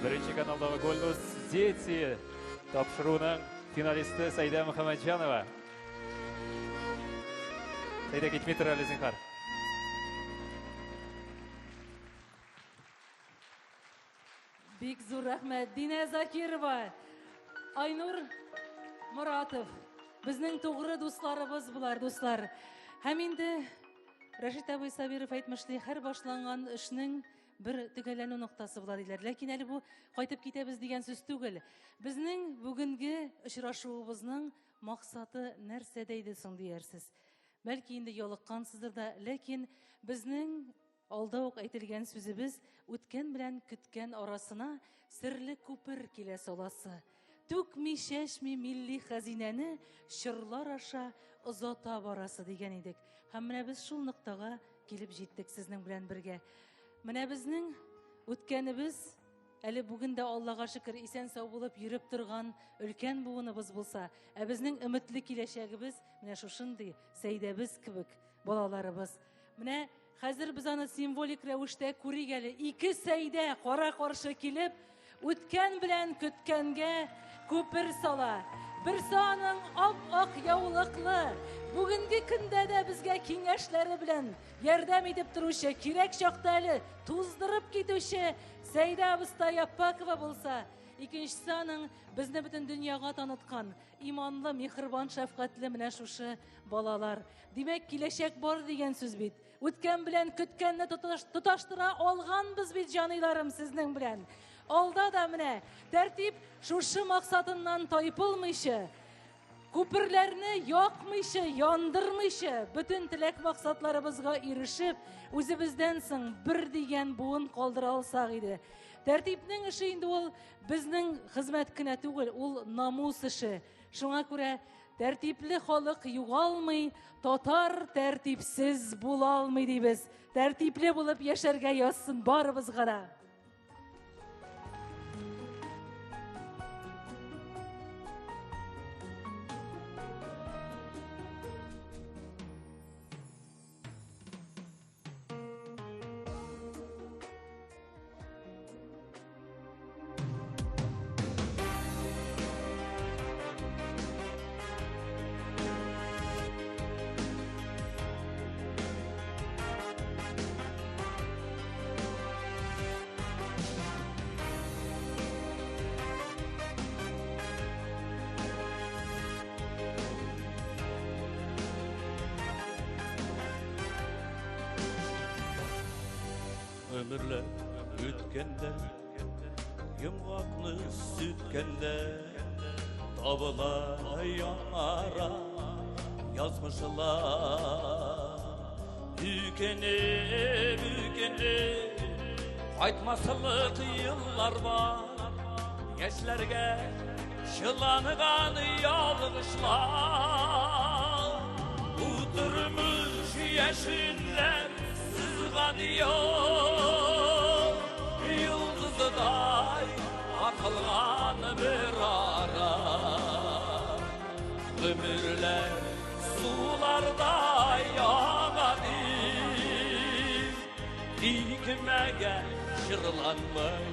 Беренче каналдагы Голос Дети тапшыруының финалисты Сәйдә Мөхәммәтҗанова. Сәйдә, китми тор әле, зинһар. Бик зур рәхмәт. Динә Закирова, Айнур Моратов. Безнең тугры дусларыбыз болар, дуслар. Һәм инде Рәшит абый Сабиров әйтмешли, һәр башланган эшнең бер төгәлләнү ноктасы була диләр. Ләкин әле бу кайтып китәбез дигән сүз түгел. Безнең бүгенге очрашуыбызның максаты нәрсәдә иде соң диярсез. Бәлки инде ялыккансыздыр да, ләкин безнең алда ук әйтелгән сүзебез үткән белән көткән арасына серле күпер килә саласы. Түкми чәчми милли хәзинәне чорлар аша озата барасы дигән идек. Һәм менә без шул ноктага килеп җиттек сезнең белән бергә. Менә безнең үткәнебез әле бүген дә Аллага шөкер исән-сау булып йөреп торган өлкән буыныбыз булса, ә безнең өметле киләчәгебез менә шушындый Сәйдәбез кебек балаларыбыз. Менә хәзер без аны символик рәвештә күрик әле. Ике Сәйдә кара-каршы килеп, үткән белән көткәнгә күпер сала. Берсе аның ап-ак яулыклы, бүгенге көндә дә безгә киңәшләре белән ярдәм итеп торучы, кирәк чакта әле туздырып китүче Сәйдә абыстай Аппакова булса, икенчесе аның безне бөтен дөньяга таныткан, иманлы, миһербан, шәфкатьле менә шушы балалар. Димәк, киләчәк бар дигән сүз бит. Үткән белән көткәнне тоташтыра алганбыз бит, җаныйларым, сезнең белән. Алда да менә тәртип шушы максатыннан тайпылмыйча, күперләрне якмыйча, яндырмыйча, бөтен теләк максатларыбызга ирешеп, үзебездән соң бер дигән буын калдыра алсак иде. Тәртипнең эше инде ул безнең хезмәт кенә түгел, ул намус эше. Шуңа күрә тәртипле халык югалмый, татар тәртипсез була алмый дибез. Тәртипле булып яшәргә язсын барыбызга да. Өмерләр үткәндә, йомгакны сүткәндә, табыла яңара язмышлар. Үкенеп, үкенеп, кайтмаслык еллар бар. Яшьләргә чыланган ялгышлар. Бу тормыш яшенләп сызган юл, йолдыздай атылган бер ара. Гомерләр сулардай ага дип, тикмәгә җырланмый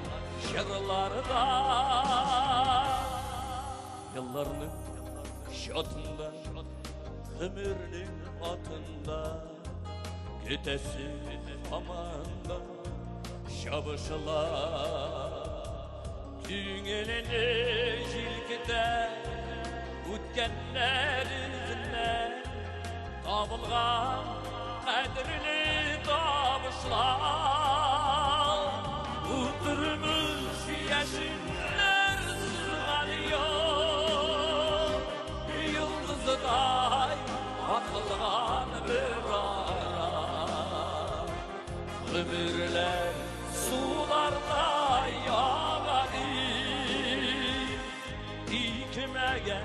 җырларда. Елларның чатында, гомернең атында, көтәсе һаман да чабышалар. Күңелене җилкетә үткәннәр эзеннән табылган кадерле табышлар. Бу тормыш яшеннәр сызган юл, йолдыздай атылган бер ара. Гомерләр сулардай ага дип, тикмәгә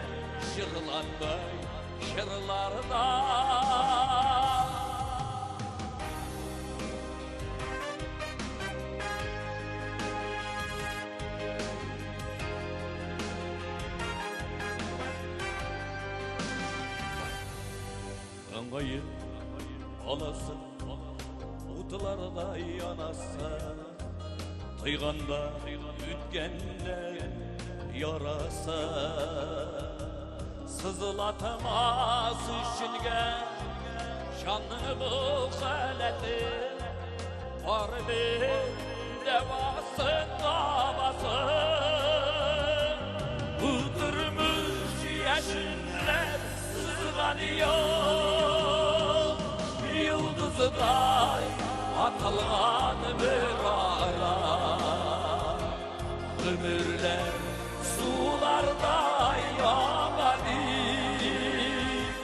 җырланмый җырларда. Аңгайы аласы, утларда янасы, Тойганда үткәннәр ярасы Сызлатмас өченгә җанның бу халәте Барыбер дәвасын табасы Бу тормыш яшенләп сызган юл Йолдыздай атылган бер ара Гомерләр сулардай ага дип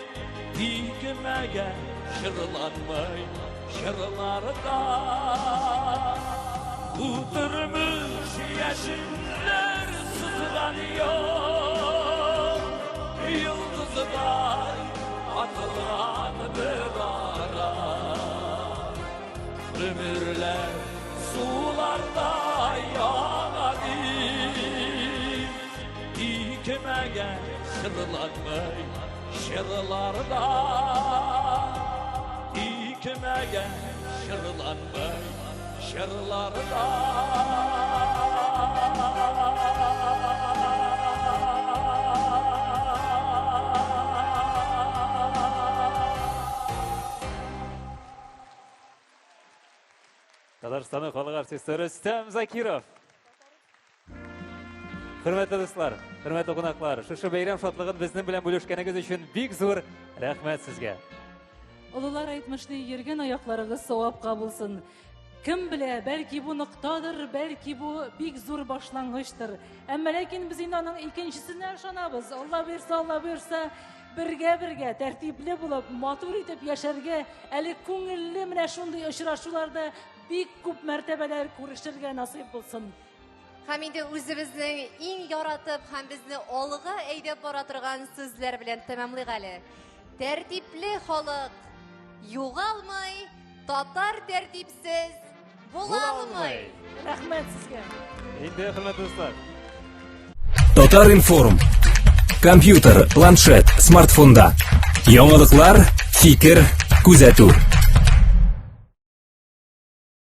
Тикмәгә җырланмый җырларда Бу тормыш яшеннәр сызган юл Йолдыздай атылган бер ара Гомерләр сулардай ага дип Тикмәгә җырланмый җырларда Тикмәгә җырланмый җырларда Татарстанның халык артисты Рөстәм Закиров. Хөрмәтле дуслар, хөрмәтле кунаклар, шушы бәйрәм шатлыгын безнең белән бүлешкәнегез өчен бик зур рәхмәт сезгә. Олылар әйтмешли, йөргән аякларыгыз савапка булсын. Кем белә, бәлки бу ноктадыр, бәлки бу бик зур башлангычтыр. Әмма ләкин без инде аның икенчесенә ышанабыз. Алла боерса, Алла боерса, бергә-бергә, тәртипле булып, матур итеп яшәргә, әле күңелле менә шундый очрашуларда бик күп мәртәбәләр күрешергә насыйп булсын. Һәм инде үзебезнең иң яратып һәм безне алга әйдәп бара торган сүзләр белән тәмамлыйк әле. Тәртипле халык югалмый, татар тәртипсез була алмый. Рәхмәт сезгә. Инде, хөрмәтле дуслар, Татар информ. Компьютер, планшет, смартфонда. Яңалыклар, фикер, күзәтү.